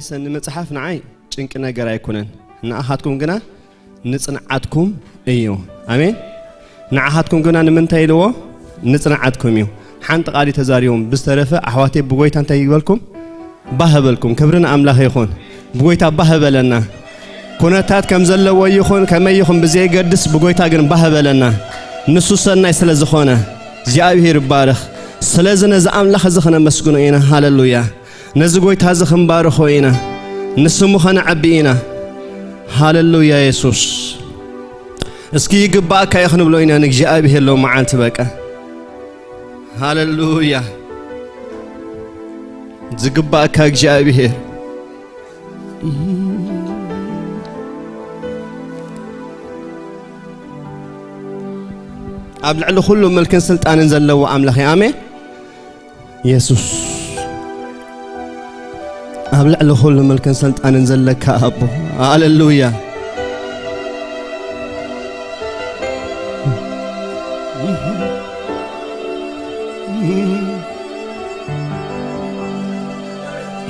ሰኒ መጽሓፍ ንዓይ ጭንቂ ነገር ኣይኮነን፣ ንኣኻትኩም ግና ንጽንዓትኩም እዩ። ኣሜን። ንኣኻትኩም ግና ንምንታይ ኢልዎ? ንጽንዓትኩም እዩ። ሓንቲ ቃል እዩ ተዛሪቦም። ብዝተረፈ ኣሕዋተይ ብጎይታ እንታይ ይበልኩም? ባህ በልኩም። ክብሪ ንኣምላኽ ይኹን። ብጎይታ ባህ በለና። ኩነታት ከም ዘለዎ ይኹን ከመይ ይኹን ብዘየገድስ ብጎይታ ግን ባህ በለና። ንሱ ሰናይ ስለ ዝኾነ እግዚኣብሔር ይባረኽ። ስለዚ ነዚ ኣምላኽ እዚ ኸነመስግኖ ኢና። ሃሌሉያ። ነዚ ጎይታ እዚ ኽንባርኾ ኢና፣ ንስሙ ኸነዐቢ ኢና። ሃሌሉያ የሱስ። እስኪ ይግባእካ እዩ ክንብሎ ኢና ንእግዚኣብሔር ሎመዓልቲ በቃ። ሃሌሉያ። ዝግባእካ እግዚኣብሔር። ኣብ ልዕሊ ኩሉ ምልክን ስልጣንን ዘለዎ ኣምላኽ እዩ። ኣሜን። የሱስ ኣብ ልዕሊ ኩሉ ምልክን ስልጣንን ዘለካ ኣቦ። ሃሌሉያ።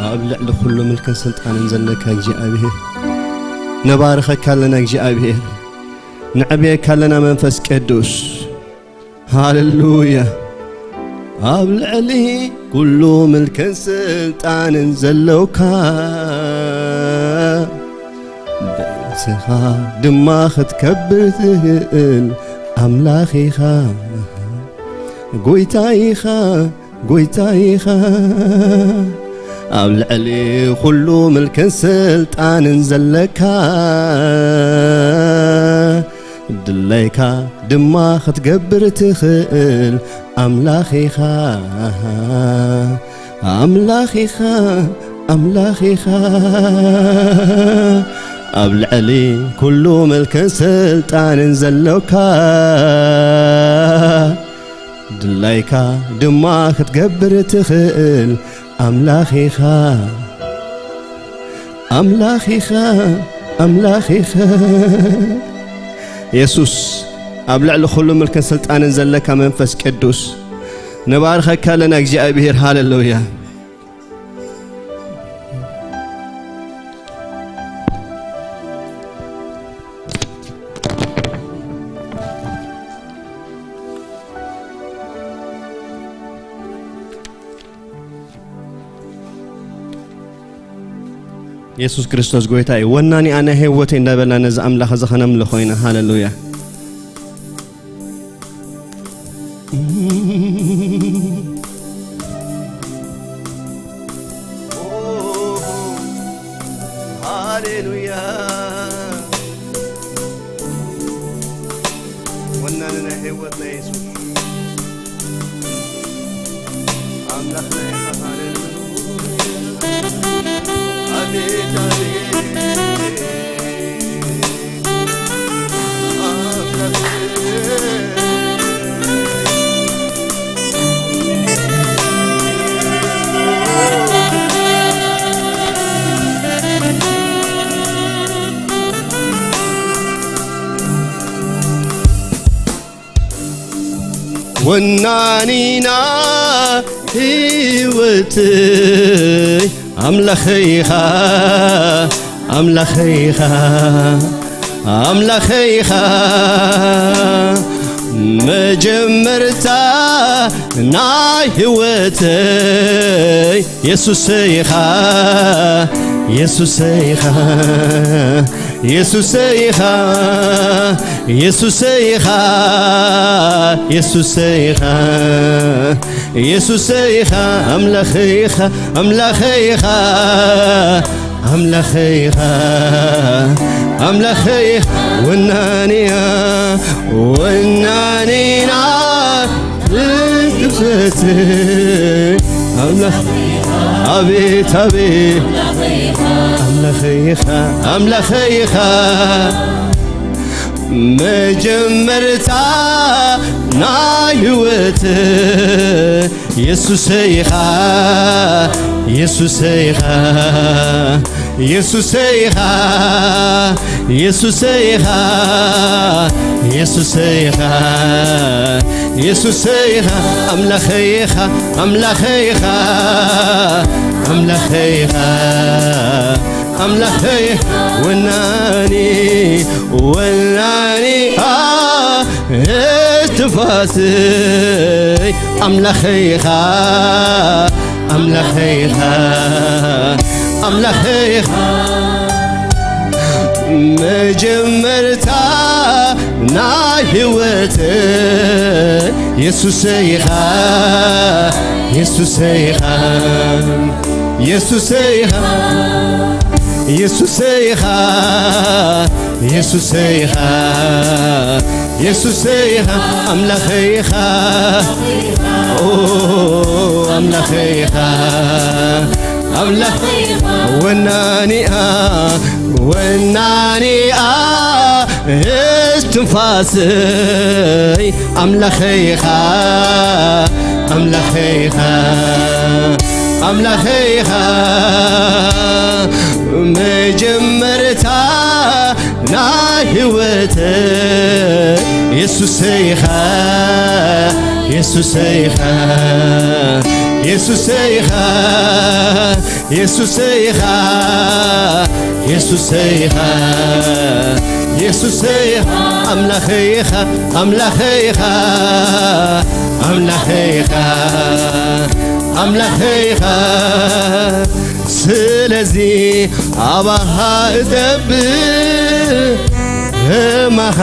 ኣብ ልዕሊ ኩሉ ምልክን ስልጣንን ዘለካ እግዚኣብሔር፣ ነባርኸካ ኣለና እግዚኣብሔር፣ ንዕብየካ ኣለና መንፈስ ቅዱስ። ሃሌሉያ። ኣብ ልዕሊ ኩሉ ምልክን ስልጣንን ዘለውካ፣ ብርእስኻ ድማ ክትከብር ትኽእል ኣምላኽ ኢኻ፣ ጎይታ ኢኻ፣ ጎይታ ኢኻ። ኣብ ልዕሊ ኩሉ ምልክን ስልጣንን ዘለካ፣ ድላይካ ድማ ክትገብር ትኽእል ኣምላኽ ኢኻ፣ ኣምላኽ ኢኻ፣ ኣምላኽ ኢኻ። ኣብ ልዕሊ ኩሉ ምልክን ስልጣንን ዘሎካ፣ ድላይካ ድማ ክትገብር ትኽእል ኣምላኽ ኢኻ፣ ኣምላኽ ኢኻ፣ ኣምላኽ ኢኻ። የሱስ፣ ኣብ ልዕሊ ኩሉ ምልክን ስልጣንን ዘለካ መንፈስ ቅዱስ፣ ንባርኸካ ኣለና እግዚኣብሔር። ሃሌሉያ። የሱስ ክርስቶስ ጎይታ እዩ። ወናኒ ኣነ ህይወተይ እንዳበልና ነዚ ኣምላኽ እዚ ኸነምልኾ ኢና። ሃሌሉያ። ሃሌሉያ። ወናኒ ናይ ህይወትና የሱስ። ኣምላኽና ኢኻ። ሃሌሉያ። ኣቤት፣ ኣቤት። ኣምላኽ። ወናኒና ህይወተይ ኣምላኸይ ኢኻ፣ ኣምላኸይ ኢኻ፣ ኣምላኸይ ኢኻ። መጀመርታ ናይ ህይወተይ የሱሰይ ኢኻ፣ የሱሰይ ኢኻ፣ የሱሰይ ኢኻ፣ የሱሰይ ኢኻ፣ የሱሰይ ኢኻ፣ የሱሰይ ኢኻ፣ ኣምላኸይ ኢኻ፣ ኣምላኸይ ኢኻ፣ ኣምላኸይ ኢኻ፣ ኣምላኸይ ኢኻ፣ ወናንያ፣ ወናኒና ትግዘት ኣምላኽ፣ ኣቤት፣ ኣቤት፣ ኣምላኸይ ኢኻ፣ ኣምላኸይ ኢኻ። መጀመርታ ናይ ህይወት የሱሰይ ኢኻ፣ የሱሰይ ኢኻ፣ የሱሰይ ኢኻ፣ የሱሰይ ኢኻ፣ የሱሰይ ኢኻ፣ የሱሰይ ኢኻ፣ ኣምላኸይ ኢኻ፣ ኣምላኸይ ኢኻ፣ ኣምላኸይ ኢኻ፣ ኣምላኸይ ወናኒ፣ ወናኒ፣ ኣ፣ እስትንፋሰይ። ኣምላኸይ ኢኻ፣ ኣምላኸይ ኢኻ፣ ኣምላኸይ ኢኻ። መጀመርታ ናይ ህይወት የሱሰይ ኢኻ፣ የሱሰይ ኢኻ፣ የሱሰይ ኢኻ፣ የሱሰይ ኢኻ፣ የሱሰይ ኢኻ፣ የሱሰይ ኢኻ፣ ኣምላኸይ ኢኻ፣ ኦ፣ ኣምላኸይ ኢኻ። ኣምላኽ ወናኒኣ፣ ወናኒኣ እስትንፋሰይ ኣምላኸይ ኢኻ፣ ኣምላኸይ ኢኻ፣ ኣምላኸይ ኢኻ። መጀመርታ ናይ ህይወት የሱሰይ ኢኻ፣ የሱሰይ ኢኻ፣ የሱሰይ ኢኻ፣ የሱሰይ ኢኻ፣ የሱሰይ ኢኻ፣ የሱሰይ ኢኻ፣ ኣምላኸይ ኢኻ፣ ኣምላኸይ ኢኻ፣ ኣምላኸይ ኢኻ፣ ኣምላኸይ ኢኻ። ስለዚ ኣባኻ እጠብእ፣ ህማኻ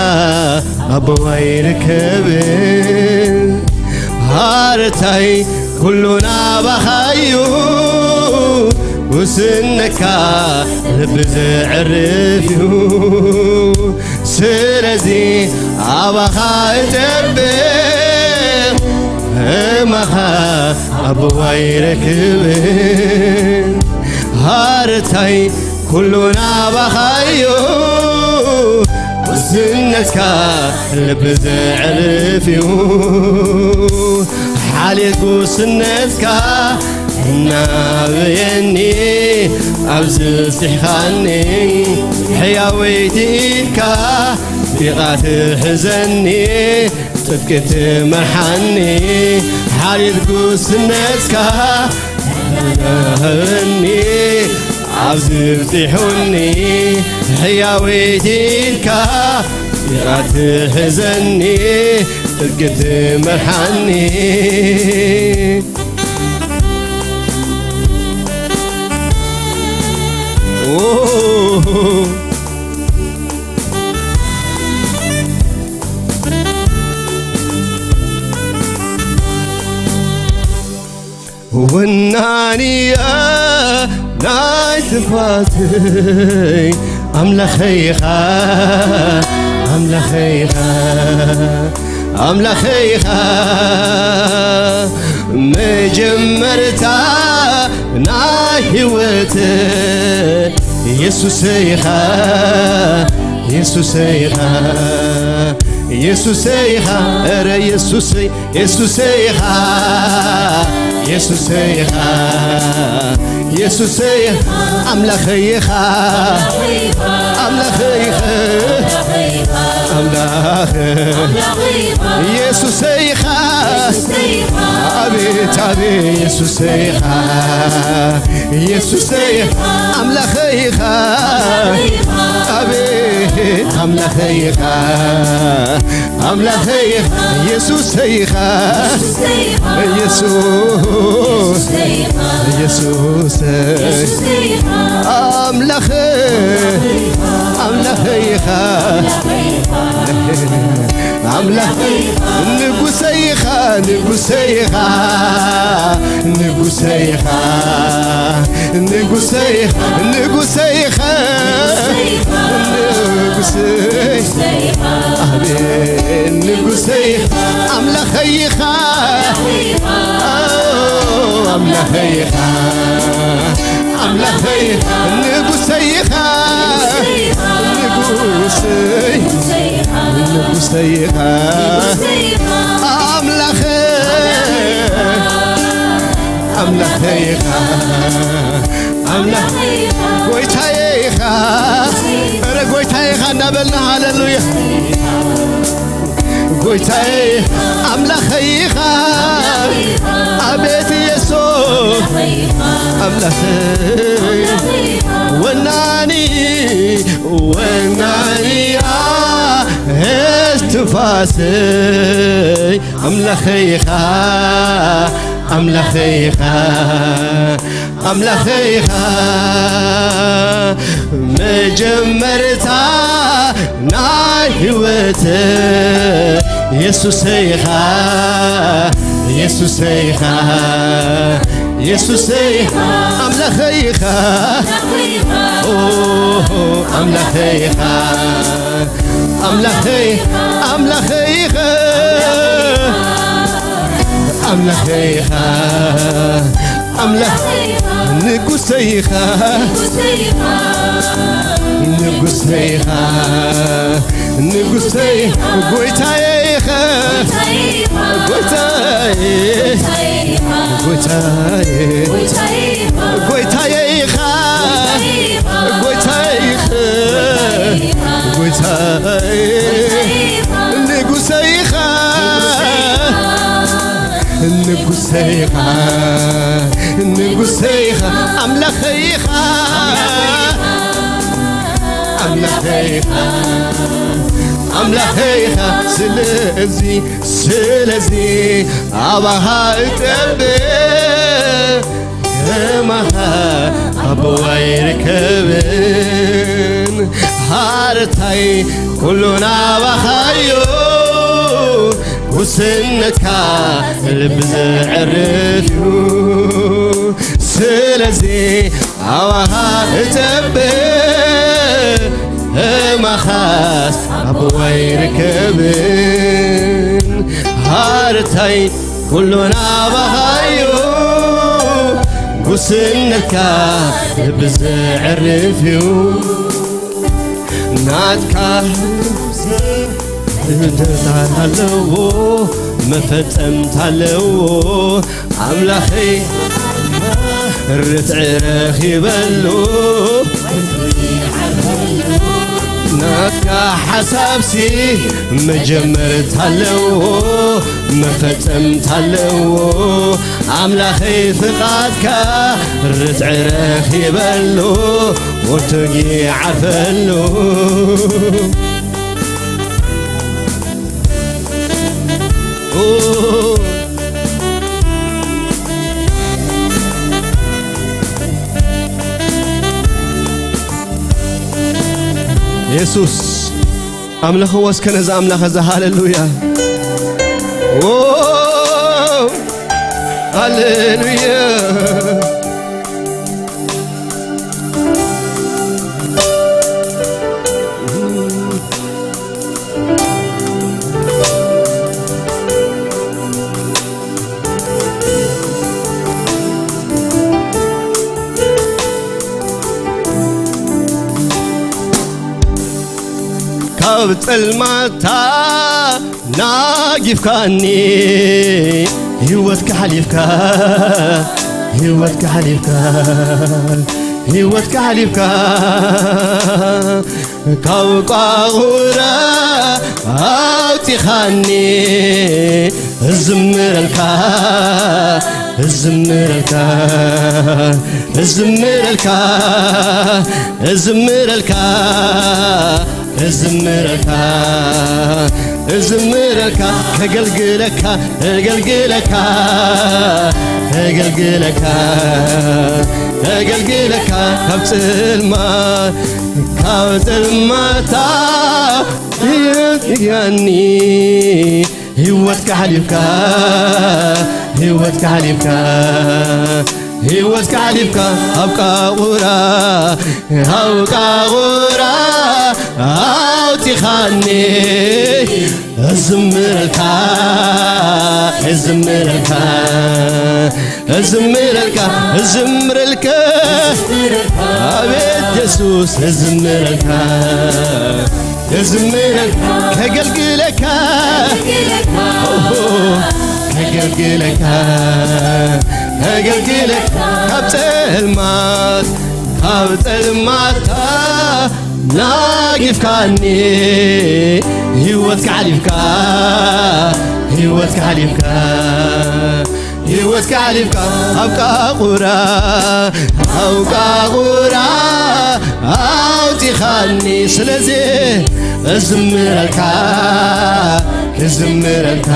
ኣቦዋ ይርከብ። ሃረታይ ኩሉ ናባኻዩ፣ ውስነካ ልቢ ዘዕርፍ እዩ። ስለዚ ኣባኻ እጠብእ፣ ህማኻ ኣቦዋ ይረክብን። ሃረታይ ኩሉ ናባኻዩ፣ ውስነትካ ልቢ ዘዕርፍ እዩ። ሓልየት ጉስነትካ እናበየኒ፣ ኣብዚ ብፂሕኻኒ፣ ሕያወይቲ ኢድካ ፊቓ ትሕዘኒ፣ ጽድቂ ትመርሓኒ። ሓልየት ጉስነትካ እናበየኒ፣ ኣብዚ ብፂሑኒ፣ ሕያወይቲ ኢድካ ፊቓ ትሕዘኒ፣ ጽድቂ ትመርሓኒ። ኦ፣ ወናኒኣ ናይ ትንፋሰይ ኣምላኸይ ኢኻ፣ ኣምላኸይ ኢኻ፣ ኣምላኸይ ኢኻ። መጀመርታ ናይ ህይወት የሱሰይ ኢኻ፣ የሱሰይ ኢኻ፣ የሱሰይ ኢኻ። እረ የሱሰይ፣ የሱሰይ ኢኻ፣ የሱሰይ ኢኻ፣ የሱሰይ ኢኻ። ኣምላኸይ ኢኻ፣ ኣምላኸይ ኢኻ፣ ኣምላኸይ የሱሰይ ኢኻ። ኣቤት ኣቤት የሱሰይ ኢኻ፣ የሱሰይ ኣምላኸይ ኢኻ። ኣቤት ኣምላኸይ ኢኻ፣ ኣምላኸይ ኢኻ፣ የሱሰይ ኢኻ። የሱስ፣ የሱሰይ ኣምላኸ፣ ኣምላኸይ ኢኻ። ኣምላኽ ንጉሰይ ኢኻ፣ ንጉሰይ ኢኻ፣ ንጉሰይ ኢኻ፣ ንጉሰይ ኢኻ፣ ንጉሰይ ኢኻ፣ ንጉሰይ፣ ኣቤት ንጉሰይ ኢኻ፣ ኣምላኸይ ኢኻ፣ ኣምላኸይ ኢኻ፣ ኣምላኸይ ንጉሰይ ኢኻ፣ ንጉሰይ፣ ንጉሰይ ኢኻ፣ ኣምላኸይ፣ ኣምላኸይ ኢኻ፣ ኣምላኽ ጎይታየ ኢኻ። እረ ጎይታየ ኢኻ እናበልና ሃሌሉያ። ጎይታየ ኣምላኸይ ኢኻ። ኣቤት ኢየሱስ ኣምላኸይ ወናኒ ወናኒ እስትንፋሰይ ኣምላኸይ ኢኻ ኣምላኸይ ኢኻ ኣምላኸይ ኢኻ መጀመርታ ናይ ህይወት የሱሰይ ኢኻ የሱሰይ ኢኻ የሱሰይ ኢኻ ኣምላኸይ ኢኻ ኦ ኣምላኸይ ኢኻ ኣምላኸይ ኣምላኸይ ኢኻ ኣምላኸይ ኢኻ ኣምላኽ ንጉሰይ ኢኻ ንጉሰይ ኢኻ ንጉሰይ ጎይታየ ኢኻ ጎይታየ ጎይታየ ጎይታየ ኢኻ ጎይታየ ኢኻ ጎይታየ ንጉሰይ ኢኻ ንጉሰይ ኢኻ ንጉሰይ ኢኻ ኣምላኸይ ኢኻ ኣምላኸይ ኢኻ ኣምላኸይ ኢኻ ስለዚ ስለዚ ኣባኻ እጠብእ ከማኻ ኣቦዋ ይርከብን ሃረታይ ኩሉ ናባኻዮ ውስነትካ ልቢ ዘዕርፍ እዩ ስለዚ ኣባኻ እጠብእ ከማኻስ ኣቦዋ ይርከብን ሃረታይ ኩሉ ናባኻዮ ጉስነትካ ልቢ ዘዕርፍ እዩ ናትካ ህንደታ ኣለዎ መፈጸምታ ኣለዎ ኣምላኸይ ርትዒ ረኺበሉ ናትካ ሓሳብሲ መጀመርታ ኣለዎ መፈጸምታ ኣለዎ ኣምላኸይ ፍቓድካ ርትዒ ረኺበሉ ወትጊ ዓርፈሉ የሱስ ኣምልኽዎ እስከ ነዚ ኣምላኽ እዚ ሃሌሉያ ሃሌሉያ ካብ ጸልማታ ናጊፍካኒ ህይወትካ ሓሊፍካ ህይወትካ ሓሊፍካ ህይወትካ ሓሊፍካ ካብ ቋቑራ ኣውፂኻኒ እዝምረልካ እዝምረልካ እዝምረልካ እዝምረልካ እዝምረልካ እዝምረልካ ከገልግለካ እገልግለካ እገልግለካ እገልግለካ ካብ ጽልማ ካብ ጽልማታ ያኒ ህይወትካ ሓሊፍካ ህይወትካ ሓሊፍካ ህይወትካ ሓሊፍካ ኣብ ቃቑራ ኣብ ቃቑራ ኣውፂኻኒ እዝምረልካ እዝምረልካ እዝምረልካ እዝምረልካ ኣቤት የሱስ እዝምረልካ እዝምረልካ ከገልግለካ ኦሆ፣ ከገልግለካ ከገልግለካ ካብ ጸልማት ካብ ጸልማታ ናጊፍካኒ ህይወትካ ሓሊፍካ ህይወትካ ሓሊፍካ ህይወት ካሊፍካ ኣብ ቃቑራ ኣብ ቃቑራ ኣውፂኻኒ። ስለዚ እዝምረልካ እዝምረልካ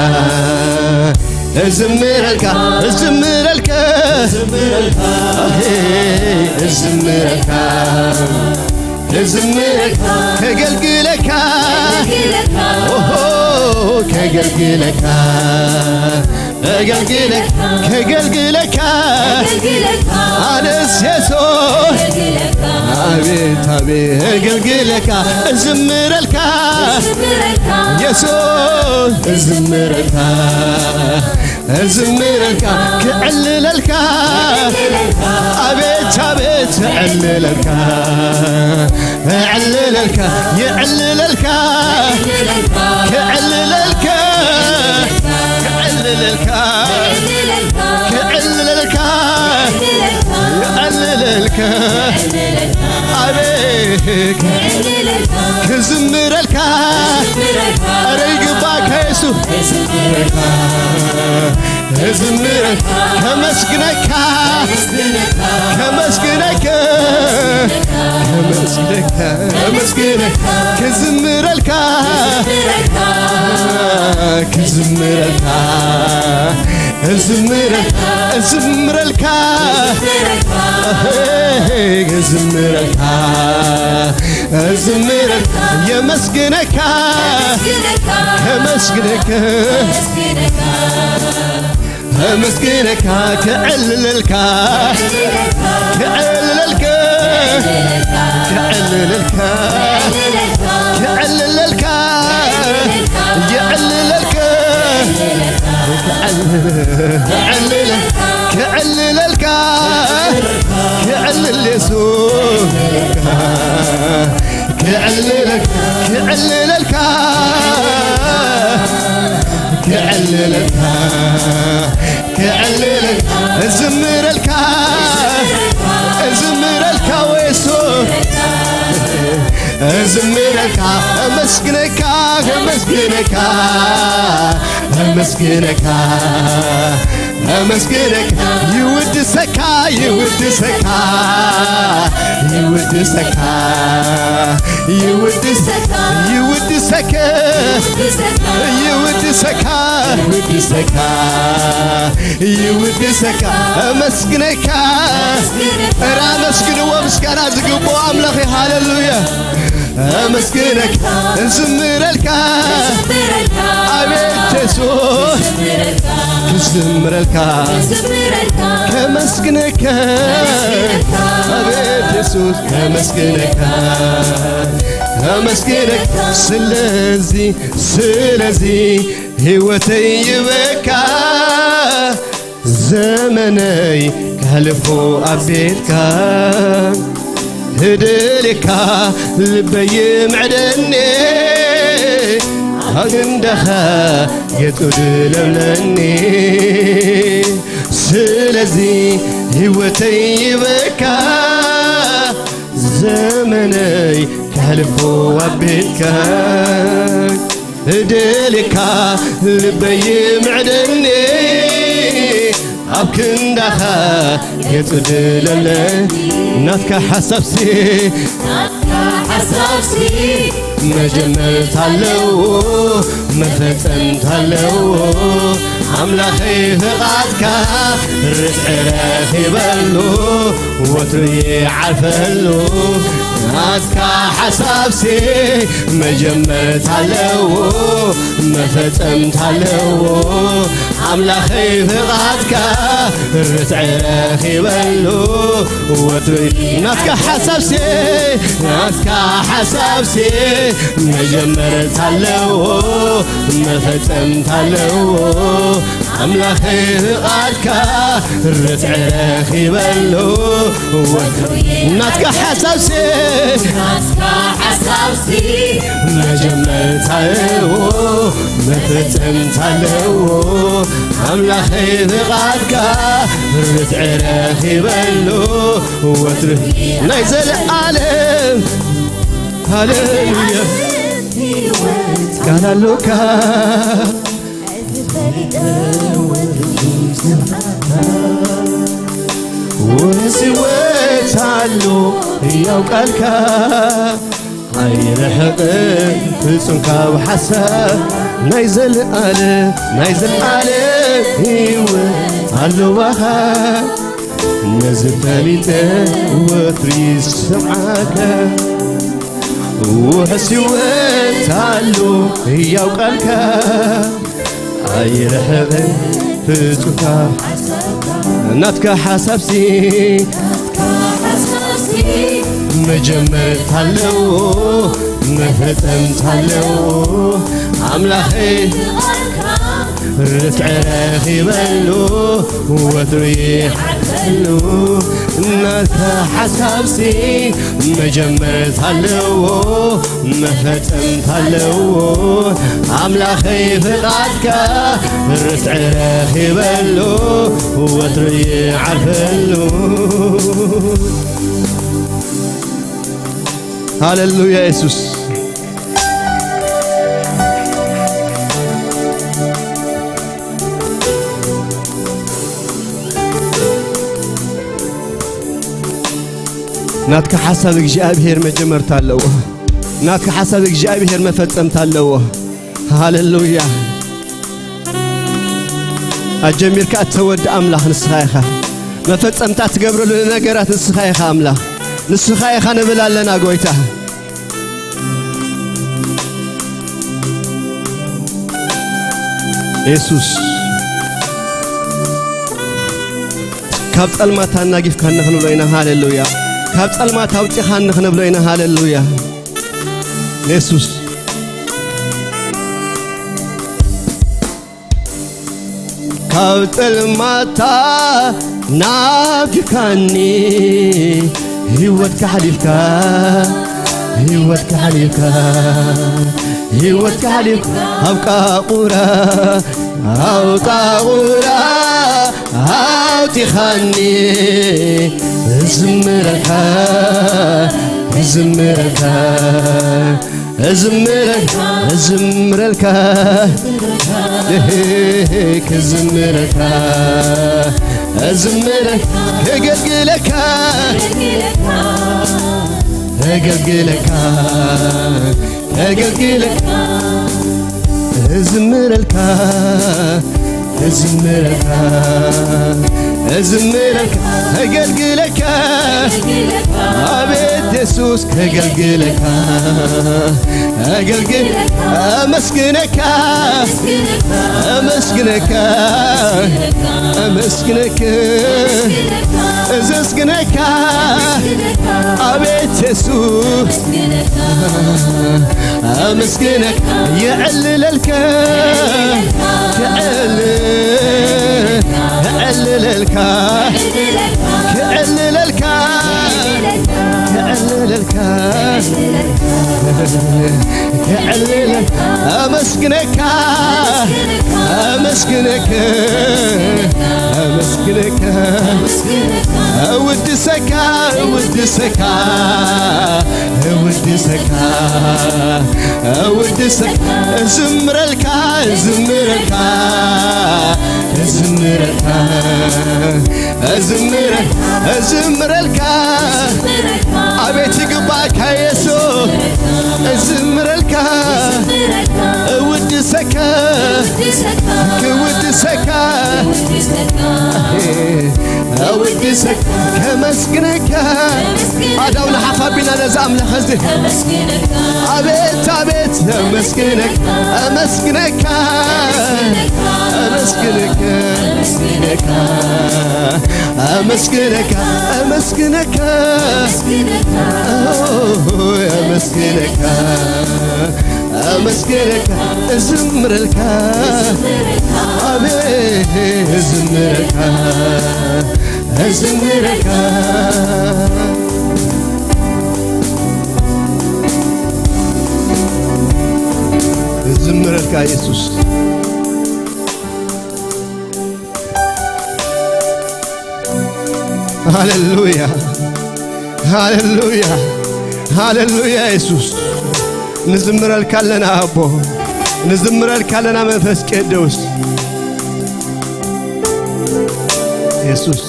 እዝምረልካ እዝምረልካ እዝምረልካ እዝምረልካ ከገልግለካ ኦሆ ከገልግለካ ከገልግለካ ከገልግለካ ኣነስ የሱስ ከገልግለካ አቤት አቤት እገልግለካ እዝምረልካ እዝምረልካ የሱስ እዝምረልካ እዝምረልካ ክዕልለልካ ከገልግለካ አቤት አቤት ክዕልለልካ ክዕልለልካ ይዕልለልካ ከገልግለካ ክዕልለልካ ክዕልለልካ ክዕልለልካ ክዕልለልካ አቤት ክዝምረልካ ኧረ ይግባካ የሱስ ክዝምረልካ ከመስግነካ ከመስግነካ ከመስግነካ ከመስግነካ ክዝምረልካ ክዝምረልካ እዝምረልካ እዝምረልካ እዝምረልካ እዝምረልካ የመስግነካ ከመስግነካ ከመስግነካ ክዕልለልካ ክዕልለልካ ክዕልለልካ ክዕልለልካ ይዕልለልካ ክዕልለልካ ክዕልል የሱስ ክዕልለልካ ክዕልለልካ ክዕልለልካ ክዕልለልካ እዝምረልካ እዝምረልካ ወየሱስ እዝምረልካ እመስግነካ እመስግነካ እመስግነካ እመስግነካ ይውድሰካ ይውድሰካ ይውድሰካ ይውድሰካ ይውድሰካ ይውድሰካ ይውድሰካ እመስግነካ እራ መስግንዎ ምስጋና ዝግብኦ ኣምላኽ ሃሌሉያ እመስግነካ እዝምረልካ ኣቤት የሱስ ክዝምረልካ ከመስግነካ ኣቤት የሱስ ከመስግነካ ከመስግነካ ስለዚ ስለዚ ህይወተይ ይበካ ዘመነይ ከሕልፎ ኣብ ቤትካ ህደልካ ልበይ ምዕደኒ ኣግንዳኻ ገጹ ድለብለኒ ስለዚ ህይወተይ ይበካ ዘመነይ ከሕልፎ ኣብ ቤትካ እደልካ ልበይ ምዕደኒ ኣብ ክንዳኻ የጽድለለ ናትካ ሓሳብሲ ናትካ ሓሳብሲ መጀመርታ ኣለዎ መፈጸምታ ኣለዎ ኣምላኸይ ፍቓድካ ርስዒ ረኺበሉ ወትሩ ይዓርፈሉ ናትካ ሓሳብሲ መጀመርታ ኣለዎ መፈጸምታ ኣለዎ ኣምላኸይ ፍቓድካ ርስዒ ረኺበሉ ወትሩ ናትካ ሓሳብሲ ናትካ ሓሳብሲ መጀመርታ ኣለዎ መፈጸምታ ኣለዎ ኣምላኸይ ፍቓድካ ርትዒ ረኺበሉ ናትካ ሓሳብሲ ናትካ ሓሳብሲ መጀመርታ ኣለዎ መፈጸምታ ኣለዎ ኣምላኸይ ፍቓድካ ርትዒ ረኺበሉ ወትሩ ናይ ዘለኣለም ሃሌሉያ ቃል ኣሎካ ውንስ ህይወት ኣሎ ህያው ቃልካ ኣይርሕቕን ፍጹም ካብ ሓሳብ ናይ ዘለኣለም ናይ ዘለኣለም ህይወት ኣሎ ባኻ ነዚ ፈሊጠ ወትሪ ዝሰምዓካ ውሕስ ህይወት ኣሎ ህያው ቃልካ ኣይርሕቕን ፍጹምካ ናትካ ሓሳብሲ መጀመርታ ኣለዎ መፈጸምታ ኣለዎ ኣምላኸይ ርትዒ ረኺበሉ ወትሩ ይሓልፈሉ ናትካ ሓሳብሲ መጀመርታ ኣለዎ መፈጸምታ ኣለዎ ኣምላኸይ ፍቓድካ ርትዒ ረኺበሉ ወትሩ ይዓርፈሉ ሃሌሉያ የሱስ ናትካ ሓሳብ እግዚኣብሔር መጀመርታ ኣለዎ ናትካ ሓሳብ እግዚኣብሔር መፈጸምታ ኣለዎ ሃሌሉያ ኣጀሚርካ እተወዲ ኣምላኽ ንስኻ ኢኻ መፈጸምታ ትገብረሉ ነገራት ንስኻ ኢኻ ኣምላኽ ንስኻ ኢኻ ንብል ኣለና ጎይታ የሱስ ካብ ጸልማት ኣናጊፍካኒ ክንብሎ ኢና ሃሌሉያ ካብ ጸልማት ኣውጺኻኒ ክንብሎ ኢና ሃሌሉያ የሱስ ካብ ጸልማታ ናፊካኒ ህይወት ካሕሊፍካ ህይወት ካሕሊፍካ ህይወት ካሕሊፍካ ኣብ ቃቑራ ኣብ ቃቑራ ኣውጢኻኒ እዝምረልካ እዝምረልካ እዝምረልካ እዝምረልካ ክዝምረልካ እዝምረልካ ከገልግለካ ከገልግለካ ከገልግለካ እዝምረልካ እዝምረልካ እዝምረልካ እገልግለካ ኣቤት የሱስ ከገልግለካ እገልግል ኣመስግነካ ኣመስግነካ ኣመስግነካ እዘስግነካ ኣቤት የሱስ ኣመስግነካ የዕልለልካ ክዕል ክዕልለልካ ክዕልለልካ ክዕልለልካ ክዕልለልካ ኣመስግነካ ኣመስግነካ ኣመስግነካ እውድሰካ እውድሰካ እውድሰካ እውድሰካ እዝምረልካ እዝምረልካ እዝምረልካ እዝምረ እዝምረልካ ኣቤት ይግባእካ የሱስ እዝምረልካ እውድሰካ ክውድሰካ ኣውድሰካ ከመስግነካ ኣዳው ንሓፍ ኣቢልና ነዚ ኣምላኽ እዚ ኣቤት ኣቤት ኣመስግነካ ኣመስግነካ ኣመስግነካ ኣመስግነካ ኣመስግነካ ኣመስግነካ ኣመስግነካ እዝምረልካ ኣቤት እዝምረልካ እዝምረልካ እዝምረልካ የሱስ ሃሌሉያ ሃሌሉያ ሃሌሉያ የሱስ ንዝምረልካ ኣለና ኣቦ ንዝምረልካ ኣለና መንፈስ ቅዱስ የሱስ።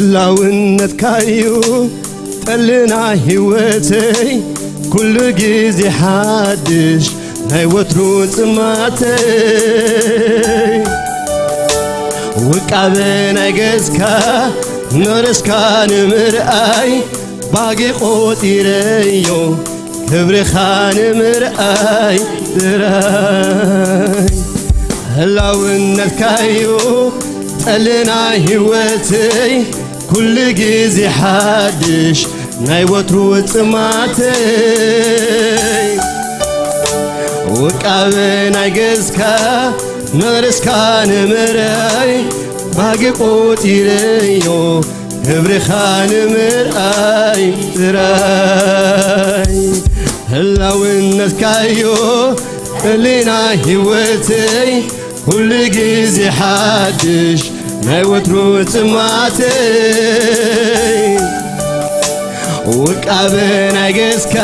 ህላውነትካዩ ጠልና ህይወተይ፣ ኩሉ ግዜ ሓድሽ ናይ ወትሩ ጽማተይ። ውቃበ ናይ ገጽካ መቕረስካ ንምርኣይ፣ ባጊ ቆጺረዮ ክብርኻ ንምርኣይ ጥራይ። ህላውነትካዩ ጠልና ህይወተይ፣ ኩሉ ግዜ ሓድሽ ናይ ወትሩ ጽማተይ። ውቃበ ናይ ገጽካ መቕረስካ ንምርኣይ፣ ባጊ ቆጺረዮ ክብርኻ ንምርኣይ ጥራይ። ህላውነትካዮ ጠልና ህይወተይ፣ ኩሉ ግዜ ሓድሽ ናይ ወትሩ ጽማተይ። ውቃበ ናይ ገጽካ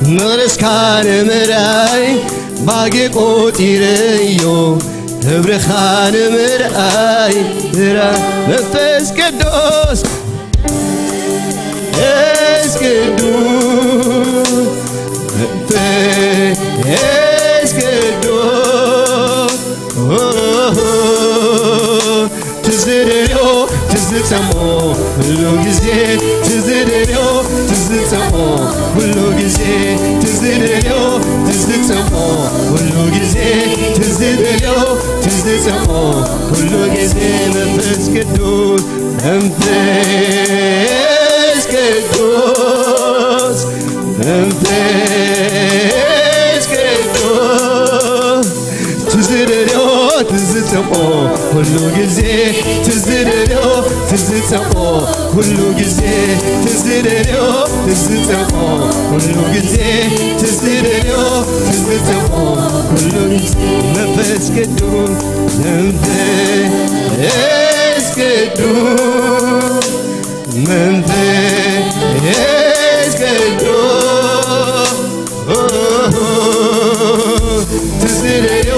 መቕረስካ ንምርኣይ፣ ባጊ ቆጺረዮ ክብርኻ ንምርኣይ ጥራይ። መንፈስ ቅዱስ፣ መንፈስ ቅዱስ፣ መንፈስ ቅዱስ፣ ትዝደልዮ ትዝጸምኦ ኩሉ ግዜ፣ ትዝደልዮ ትዝጸምኦ ኩሉ ግዜ፣ ትዝደልዮ ትዝጸምኦ ኩሉ ግዜ፣ ትዝደልዮ ትዝጸምኦ ኩሉ ግዜ። መንፈስ ቅዱስ፣ መንፈስ ቅዱስ፣ መንፈስ ቅዱስ፣ ትዝደልዮ ትዝጸምኦ ኩሉ ግዜ፣ ትዝደልዮ ትዝጸምኦ ኩሉ ግዜ፣ ትዝደልዮ ትዝጸምኦ ኩሉ ግዜ፣ ትዝደልዮ ትዝጸምኦ ኩሉ ግዜ። መንፈስ ቅዱስ፣ መንፈስ ቅዱስ፣ መንፈስ ቅዱስ፣ ትዝደልዮ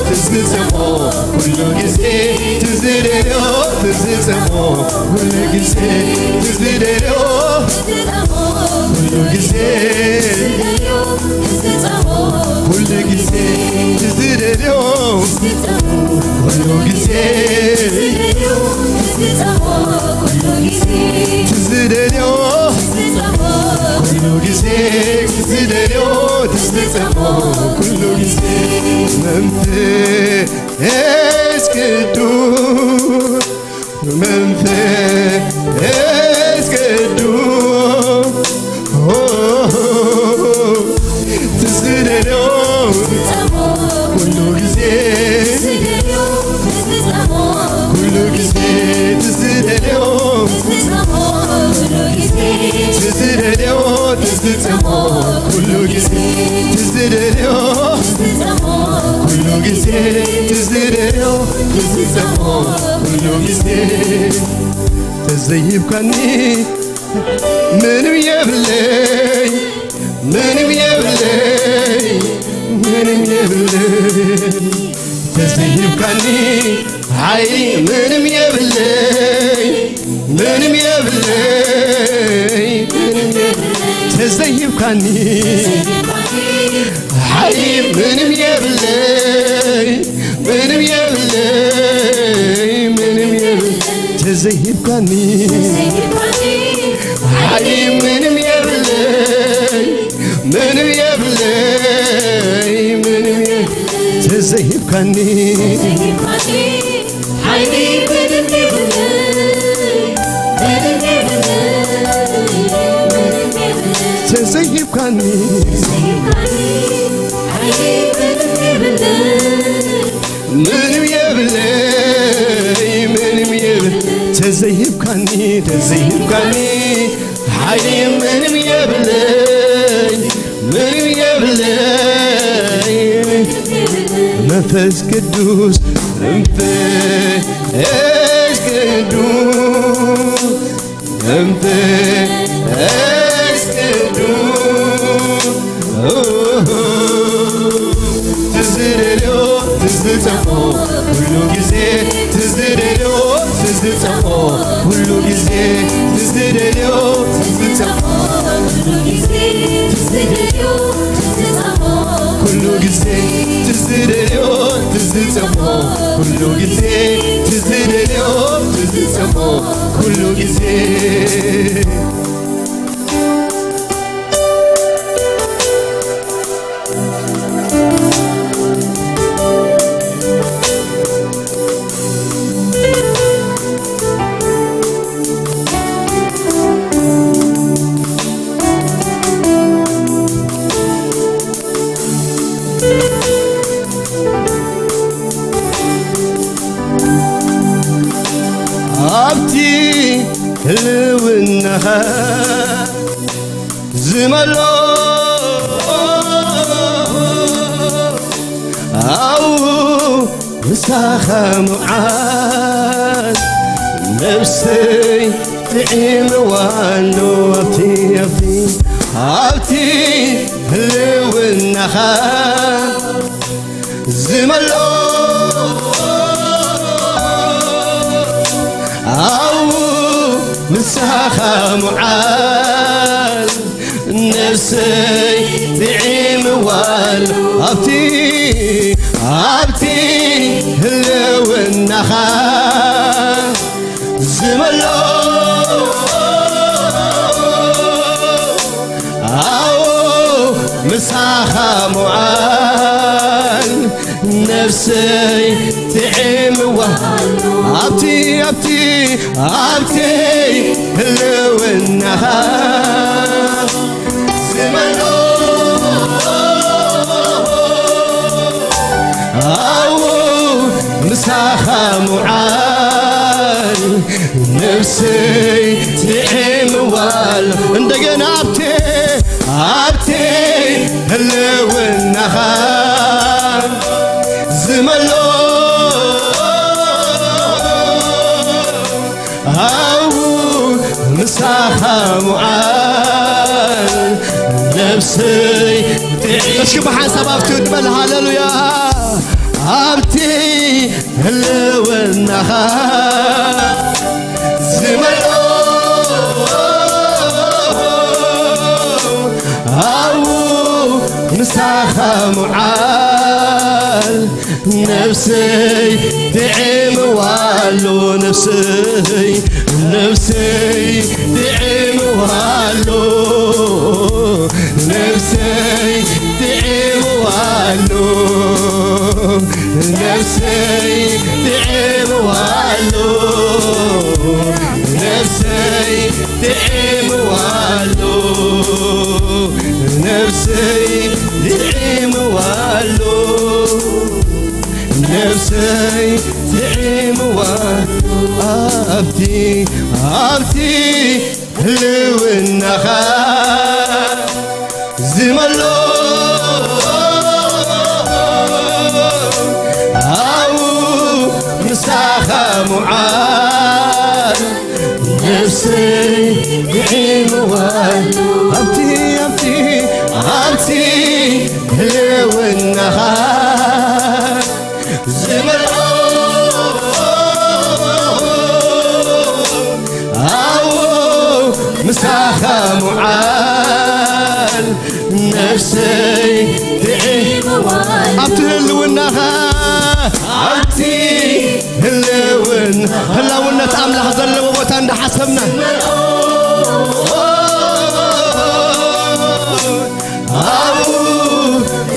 ትዝጸምኦ ኩሉ ግዜ፣ ትዝደልዮ ትዝጸምኦ ኩሉ ግዜ፣ ትዝደልዮ ኩሉ ግዜ፣ ኩሉ ግዜ፣ ትዝደልዮ ኩሉ ግዜ፣ ትዝደልዮ ኩሉ ግዜ፣ ትዝደልዮ ኩሉ ግዜ፣ መንፈስ ቅዱስ፣ መንፈስ ቅዱስ፣ ትዝደልዮ ኩሉ ግዜ፣ ኩሉ ግዜ ትዝደልዮ፣ ትዝደልዮ ትዝጸምኦ ኩሉ ግዜ፣ ትዝደልዮ ኩሉ ግዜ፣ ትዝደልዮ ትዝጸምኦ ኩሉ ግዜ። ተዘይሂብካኒ ምንም የብለይ፣ ምንም የብለይ፣ ምንም የብለይ። ተዘይሂብካኒ ሓይሊ ምንም የብለይ፣ ምንም የብለይ፣ ምንም የብለይ። ተዘይሂብካኒ ሓይሊ ምንም የብለይ፣ ምንም የብለይ፣ ምንም የብለይ። ተዘይሂብካኒ ሓይሊ ምንም የብለይ፣ ምንም የብለይ፣ ምንም የብለይ። ተዘይሂብካኒ ሓይሊ ምንም የብለይ፣ ምንም የብለይ፣ ምንም የብለይ። ተዘይሂብካኒ ሓይሊ ምንም የብለይ፣ ምንም የብለይ። ምንም የብል ተዘይሂብካኒ፣ ተዘይሂብካኒ ሓይሊ ምንም የብለይ፣ ምንም የብለይ። መንፈስ ቅዱስ፣ መንፈስ ቅዱስ መንፈስ ቅዱስ ትዝ ደልዮ ትዝ ጸፎ ኩሉ ግዜ ትዝ ደልዮ ትዝ ጸፎ ኩሉ ግዜ ትዝ ደልዮ ትዝ ጸፎ ኩሉ ግዜ ትዝ ደልዮ ትዝ ጸፎ ኩሉ ግዜ ትዝ ደልዮ ትዝ ጸፎ ኩሉ ግዜ ትዝ ደልዮ ትዝ ጸፎ ኩሉ ግዜ ኣብቲ ህልውናኻ ዝመሎ ኣብኡ ምሳኻ ምዓል ነብሰይ ጥዒምዋ ኣሎ ኣብቲ ኣብቲ ኣብቲ ህልውናኻ ዝመሎ ኣብኡ ምሳኻ ምዓል ነብሰይ ጥዒምዋ ኣሎ ኣብቲ ኣብቲ ህልውናኻ ዝመሎ ኣብኡ ምሳኻ ምዓል ነብሰይ ጥዒምዋ ኣብቲ ኣብቲ ኣብቲ ህልውናኻ ዝመሎ ኣብኡ ምሳኻ ምዓል ነብሰይ ጥዒምዋ ኣሎ እንደገና ኣብቲ ኣብቲ ህልውናኻ ዝመሎ ኣብኡ ምሳኻ ምዓል ነብሰይ ጥዒ እስኪ ብሓንሳብ ኣብቲ ንበል ሃለሉያ ኣብቲ ህልውናኻ ዝመሎ ኣብኡ ምሳኻ ምዓል ነብሰይ ጥዒምዋ ኣሎ ነብሰይ ነብሰይ ጥዒምዋ ኣሎ ነብሰይ ጥዒምዋ ኣሎ ነብሰይ ጥዒምዋ ኣሎ ነብሰይ ጥዒምዋ ኣሎ ነብሰይ ጥዒምዋ ኣሎ ነብሰይ ጥዒምዋ ኣብቲ ኣብቲ ህልውናኻ ዝመሎ ኣብኡ ምሳኻ ምዓል ነብሰይ ጥዒምዋ ኣብቲ ኣብቲ ኣብቲ ህልውናኻ ዝመልኦ ኣብኡ ምሳኻ ምዓል ነፍሰይ ትዒ ኣብቲ ህልውናኻ ኣብቲ ህልውን ህላውነት ኣምላኽ ዘለዎ ቦታ እንዳሓሰብና ኣብኡ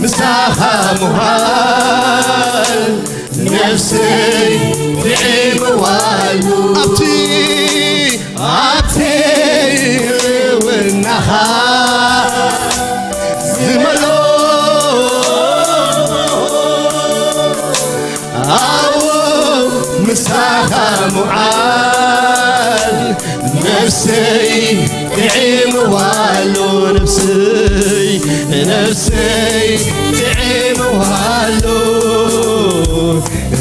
ምሳኻ ምዃን ነፍሰይ ትዒምዋሉ ኣብቲ ኣብቲ ህልውናኻ ዝመሎ ኣብኡ ምሳኻ ምዓል ነፍሰይ ትዒምዋሉ ነፍሰይ ነፍሰይ ትዒምዋሉ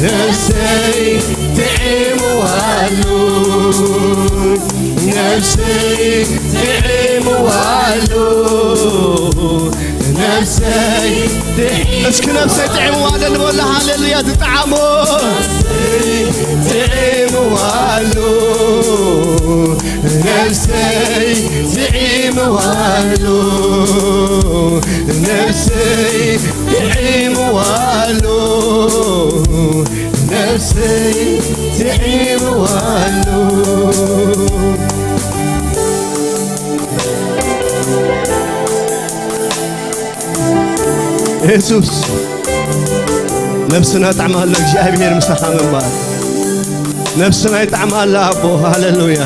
ነፍሰይ ነፍሰይ ጥዒምዋ ኣሎ፣ ነፍሰይ ጥዒ-፣ እስኪ ነፍሰይ ጥዒምዋ ኣሎ ንበሎ። ሃሌሉያ፣ ትጥዓሞ። ነፍሰይ ጥዒምዋ ኣሎ፣ ነፍሰይ ጥዒምዋ ኣሎ፣ ነፍሰይ ጥዒምዋ ኣሎ፣ ነፍሰይ ጥዒምዋ ኣሎ። የሱስ ነፍስና ጣዕማ ኣሎ፣ እግዚኣብሔር ምሳኻ ምንባር። ነፍስና ይጣዕማ ኣሎ ኣቦ። ሃሌሉያ።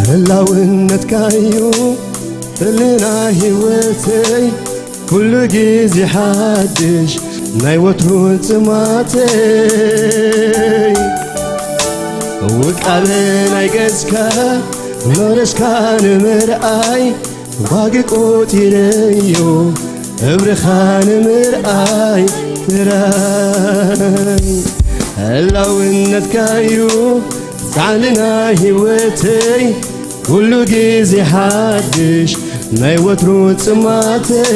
ህላውነትካ እዩ ህልና ህይወተይ፣ ኩሉ ግዜ ሓድሽ ናይ ወትሩ ጽማተይ። ውቃበ ናይ ገጽካ መለስካ ንምርኣይ፣ ዋጊ ቆጢረዮ እብርኻ ንምርኣይ ጥራይ። ህላውነትካ እዩ ቃልና ህይወተይ፣ ኩሉ ግዜ ሓድሽ ናይ ወትሩ ጽማተይ።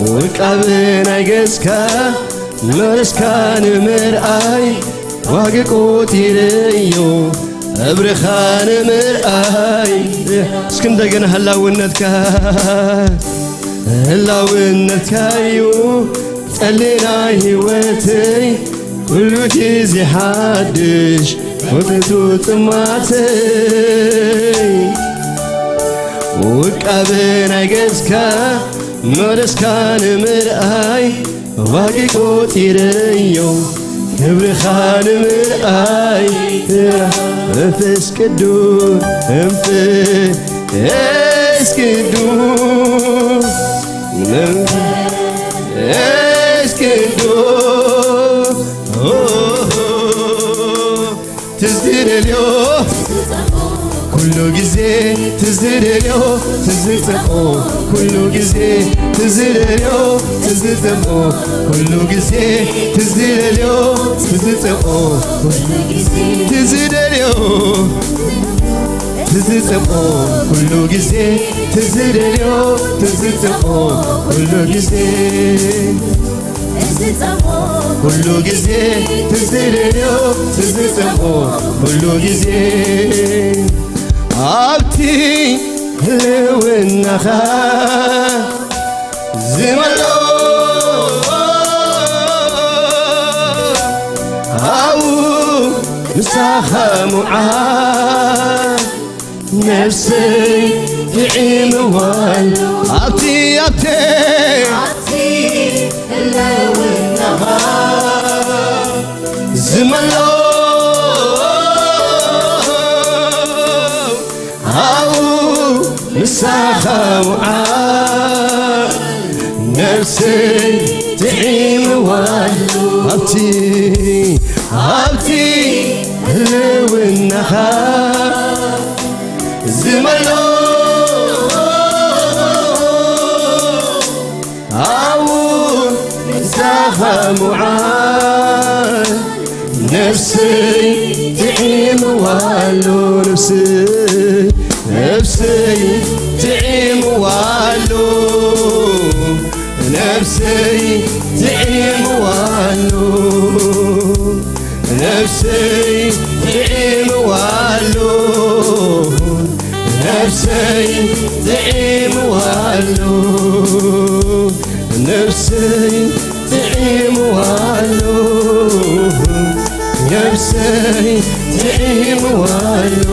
ውቃበ ናይ ገጽካ መለስካ ንምርኣይ፣ ዋጊ ቆጢረዮ እብርኻ ንምርኣይ። እስኪ እንደገና ህላውነትካ፣ ህላውነትካ እዩ ጸሊና ህይወተይ፣ ኩሉ ግዜ ሓድሽ ውጥቱ ጽማተይ። ውቃበ ናይ ገጽካ መለስካ ንምርኣይ፣ ዋጊ ቆጢረዮ ክብርኻ ንምርኣይ። መንፈስ ቅዱስ፣ መንፈስ ቅዱስ፣ መንፈስ ቅዱስ፣ ትዝ ደልዮ ኩሉ ግዜ፣ ትዝ ደልዮ ትዝ ጸምኦ ኩሉ ግዜ፣ ትዝ ደልዮ ትዝ ጸምኦ ኩሉ ግዜ፣ ትዝ ደልዮ ትዝ ጸምኦ ኩሉ ግዜ፣ ትዝ ደልዮ ትዝ ጸምኦ ኩሉ ግዜ፣ ትዝ ደልዮ ትዝ ጸምኦ ኩሉ ግዜ። ትዝጸምኦ ኩሉ ግዜ፣ ትዝደልዮ ትዝጸምኦ ኩሉ ግዜ። ኣብቲ ህልውናኻ ዝመሎ ኣብኡ ምሳኻ ምውዓል ነፍሰይ ጥዒምዋ ኣሎ። ኣብቲ፣ ኣብቲ፣ ኣብቲ ህልውናኻ ዝመሎ ኣብኡ ምሳኻ ውዓል ነፍሰይ ጥዒምዋ ኣሎ። ኣብቲ፣ ኣብቲ ህልውናኻ ዝመሎ ኣብኡ ምሳኻ ምውዓል ነፍሰይ ጥዒምዋ ኣሎ። ነፍሰይ፣ ነፍሰይ ጥዒምዋ ኣሎ። ነፍሰይ ጥዒምዋ ኣሎ። ነፍሰይ ጥዒምዋ ኣሎ። ነፍሰይ ጥዒምዋ ኣሎ። ነፍሰይ ጥዒምዋ ኣሎ። ነፍሰይ ጥዒምዋ ኣሎ።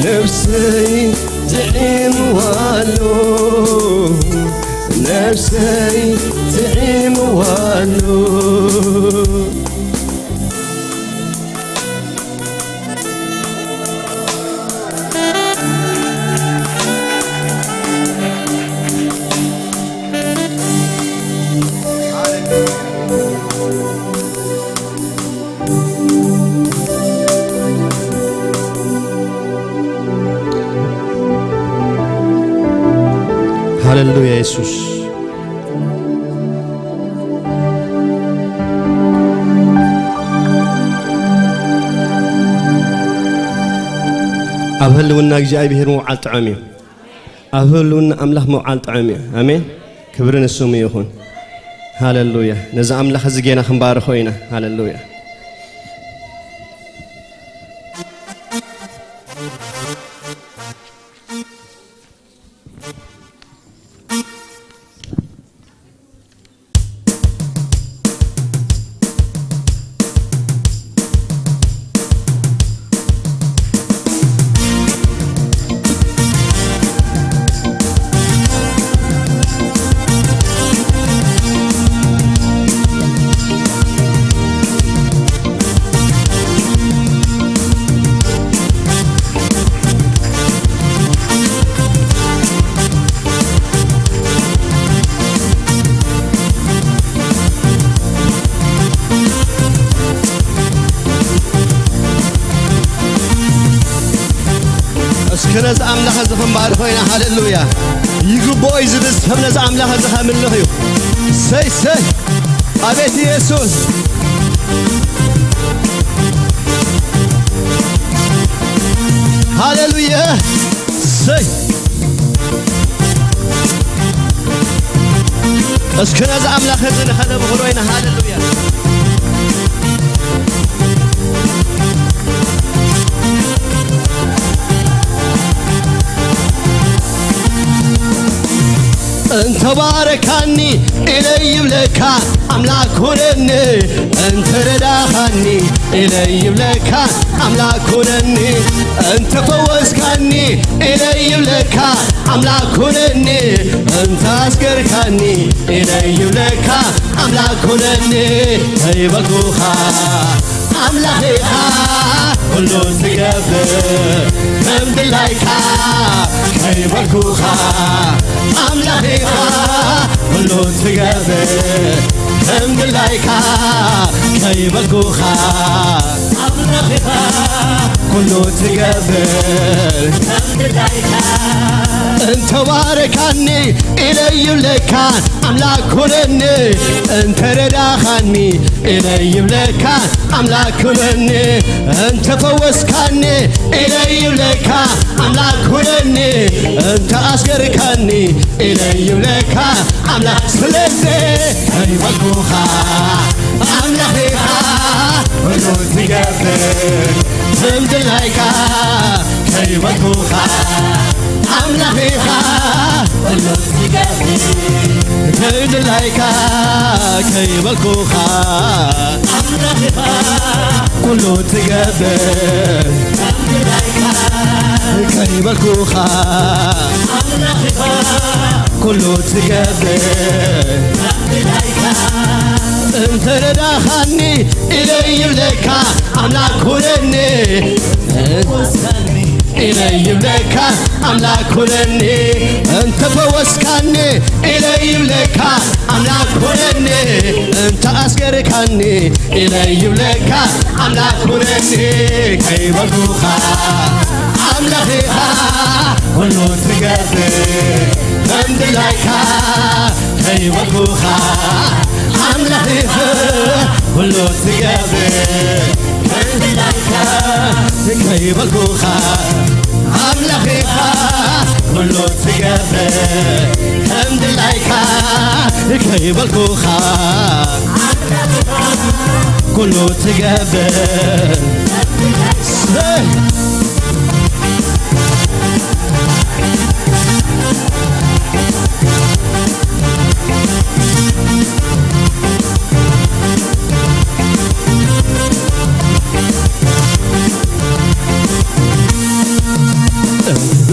ነፍሰይ ጥዒምዋ ኣሎ። ነፍሰይ ጥዒምዋ ኣሎ። ኢየሱስ። ኣብ ህልውና እግዚኣብሔር ምውዓል ጥዑም እዩ። ኣብ ህልውና ኣምላኽ ምውዓል ጥዑም እዩ። ኣሜን። ክብሪ ንስሙ ይኹን። ሃሌሉያ። ነዚ ኣምላኽ እዚ ጌና ክንባርኾ ኢና። ሃሌሉያ። እስከ ነዚ ኣምላኽ እዚ ክንባርኾ ኢና። ሃሌሉያ። ይግብኦ እዩ ዝብል ሰብ ነዚ ኣምላኽ እዚ ከምልኽ እዩ። ሰይ፣ ሰይ። ኣቤት ኢየሱስ። ሃሌሉያ። ሰይ። እስኪ ነዚ ኣምላኽ እዚ ንኸነብኽሮ ኢና። ሃሌሉያ። እንተባረካኒ ኢለ ይብለካ ኣምላኽ ኩነኒ፣ እንተረዳኻኒ ኢለ ይብለካ ኣምላኽ ኩነኒ፣ እንተፈወስካኒ ኢለ ይብለካ ኣምላኽ ኩነኒ፣ እንተ ኣስገርካኒ ኢለ ይብለካ ኣምላኽ ኩነኒ፣ ከይበልኩኻ ኣምላኽ ኢኻ ኩሉ ትገብር፣ ከም ድላይካ ከይበልኩኻ ኣምላኽ ኢኻ ኩሉ ትገብር፣ ከም ድላይካ ከይበልኩኻ ኣምላኽ ኢኻ ኩሉ ትገብር፣ ከም ድላይካ እንተባረካኒ ኢለ ይብለካ ኣምላኽ ኩነኒ፣ እንተረዳኻኒ ኢለ ይብለካ ኣምላኽ ኩነኒ፣ እንተፈወስካኒ ኢለ ይብለካ ኣምላኽ ኩነኒ፣ እንተ ኣስገርካኒ ኢለ ይብለካ ኣምላኽ። ስለዚ ከይበልኩኻ ኣምላኽ ኢኻ ኩሉ ትገብር፣ ከም ድላይካ ከይበልኩኻ ኣምላኽ ኢኻ ኩሉ ትገብር፣ ከም ድላይካ ከይበልኩኻ ኣምላኽ ኢኻ ኩሉ ትገብር፣ ከም ድላይካ ከይበልኩኻ ኣምላኽ ኢኻ ኩሉ ትገብር፣ ከም ድላይካ እንተረዳኻኒ ኢለ ይብለካ ኣምላኽ ኩነኒ፣ ኢለ ይብለካ ኣምላኽ ኩነኒ፣ እንተፈወስካኒ ኢለ ይብለካ ኣምላኽ ኩነኒ፣ እንተ ኣስገርካኒ ኢለ ይብለካ ኣምላኽ ኩነኒ፣ ከይበልኩኻ ኣምላኽ ኢኻ ኩሉ ትገብር፣ ከም ድላይካ ከይበልኩኻ ኣምላኽ ኢኻ ኩሉ ትገብር፣ ከም ድላይካ ከይበልኩኻ ኣምላኽ ኢኻ ኩሉ ትገብር፣ ከም ድላይካ ከይበልኩኻ ኩሉ ትገብር። ሰይ!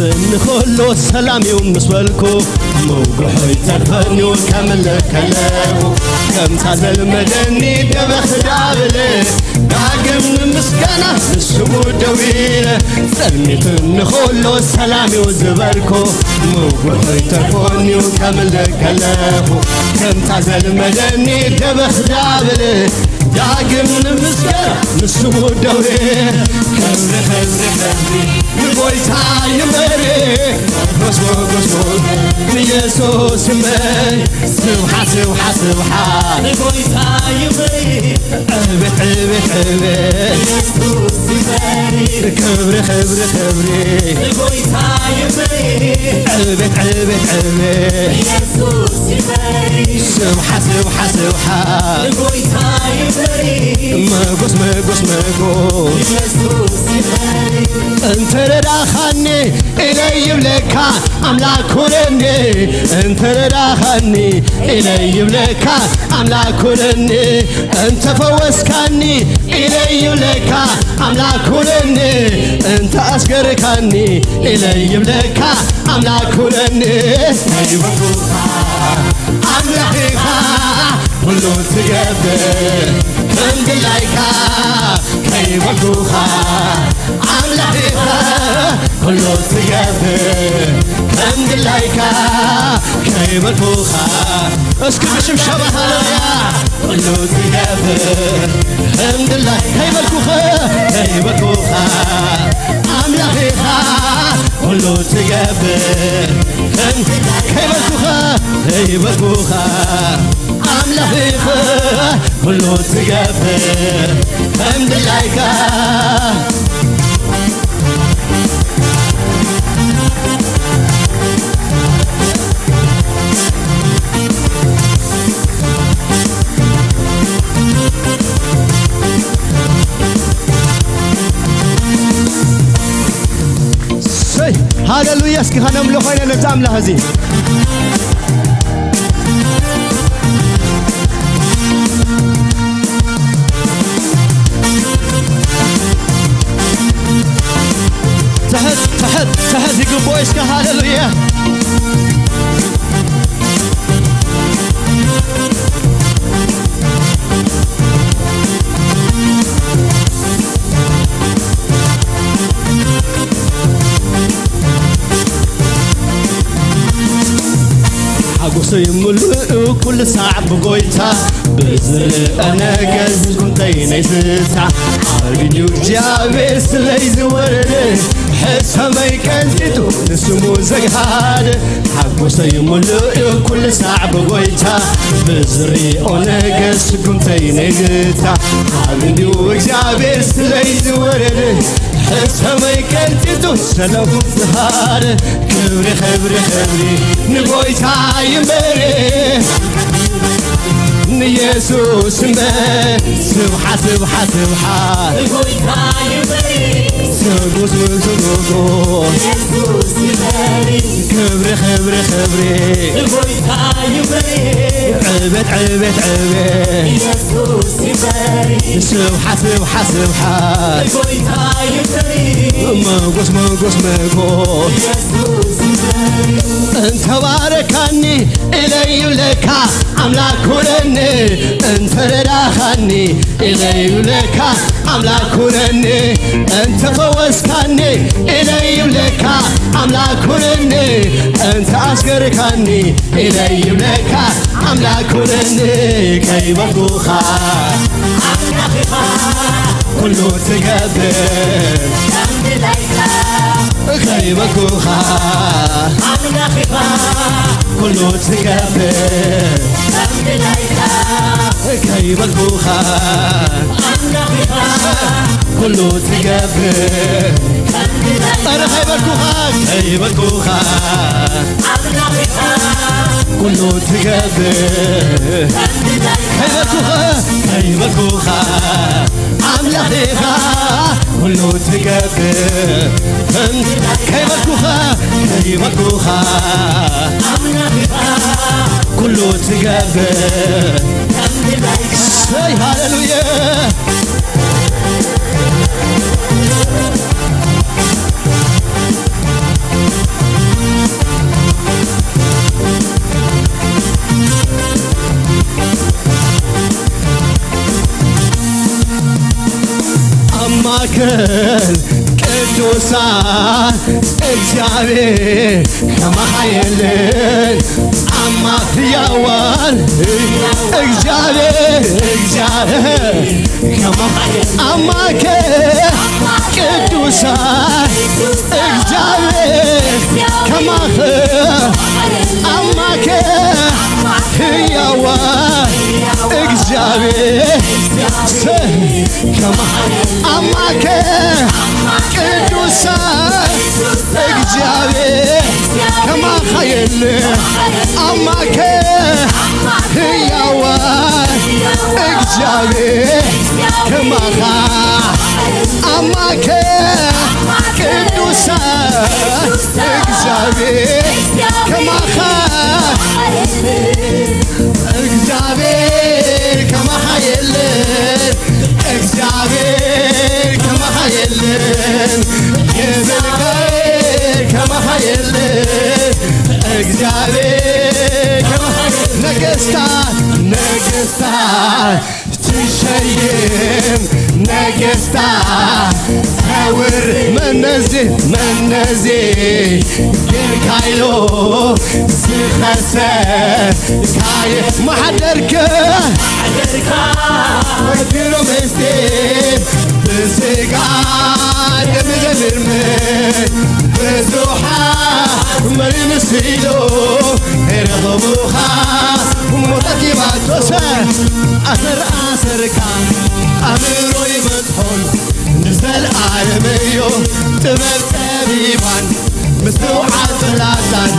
እንከሎ ሰላም እዩ ምስ በልኩ፣ ምጉሖይ ተርፈኒ ከምልእ ከለኹ፣ ከምታ ዘልመደኒ ደበኽ ዳብለ፣ ዳግም ንምስጋና ንስሙ ደው ኢለ፣ ጸልሚት እንከሎ ሰላም እዩ ዝበልኩ፣ ምጉሖይ ተርፈኒ ከምልእ ከለኹ፣ ከምታ ዘልመደኒ ደበኽ ዳብለ፣ ዳግም ንምስጋና ንስሙ ደውየ። ክብሪ፣ ክብሪ፣ ክብሪ ንጎይታ ይንበሪ። ሞጎስ፣ ሞጎስ፣ ሞጎስ ንየሱስ ይንበሪ። ስብሓት፣ ስብሓት፣ ስብሓት ንጎይታ ይንበሪ። ዕቤት፣ ዕቤት፣ ዕቤት ኢየሱስ ይንበሪ። ክብሪ፣ ክብሪ፣ ክብሪ ንጎይታ ይንበሪ። ዕቤት፣ ዕቤት፣ ዕቤት ኢየሱስ ይንበሪ። ስብሓት፣ ስብሓት፣ ስብሓት ንጎይታ ይንበሪ። መጎስ፣ መጎስ፣ መጎስ ኢየሱስ ይንበሪ። እንተ ረዳኻኒ ኢለ ይብለካ ኣምላኽ ኩነኒ። እንተ ረዳኻኒ ኢለ ይብለካ ኣምላኽ ኩነኒ። እንተ ፈወስካኒ ኢለ ይብለካ ኣምላኽ ኩነኒ። እንተ ኣስገርካኒ ኢለ ይብለካ ኣምላኽ ኩነኒ። ይበኩኻ ኣምላኽ ኢኻ ኩሉ ትገብር፣ ከም ድላይካ ከይበልኩኻ ኣምላኽ ኢኻ ኩሉ ትገብር፣ ከም ድላይካ ከይበልኩኻ። እስኪ ብሽምሸባ ሃለሉያ። ኩሉ ትገብር፣ ከም ድላይ ከይበልኩኻ፣ ከይበልኩኻ ኣምላኽ ኢኻ ኩሉ ትገብር፣ ከም ከይበልኩኻ፣ ከይበልኩኻ ኣምላኽ ኢኻ ኩሉ ትገብር፣ ከም ድላይካ። ሰይ፣ ሃሌሉያ። እስኪ ከነምልኾ ኢና ነቲ ኣምላኽ እዚ። ትሕት፣ ትሕት፣ ትሕት ይግብኦ እስከ። ሃሌሉያ። ሓጎሰይ ምሉእ ኩሉ ሳዕ ብጎይታ፣ ብዝርኦ ነገር ዝጉንተይ ናይ ዝታ። ኣርግዩ እግዚኣብሔር ስለይ ዝወረደ፣ ሕሰመይ ቀንጢጡ ንስሙ ዘግሃደ። ሓጎሰይ ምሉእ ኩሉ ሳዕ ብጎይታ፣ ብዝርኦ ነገር ስጉምተይ ናይ ዝታ። ኣርግዩ እግዚኣብሔር ስለይ ዝወረደ፣ ሕሰመይ ቀንጢጡ ሰላም ዝሃረ። ክብሪ፣ ክብሪ፣ ክብሪ ንጎይታ ይንበሪ፣ ንየሱስ ይንበሪ። ስብሓት፣ ስብሓት፣ ስብሓት ንጎይታ ይንበሪ። ንጉስ፣ ንጉስ፣ ንጉስ። የሱስ ይንበሪ። ክብሪ፣ ክብሪ፣ ክብሪ ንጎይታ ይንበሪ። ዕቤት፣ ዕቤት፣ ዕቤት። የሱስ ይንበሪ። ስብሓት፣ ስብሓት፣ ስብሓት ንጎይታ ይንበሪ። መጎስ፣ መጎስ፣ መጎስ። የሱስ ይንበሪ። እንተባረካኒ ኢለ ይብለካ ኣምላኽ ኩነኒ፣ እንተረዳኻኒ ኢለ ይብለካ ኣምላኽ ኩነኒ፣ እንተፈወስካኒ ኢለ ይብለካ ኣምላኽ ኩነኒ፣ እንተኣስገርካኒ ኢለ ይብለካ ኣምላኽ ኩነኒ። ከይበልኩኻ ኣምላኽ ኢኻ ኩሉ ትገብር፣ ከይበልኩኻ ኣምላኽ ኢኻ ኩሉ ትገብር፣ ከይበልኩኻ ኣምላኽ ኢኻ ኩሉ ትገብር። ኣረ ከይበልኩኻ፣ ከይበልኩኻ ኩሉ ትገብር። ከይበልኩኻ፣ ከይበልኩኻ ኣምላኽ ኢኻ ኩሉ ትገብር። ከይበልኩኻ፣ ከይበልኩኻ ኩሉ ትገብር። ሰይ ሃሌሉያ። ኣብ ማእከል ቅዱሳን እግዚኣብሔር ከማኻ የለን። ኣብ ሕያዋን እግዚኣብሔር፣ እግዚኣብሔር ከማኸ ኣማከ ቅዱሳን እግዚኣብሔር ከማኸ ኣማከ ሕያዋን እግዚኣብሔር ከማኸ ኣማከ ቅዱሳን እግዚኣብሔር ከማኻ የለ ኣማከ ሕያዋን እግዚኣብሔር ከማኻ ኣማከ ቅዱሳን እግዚኣብሔር ከማኻ እግዚኣብሔር ከማኻ የለን እግዚኣብሔር ከማኻ የለን የዘልቃ ከማኻ የለን እግዚኣብሔር ከማኻ ነገስታት ነገስታት ትሸይም ነገስታት ተውር መነዚ መነዚ ጌርካዮ ዝኸሰ ካየ ማሕደርከ ማሕደርካ ወኪሎ ምስጢር ብስጋ ደም ዘምርምር ብዙሓት መሪምስ ኢሎ ይረኸቡኻ እሞ ተኪባቶሰ ኣሰር ኣሰርካ ኣእምሮ ይበጽሖን ንዘለኣለም እዮ ጥበብ ጠቢባን ምስትውዓል ፍላጣን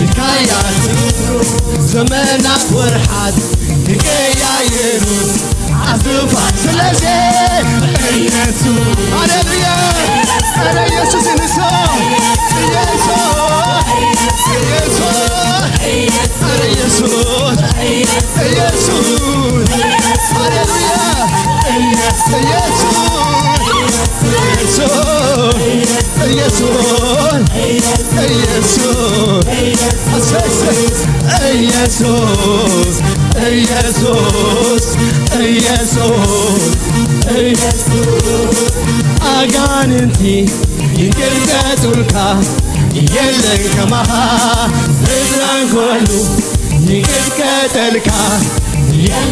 ይካያ ትብሩ ዘመናት ወርሓት ይቀያየሩ ኣስፋ ስለዚ ኢየሱስ ሃሌሉያ ኧረ ኢየሱስ ንሶ ኢየሱስ ኢየሱስ ኧረ ኢየሱስ ኢየሱስ ሃሌሉያ ኢየሱስ ኢየሱስ ኢየሱስ ኢየሱስ ኢየሱስ ኢየሱስ ኢየሱስ ኣጋንንቲ ይንቀጥቀጡልካ የለን ከማኻ ስልጣን ኩሉ ይንቀጥቀጠልካ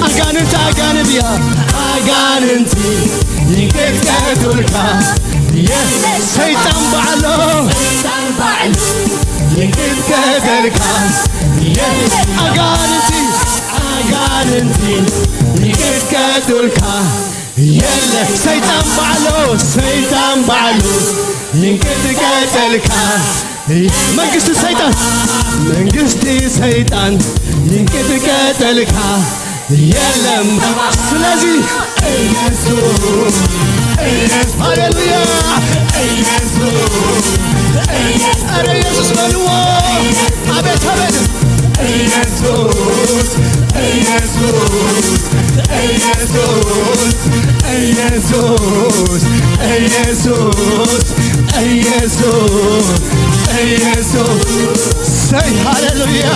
ኣጋንንቲ ኣጋንንትያ ኣጋንንቲ ይንቀጥቀጡልካ ሰይጣን ባዕሎ ይንቀጥቀጠልካ ኣጋንንቲ ኣጋንንቲ ይንቀጥቀጡልካ የለ ሰይጣን ባዕሎ ሰይጣን ባዕሎ ይንቀጥቀጠልካ መንግስቲ ሰይጣን መንግስቲ ሰይጣን ይንቀጥቀጠልካ የለም ስለዚ ኢየሱስ ኢየሱስ ሃሌሉያ ኢየሱስ ኧረ ኢየሱስ በልዎ አቤት አቤት ኢየሱስ ኢየሱስ ኢየሱስ ኢየሱስ ኢየሱስ ኢየሱስ ኢየሱስ ሰይ ሃሌሉያ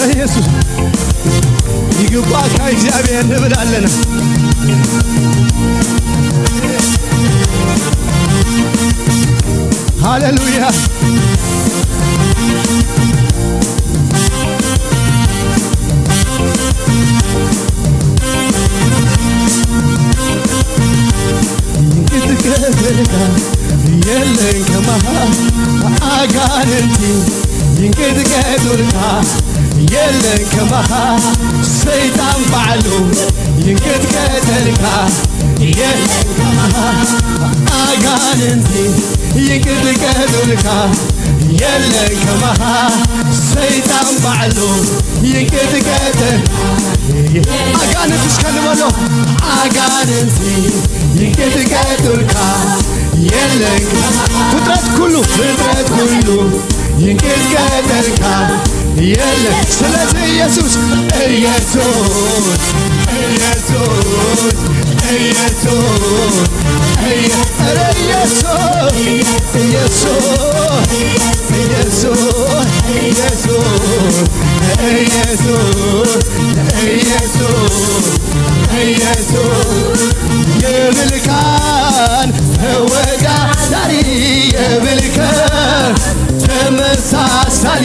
ኢየሱስ ይግባካ እግዚኣብሔር ንብል ኣለና። ሃሌሉያ። ክትከተልካ የለን ከማኻ ይንቅጥቀጡልካ የለን ከማኻ፣ ሰይጣን ባዕሉ ይንቅጥቀጠልካ የለን ከማኻ፣ ኣጋንንቲ ይንቅጥቀጡልካ የለን ከማኻ፣ ሰይጣን ባዕሉ ይንቅጥቀጠ ኣጋንንቲ እስከ ንበሎ፣ ኣጋንንቲ ይንቅጥቀጡልካ የለን። ፍጥረት ኩሉ፣ ፍጥረት ኩሉ ይንቅጥቀጠልካ የለን። ስለዚህ ኢየሱስ፣ ኢየሱስ፣ ኢየሱስ፣ ኢየሱስ፣ ኢየ-፣ ኧረ ኢየሱስ፣ ኢየሱስ፣ ኢየሱስ፣ ኢየሱስ፣ ኢየሱስ፣ ኢየሱስ፣ ኢየሱስ የብልካን ተወዳዳሪ፣ የብልካን ተመሳሳሊ፣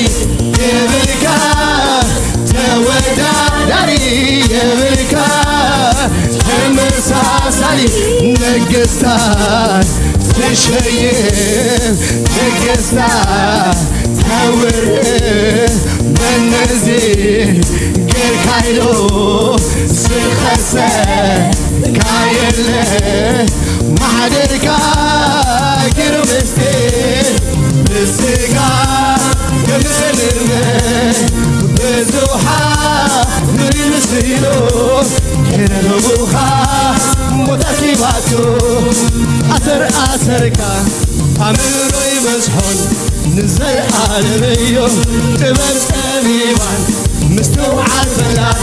የብልካን ተወዳዳሪ፣ የብልካን ተመሳሳሊ፣ ነገስታት ትሸይም፣ ነገስታት ተውር፣ መነዚ ጌርካ ኢሉ ዝኸሰካ የለ፣ ማሕደርካ ግርምስቲ ብስጋ ከምዝልመ ብዙሓን ንርኢ ምስሉ የረቡኻ ሞት ኣርኪባቶ ኣሰር ኣሰርካ ኣምሮ ይበዝሖን ንዘለዓለም እዩ ጥበብ ጠቢባን ምስትውዓል ፈላጣ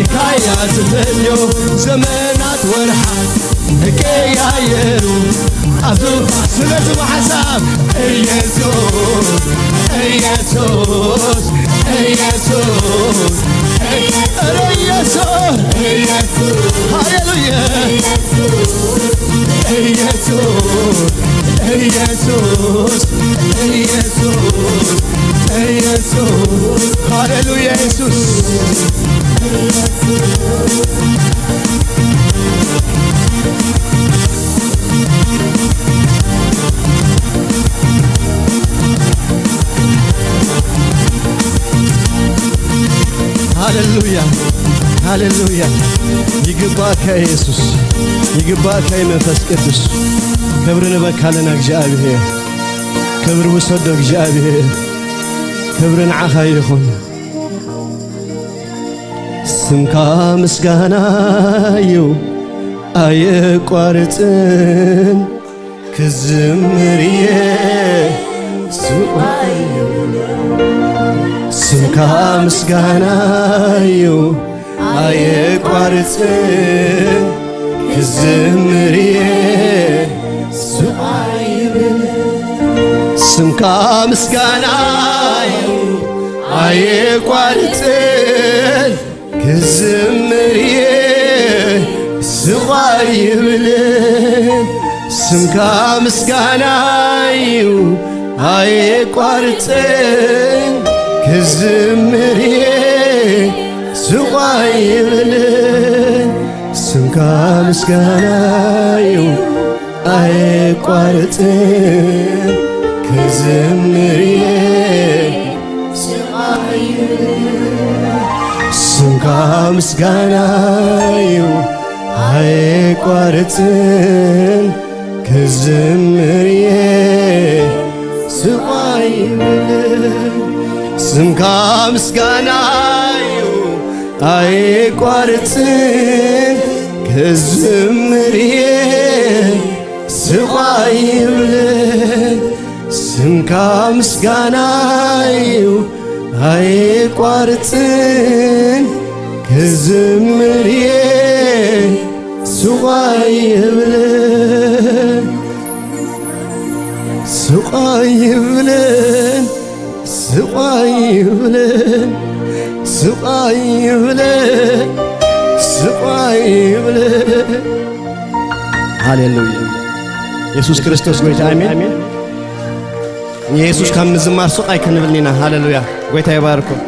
ኢካያ ትፈልዮ ዘመናት ወርሓት እቀያየሩ ኣዙ ስለዚ ብሓሳብ ኢየሱስ ኢየሱስ ኢየሱስ ኧረ ኢየሱስ ሃሌሉያ ኢየሱስ ኢየሱስ ኢየሱስ ኢየሱስ ሃሌሉያ ኢየሱስ ሃሌሉያ ሃሌሉያ። ይግባእካ ኢየሱስ፣ ይግባእካ መንፈስ ቅዱስ። ክብሪ ንበካ ኣለና እግዚኣብሔር፣ ክብሪ ውሰዶ እግዚኣብሔር፣ ክብሪ ንዓኻ ይኹን። ስምካ ምስጋና እዩ ኣየቋርጽን ክዝምር እየ ስምካ ምስጋና እዩ ኣየቋርጽን ክዝምር እየ ስምካ ምስጋና እዩ ኣየቋርጽን ክዝምር እየ ስቕ ኣይብልን ስምካ ምስጋና እዩ ኣየቋርጽን ክዝምር እየ ስቕ ኣይብልን ስምካ ምስጋና እዩ ኣየቋርጽን ክዝምር እየ ስምካ ምስጋና እዩ ኣየቋርጽን ክዝምር እየ ስቕ ኣይብልን ስምካ ምስጋና እዩ ኣየቋርጽን ክዝምር እየ ስቕ ኣይብልን ስምካ ምስጋና እዩ ኣየቋርጽን ክዝምር እየ ስቕ ኣይብልን ስቕ ኣይብልን ስቕ ኣይብልን ስቕ ኣይብልን ስቕ ኣይብልን ሃሌሉያ ኢየሱስ ክርስቶስ ጎይታ ኣሜን። ንየሱስ ካብ ምዝማር ሱቕ ኣይክንብልን ኢና። ሃሌሉያ። ጎይታ ይባርኩም።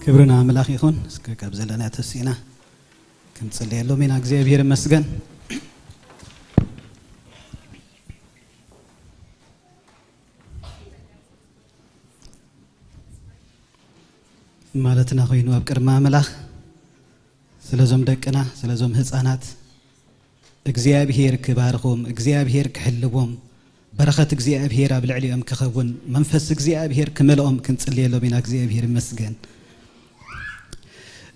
ክብሪ ንኣምላኽ ይኹን። እስከ ካብ ዘለና ተሲእና ክንጽልየሎም ኢና። እግዚኣብሔር ይመስገን። ማለትና ኮይኑ ኣብ ቅድሚ ኣምላኽ ስለዞም ደቅና፣ ስለዞም ህፃናት እግዚኣብሔር ክባርኾም፣ እግዚኣብሔር ክሕልዎም፣ በረኸት እግዚኣብሔር ኣብ ልዕሊኦም ክኸውን፣ መንፈስ እግዚኣብሔር ክመልኦም ክንጽልየሎም ኢና። እግዚኣብሔር ይመስገን።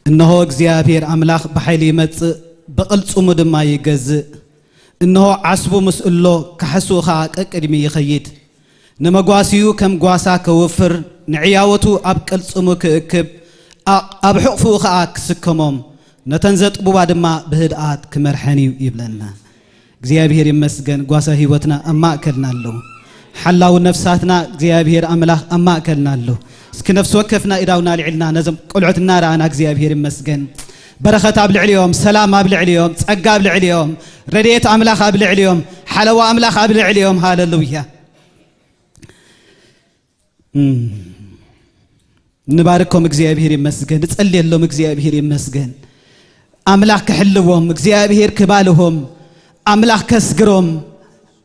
እንሆ እግዚኣብሔር ኣምላኽ ብሓይሊ ይመጽእ፣ ብቕልጽሙ ድማ ይገዝእ። እንሆ ዓስቡ ምስ እሎ፣ ካሕስኡ ኸኣ ቀቅድሚ ይኸይድ። ንመጓሲኡ ከም ጓሳ ከውፍር፣ ንዕያወቱ ኣብ ቅልጽሙ ክእክብ፣ ኣ-፣ ኣብ ሕቕፍኡ ኸኣ ክስከሞም፣ ነተን ዘጥብዋ ድማ ብህድኣት ክመርሐን እዩ ይብለና። እግዚኣብሔር ይመስገን፣ ጓሳ ህይወትና ኣብ ማእከልና ኣሎ። ሓላው ነፍሳትና እግዚኣብሔር ኣምላኽ ኣብ ማእከልና ኣሎ። እስኪ ነፍሲ ወከፍና ኢዳውና ኣልዒልና ነዞም ቆልዑት እናረኣና እግዚኣብሔር ይመስገን። በረኸት ኣብ ልዕሊኦም፣ ሰላም ኣብ ልዕሊኦም፣ ጸጋ ኣብ ልዕሊኦም፣ ረድኤት ኣምላኽ ኣብ ልዕሊኦም፣ ሓለዋ ኣምላኽ ኣብ ልዕሊኦም። ሃለሉያ። እም። ንባርኮም እግዚኣብሔር ይመስገን፣ ንጸልየሎም እግዚኣብሔር ይመስገን። ኣምላኽ ክሕልዎም፣ እግዚኣብሔር ክባልሆም፣ ኣምላኽ ከስግሮም፣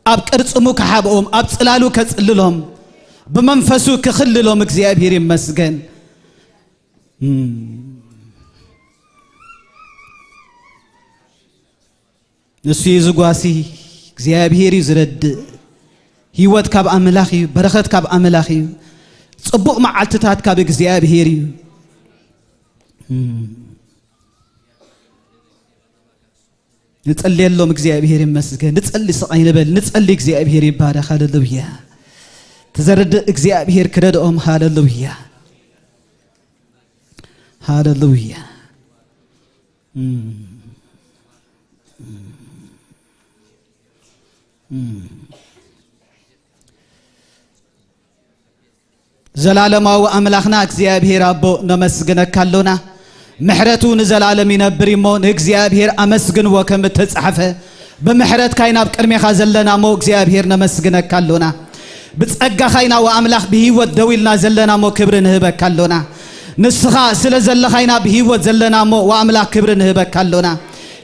ኣብ ቅርጽሙ ክሓብኦም፣ ኣብ ጽላሉ ከጽልሎም፣ ብመንፈሱ ክኽልሎም እግዚኣብሔር ይመስገን። እም። ንሱ እዩ ዝጓሲ፣ እግዚኣብሔር እዩ ዝረድእ። ህይወት ካብ ኣምላኽ እዩ፣ በረኸት ካብ ኣምላኽ እዩ፣ ጽቡቕ መዓልትታት ካብ እግዚኣብሔር እዩ። እም። ንጸልየሎም፣ እግዚኣብሔር ይመስገን። ንጸሊ፣ ስቕ ኣይንበል፣ ንጸሊ፣ እግዚኣብሔር ይባረኽ። ሃለሉያ። ትዘርድእ እግዚኣብሔር ክረድኦም። ሃለሉያ፣ ሃለሉያ። እም። እም። እም። ዘላለማዊ ኣምላኽና እግዚኣብሔር ኣቦ ነመስግነካ ኣሎና። ምሕረቱ ንዘላለም ይነብር እሞ ንእግዚኣብሔር ኣመስግንዎ ከም እተጻሕፈ፣ ብምሕረትካ ኢና ኣብ ቅድሜኻ ዘለና እሞ እግዚኣብሔር ነመስግነካ ኣሎና። ብጸጋኻ ኢና ወኣምላኽ ብህይወት ደው ኢልና ዘለና እሞ ክብሪ ንህበካ ኣሎና። ንስኻ ስለ ዘለኻ ኢና ብህይወት ዘለና እሞ ወኣምላኽ ክብሪ ንህበካ ኣሎና።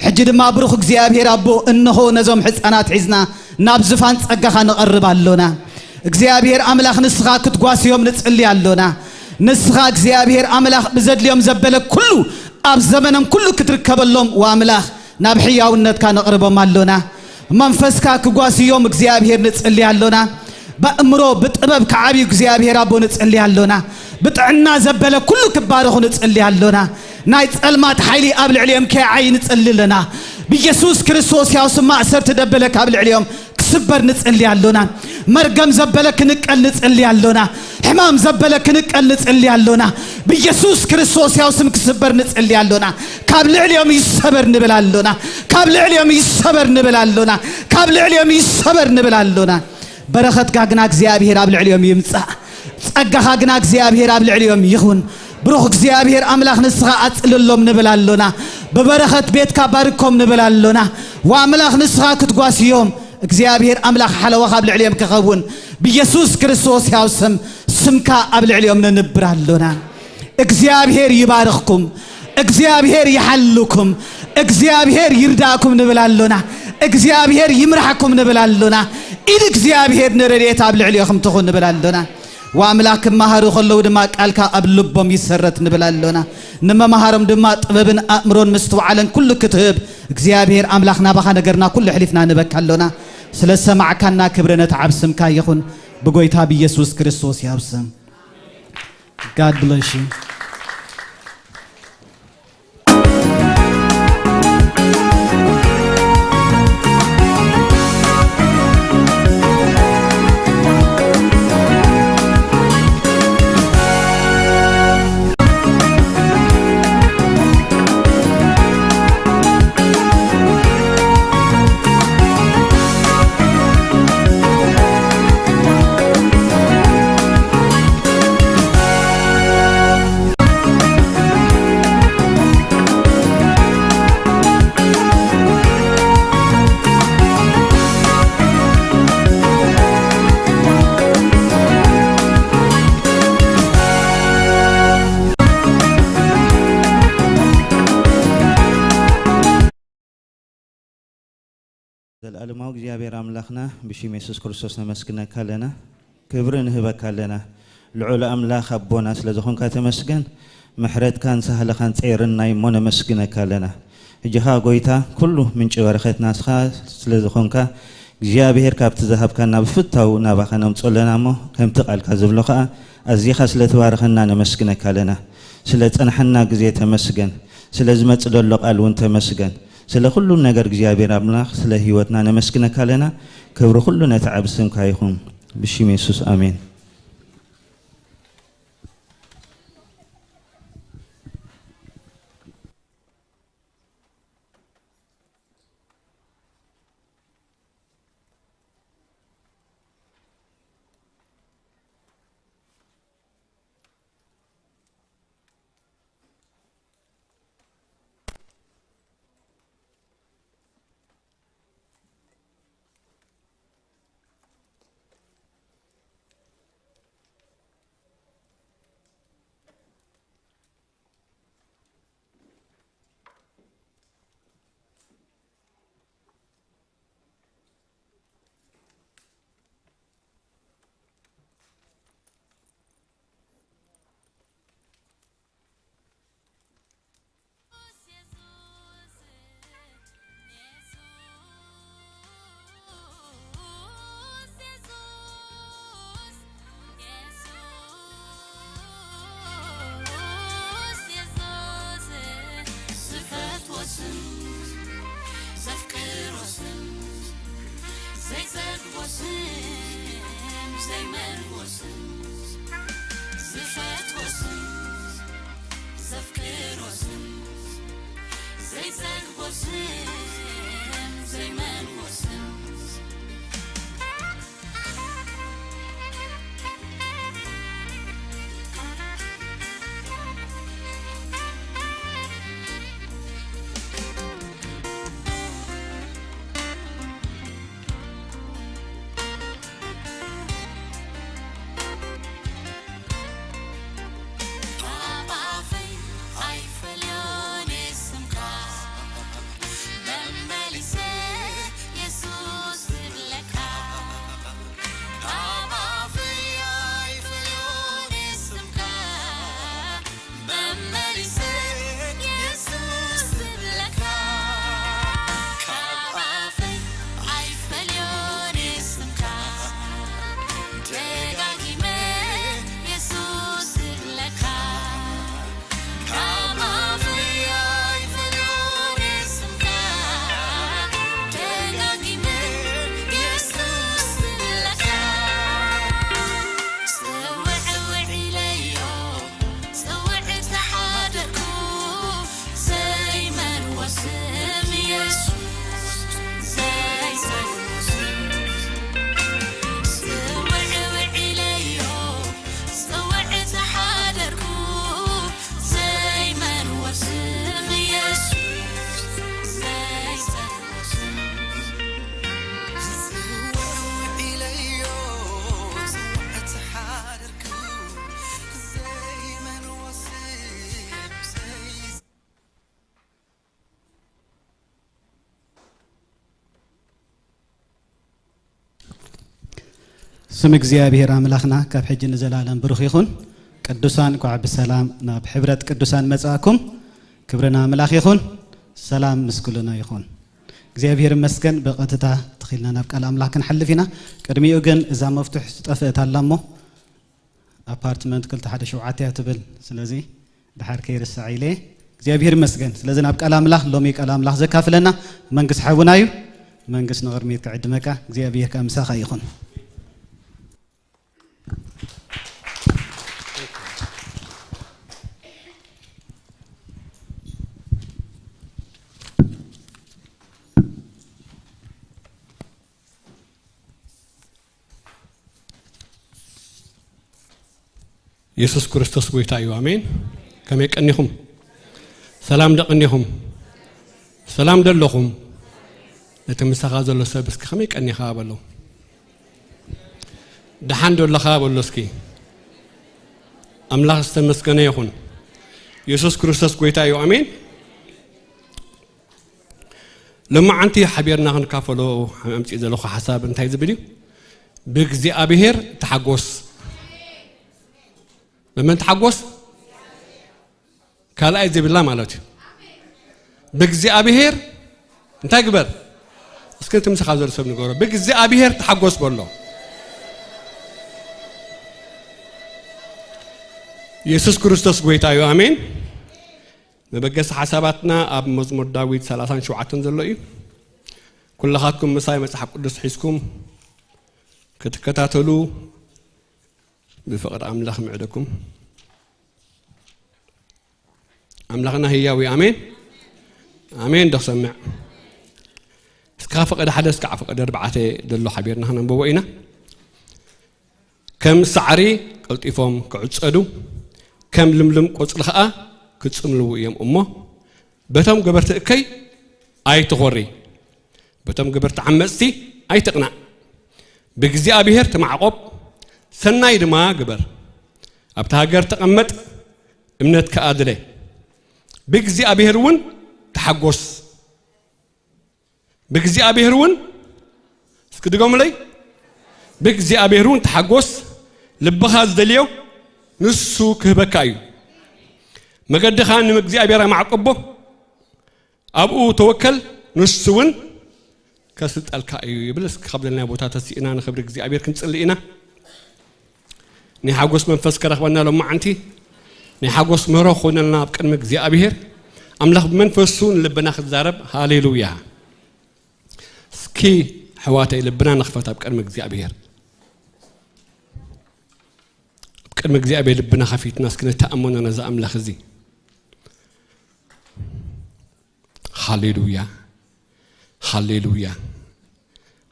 ሕጂ ድማ ብሩኽ እግዚኣብሔር ኣቦ እንሆ ነዞም ሕፃናት ሒዝና ናብ ዝፋን ጸጋኻ ንቐርብ ኣሎና። እግዚኣብሔር ኣምላኽ ንስኻ ክትጓስዮም ንጽሊ ኣሎና። ንስኻ እግዚኣብሔር ኣምላኽ ብዘድልዮም ዘበለ ኩሉ ኣብ ዘመኖም ኩሉ ክትርከበሎም ወኣምላኽ ናብ ሕያውነትካ ነቕርቦም ኣሎና። መንፈስካ ክጓስዮም እግዚኣብሔር ንጽሊ ኣሎና። ብኣእምሮ ብጥበብ ክዓብዩ እግዚኣብሔር ኣቦ ንጽሊ ኣሎና። ብጥዕና ዘበለ ኩሉ ክባረኹ ንጽሊ ኣሎና። ናይ ጸልማት ሓይሊ ኣብ ልዕሊኦም ከይዓይ ንጽሊ ኣለና። ብኢየሱስ ክርስቶስ ያው ስም ማእሰርቲ ደበለ ካብ ልዕሊኦም ክስበር ንጽሊ ኣሎና። መርገም ዘበለ ክንቀል ንጽሊ ኣሎና። ሕማም ዘበለ ክንቀል ንጽሊ ኣሎና። ብኢየሱስ ክርስቶስ ያው ስም ክስበር ንጽሊ ኣሎና። ካብ ልዕሊኦም ይሰበር ንብል ኣሎና። ካብ ልዕሊኦም ይሰበር ንብል ኣሎና። ካብ ልዕሊኦም ይሰበር ንብል ኣሎና። በረኸትካ ግና እግዚኣብሔር ኣብ ልዕሊኦም ይምጻእ። ጸጋኻ ግና እግዚኣብሔር ኣብ ልዕሊኦም ይኹን። ብሩኽ እግዚኣብሔር ኣምላኽ ንስኻ ኣጽልሎም ንብል ኣሎና። ብበረኸት ቤትካ ባርኮም ንብል ኣሎና። ወኣምላኽ ንስኻ ክትጓስዮም እግዚኣብሔር ኣምላኽ ሓለዋኻ ኣብ ልዕሊኦም ክኸውን ብኢየሱስ ክርስቶስ ያው ስም ስምካ ኣብ ልዕሊኦም ነንብር ኣሎና። እግዚኣብሔር ይባርኽኩም፣ እግዚኣብሔር ይሓልኩም፣ እግዚኣብሔር ይርዳእኩም ንብል ኣሎና። እግዚኣብሔር ይምርሓኩም ንብል ኣሎና። ኢድ እግዚኣብሔር ንረድኤት ኣብ ልዕሊኦም ትኹን ንብል ኣሎና። ወኣምላኽ ክመሃሩ ከለዉ ድማ ቃልካ ኣብ ልቦም ይሰረት ንብል ኣሎና። ንመምሃሮም ድማ ጥበብን ኣእምሮን ምስትውዓለን ኩሉ ክትህብ እግዚኣብሔር ኣምላኽ ናባኻ ነገርና ኩሉ ኣሕሊፍና ንበካ ኣሎና። ስለ ሰማዕካና ክብሪ ነቲ ዓብ ስምካ ይኹን። ብጎይታ ብኢየሱስ ክርስቶስ ያው ስም። God bless you. ዘላለማዊ እግዚኣብሔር ኣምላኽና ብሽም የሱስ ክርስቶስ ነመስግነካ ኣለና። ክብሪ ንህበካ ኣለና። ልዑል ኣምላኽ ኣቦና ስለ ዝኾንካ ተመስገን። ምሕረትካን ሳህልኻን ጸይርናይ እሞ ነመስግነካ ኣለና። ሕጂ ኸኣ ጎይታ ኩሉ ምንጪ በረኸትና ንስኻ ስለ ዝኾንካ እግዚኣብሔር ካብቲ ዝሃብካና ብፍታው ናባኻ ነምጽኦ ኣለና እሞ ከምቲ ቃልካ ዝብሎ ኸኣ ኣዚኻ ስለ ትባርኸና ነመስግነካ ኣለና። ስለ ጸንሐና ግዜ ተመስገን። ስለ ዝመጽእ ዘሎ ቃል እውን ተመስገን። ስለ ኩሉ ነገር እግዚኣብሔር ኣምላኽ ስለ ህይወትና ነመስግነካ ኣለና። ክብሪ ኩሉ ነቲ ዓቢ ስምካ ይኹን። ብሽም የሱስ ኣሜን። ስም እግዚኣብሔር ኣምላኽና ካብ ሕጂ ንዘላለም ብሩኽ ይኹን። ቅዱሳን፣ እንኳዕ ብሰላም ናብ ሕብረት ቅዱሳን መጻእኩም። ክብሪ ንኣምላኽ ይኹን። ሰላም ምስ ኩልና ይኹን። እግዚኣብሔር ይመስገን። ብቐጥታ ተኺልና ናብ ቃል ኣምላኽ ክንሓልፍ ኢና። ቅድሚኡ ግን እዛ መፍቱሕ ዝጠፍአት ኣላ እሞ ኣፓርትመንት ክልተ ሓደ ሸውዓተ እያ ትብል። ስለዚ ድሓር ከይርሳዕ ኢለ። እግዚኣብሔር ይመስገን። ስለዚ ናብ ቃል ኣምላኽ፣ ሎሚ ቃል ኣምላኽ ዘካፍለና መንግስ ሓውና እዩ። መንግስ ንቕድሚት ክዕድመካ፣ እግዚኣብሔር ከኣ ምሳኻ ይኹን። የሱስ ክርስቶስ ጎይታ እዩ። ኣሜን። ከመይ ቀኒኹም? ሰላም ዶ ቀኒኹም? ሰላም ዶ ኣለኹም? ነቲ ምሳኻ ዘሎ ሰብ እስኪ ከመይ ቀኒኻ በሎ። ደሓን ዶ ኣለኻ በሎ እስኪ። ኣምላኽ ዝተመስገነ ይኹን። የሱስ ክርስቶስ ጎይታ እዩ። ኣሜን። ሎማዓንቲ ሓቢርና ክንካፈሎ ኣምፅእ ዘለኹ ሓሳብ እንታይ ዝብል እዩ? ብእግዚኣብሔር ተሓጎስ። ብመን ተሓጎስ? ካልኣይ ዝብላ ማለት እዩ። ብእግዚኣብሔር እንታይ ግበር? እስኪ እቲ ምሳኻ ዘሎ ሰብ ንገሮ፣ ብእግዚኣብሔር ተሓጎስ በሎ። ኢየሱስ ክርስቶስ ጎይታ እዩ። ኣሜን። መበገሲ ሓሳባትና ኣብ መዝሙር ዳዊት ሰላሳን ሸውዓተን ዘሎ እዩ። ኩላኻትኩም ምሳይ መጽሓፍ ቅዱስ ሒዝኩም ክትከታተሉ ብፍቕሪ ኣምላኽ ምዕደኩም። ኣምላኽና ህያው እዩ። ኣሜን፣ ኣሜን። ዶ ክሰምዕ? እስካ ፈቐደ ሓደ፣ እስካ ፈቐደ ኣርባዕተ ዘሎ ሓቢርና ክነንብቦ ኢና። ከም ሳዕሪ ቀልጢፎም ክዕጸዱ፣ ከም ልምሉም ቆጽሊ ኸኣ ክጽምልዉ እዮም እሞ፣ በቶም ገበርቲ እከይ ኣይትኾሪ፣ በቶም ገበርቲ ዓመጽቲ ኣይትቕናእ። ብእግዚኣብሔር ተማዕቆብ፣ ሰናይ ድማ ግበር። ኣብታ ሃገር ተቐመጥ፣ እምነት ከኣ ድለ። ብእግዚኣብሔር እውን ተሓጎስ። ብእግዚኣብሔር እውን፣ እስኪ ድገሙለይ፣ ብእግዚኣብሔር እውን ተሓጎስ። ልብኻ ዝደልዮ ንሱ ክህበካ እዩ። መገድኻ ንእግዚኣብሔር ኣማዕቅቦ፣ ኣብኡ ተወከል፣ ንሱ እውን ከስልጠልካ እዩ ይብል። እስኪ ካብ ዘለናዮ ቦታ ተሲእና ንኽብሪ እግዚኣብሔር ክንጽሊ ኢና። ናይ ሓጎስ መንፈስ ከረኽበና ሎማዓንቲ፣ ናይ ሓጎስ ምህሮ ክኾነልና ኣብ ቅድሚ እግዚኣብሔር። ኣምላኽ ብመንፈሱ ንልብና ክዛረብ። ሃሌሉያ። እስኪ ኣሕዋተይ ልብና ንኽፈት ኣብ ቅድሚ እግዚኣብሔር። ኣብ ቅድሚ እግዚኣብሔር ልብና ከፊትና እስኪ ንተኣመኖ ነዚ ኣምላኽ እዚ። ሃሌሉያ፣ ሃሌሉያ፣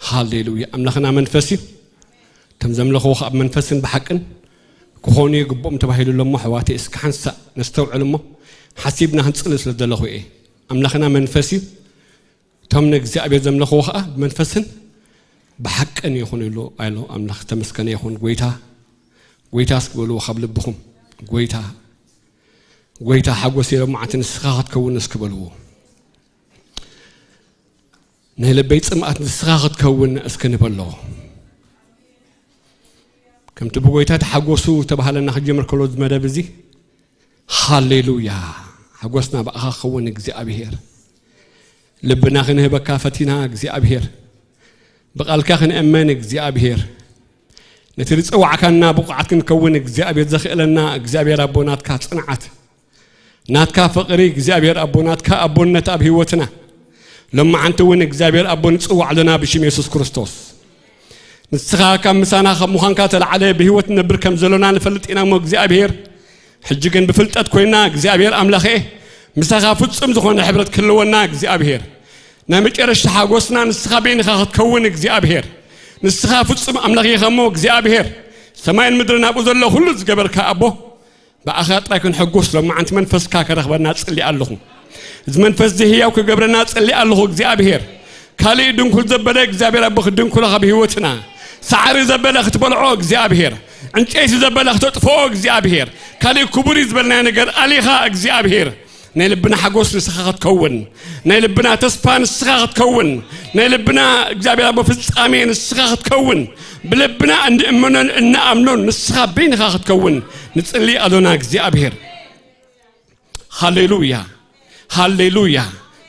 ሃሌሉያ። ኣምላኽና መንፈስ እዩ። እቶም ዘምለኽዎ ኸኣ ብመንፈስን ብሓቅን ክኾኑ ይግብኦም ተባሂሉ ኣሎ እሞ፣ ኣሕዋተይ እስኪ ሓንሳእ ነስተውዕል እሞ፣ ሓሲብና ክንጽሊ ስለ ዘለኹ እየ። ኣምላኽና መንፈስ እዩ። እቶም ንእግዚኣብሔር ዘምለኽዎ ኸኣ ብመንፈስን ብሓቅን ይኹኑ ኢሉ ኣሎ። ኣምላኽ ተመስገነ ይኹን። ጎይታ፣ ጎይታ እስኪ በልዎ ካብ ልብኹም። ጎይታ፣ ጎይታ ሓጎስ ኢሎም መዓልቲ ንስኻ ክትከውን እስኪ በልዎ። ናይ ልበይ ጽምኣት ንስኻ ክትከውን እስኪ ንበሎ። ከምቲ ብጎይታ ተሓጎሱ ተባህለና ክጀምር ከሎ እዚ መደብ እዚ፣ ሃሌሉያ፣ ሓጎስና ብኣኻ ክኸውን እግዚኣብሔር። ልብና ክንህበካ ፈቲና እግዚኣብሔር። ብቓልካ ክንእመን እግዚኣብሔር። ነቲ ዝጸዋዕካና ብቑዓት ክንከውን እግዚኣብሔር ዘኽእለና እግዚኣብሔር ኣቦ ናትካ ጽንዓት፣ ናትካ ፍቕሪ እግዚኣብሔር ኣቦ፣ ናትካ ኣቦነት ኣብ ህይወትና። ሎማዓንቲ እውን እግዚኣብሔር ኣቦ ንጽዋዕ ኣለና ብሽም የሱስ ክርስቶስ። ንስኻ ካብ ምሳና ካብ ምዃንካ ተለዓለ ብህይወት ንነብር ከም ዘሎና ንፈልጥ ኢና እሞ እግዚኣብሔር፣ ሕጂ ግን ብፍልጠት ኮይና እግዚኣብሔር ኣምላኸ፣ ምሳኻ ፍጹም ዝኾነ ሕብረት ክህልወና እግዚኣብሔር። ናይ መጨረሽታ ሓጎስና ንስኻ በይንኻ ክትከውን እግዚኣብሔር። ንስኻ ፍጹም ኣምላኽ ኢኻ እሞ እግዚኣብሔር፣ ሰማይን ምድርን ኣብኡ ዘሎ ኩሉ ዝገበርካ ኣቦ፣ ብኣኻ ጥራይ ክንሕጎስ ሎማዓንቲ መንፈስካ ከረኽበና ጽሊ ኣለኹ። እዚ መንፈስ እዚ ህያው ክገብረና ጽሊ ኣለኹ እግዚኣብሔር። ካልእ ድንኩል ዘበለ እግዚኣብሔር ኣቦ ክትድንኩሎ ካብ ህይወትና። ሳዕሪ ዘበለ ክትበልዖ እግዚኣብሔር። ዕንጨይቲ ዘበለ ክተጥፍኦ እግዚኣብሔር። ካልእ ክቡር እዩ ዝበልናዮ ነገር ኣሊኻ እግዚኣብሔር። ናይ ልብና ሓጎስ ንስኻ ክትከውን፣ ናይ ልብና ተስፋ ንስኻ ክትከውን፣ ናይ ልብና እግዚኣብሔር ኣቦ ፍጻሜ ንስኻ ክትከውን፣ ብልብና እንእመኖን እንኣምኖን ንስኻ በይንኻ ክትከውን ንጽሊ ኣሎና እግዚኣብሔር። ሃሌሉያ፣ ሃሌሉያ።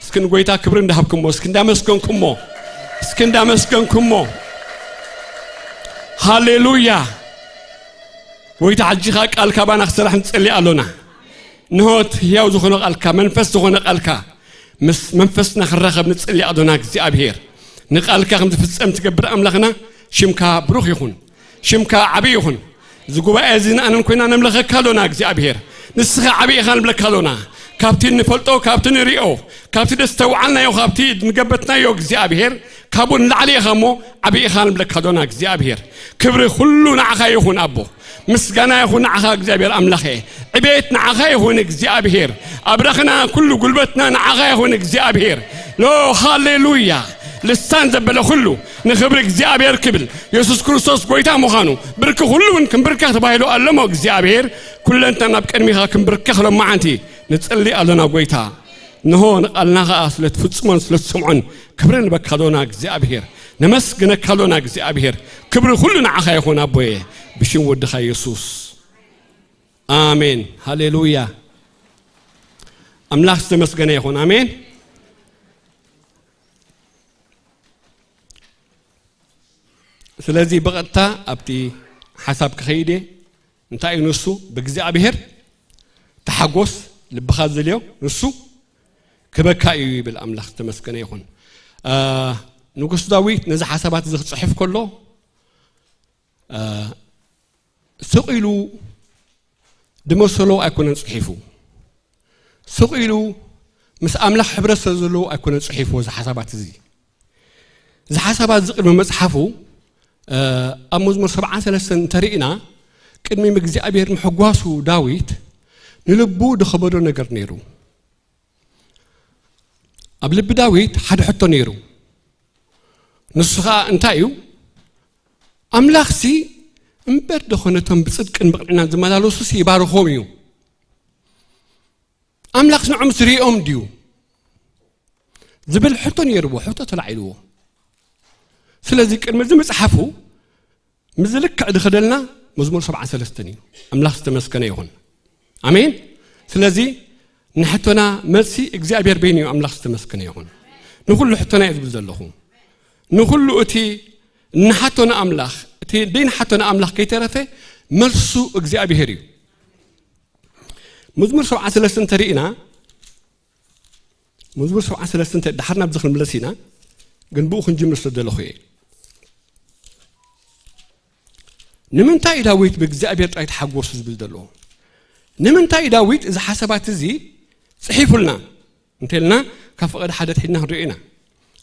እስኪ ንጎይታ ክብሪ እንዳሃብኩሞ፣ እስኪ እንዳመስገንኩሞ፣ እስኪ እንዳመስገንኩሞ። ሃሌሉያ። ጎይታ ሕጂ ኸኣ ቃልካ ባና ክሰርሕ ንጽሊ ኣሎና። ንሆት ህያው ዝኾነ ቃልካ፣ መንፈስ ዝኾነ ቃልካ፣ ምስ መንፈስና ክራኸብ ንጽሊ ኣዶና እግዚኣብሔር። ንቃልካ ከም ዝፍጸም ትገብር ኣምላኽና፣ ሽምካ ብሩኽ ይኹን። ሽምካ ዓቢ ይኹን። እዚ ጉባኤ እዚ ንኣነን ኮይና ነምለኸካ ኣሎና እግዚኣብሔር። ንስኻ ዓቢ ኢኻ ንብለካ ኣሎና። ካብቲ እንፈልጦ፣ ካብቲ ንሪኦ፣ ካብቲ ደስተውዓልናዮ፣ ካብቲ ንገበትናዮ እግዚኣብሔር፣ ካብኡ ንላዕሊ ኢኻ እሞ ዓቢ ኢኻ ንብለካ ኣሎና እግዚኣብሔር። ክብሪ ኩሉ ንዓኻ ይኹን ኣቦ። ምስጋና ይኹን ንዓኻ እግዚኣብሔር ኣምላኸ። ዕቤት ንዓኻ ይኹን እግዚኣብሔር። ኣብረኽና ኩሉ ጉልበትና ንዓኻ ይኹን እግዚኣብሔር። ሎ ሃሌሉያ። ልሳን ዘበለ ኩሉ ንኽብሪ እግዚኣብሔር ክብል፣ የሱስ ክርስቶስ ጎይታ ምዃኑ፣ ብርኪ ኩሉ እውን ክንብርከኽ ተባሂሉ ኣሎሞ እግዚኣብሔር። ኩለንተና ኣብ ቅድሚኻ ክንብርከኽ ሎማዓንቲ ንጽሊ ኣሎና ጎይታ። እንሆ ንቓልና ኸኣ ስለ ትፍጽሞን ስለ ትሰምዖን ክብሪ ንበካ ዶና እግዚኣብሔር። ነመስግነካ ዶና እግዚኣብሔር። ክብሪ ኩሉ ንዓኻ ይኹን ኣቦየ፣ ብሽም ወድኻ የሱስ። ኣሜን። ሃሌሉያ። ኣምላኽ ዝተመስገነ ይኹን። ኣሜን። ስለዚ ብቐጥታ ኣብቲ ሓሳብ ክኸይድ እየ። እንታይ እዩ ንሱ? ብእግዚኣብሔር ተሓጎስ፣ ልብኻ ዘልዮ ንሱ ክበካ እዩ ይብል። ኣምላኽ ዝተመስገነ ይኹን። እ፣ ንጉስ ዳዊት ነዚ ሓሳባት እዚ ክጽሕፍ ከሎ፣ እ፣ ስቕ ኢሉ ድመሰሎ ኣይኮነን ጽሒፉ። ስቕ ኢሉ ምስ ኣምላኽ ሕብረት ስለ ዘለዎ ኣይኮነን ጽሒፍዎ እዚ ሓሳባት እዚ። እዚ ሓሳባት እዚ ቅድሚ መጽሓፉ፣ እ፣ ኣብ መዝሙር ሰብዓን ሰለስተን እንተርኢና፣ ቅድሚ እግዚኣብሔር ምሕጓሱ ዳዊት ንልቡ ድኸበዶ ነገር ነይሩ። ኣብ ልቢ ዳዊት ሓደ ሕቶ ነይሩ። ንሱ ኸኣ እንታይ እዩ? ኣምላኽሲ እምበር ደኾ ነቶም ብጽድቅን ብቕንዕናን ዝመላለሱሲ ይባርኾም እዩ። ኣምላኽስ ንዖምስ ሪኦም ድዩ? ዝብል ሕቶ ነይርዎ፣ ሕቶ ተላዒልዎ። ስለዚ ቅድሚ እዚ ምጽሓፉ፣ ምዚ ልክዕ ዝኸደልና መዝሙር ሰብዓን ሰለስተን እዩ። ኣምላኽ ዝተመስገነ ይኹን። ኣሜን። ስለዚ ንሕቶና መልሲ እግዚኣብሔር በይኑ እዩ። ኣምላኽ ዝተመስገነ ይኹን። ንኹሉ ሕቶና እዩ ዝብል ዘለኹ። ንኹሉ እቲ እንሓቶ ንኣምላኽ፣ እቲ ደይንሓቶ ንኣምላኽ ከይተረፈ መልሱ እግዚኣብሔር እዩ። መዝሙር ሰብዓን ሰለስተን እንተርኢና፣ መዝሙር ሰብዓን ሰለስተን እንተ-፣ ደሓር ናብዚ ክንምለስ ኢና፣ ግን ብኡ ክንጅምር ስለ ዘለኹ እየ። ንምንታይ እዩ ዳዊት ብእግዚኣብሔር ጥራይ ተሓጎሱ ዝብል ዘሎ? ንምንታይ እዩ ዳዊት እዚ ሓሳባት እዚ ጽሒፉልና? እንተልና፣ ካብ ፈቐደ ሓደ ትሒድና ክንሪኦ ኢና።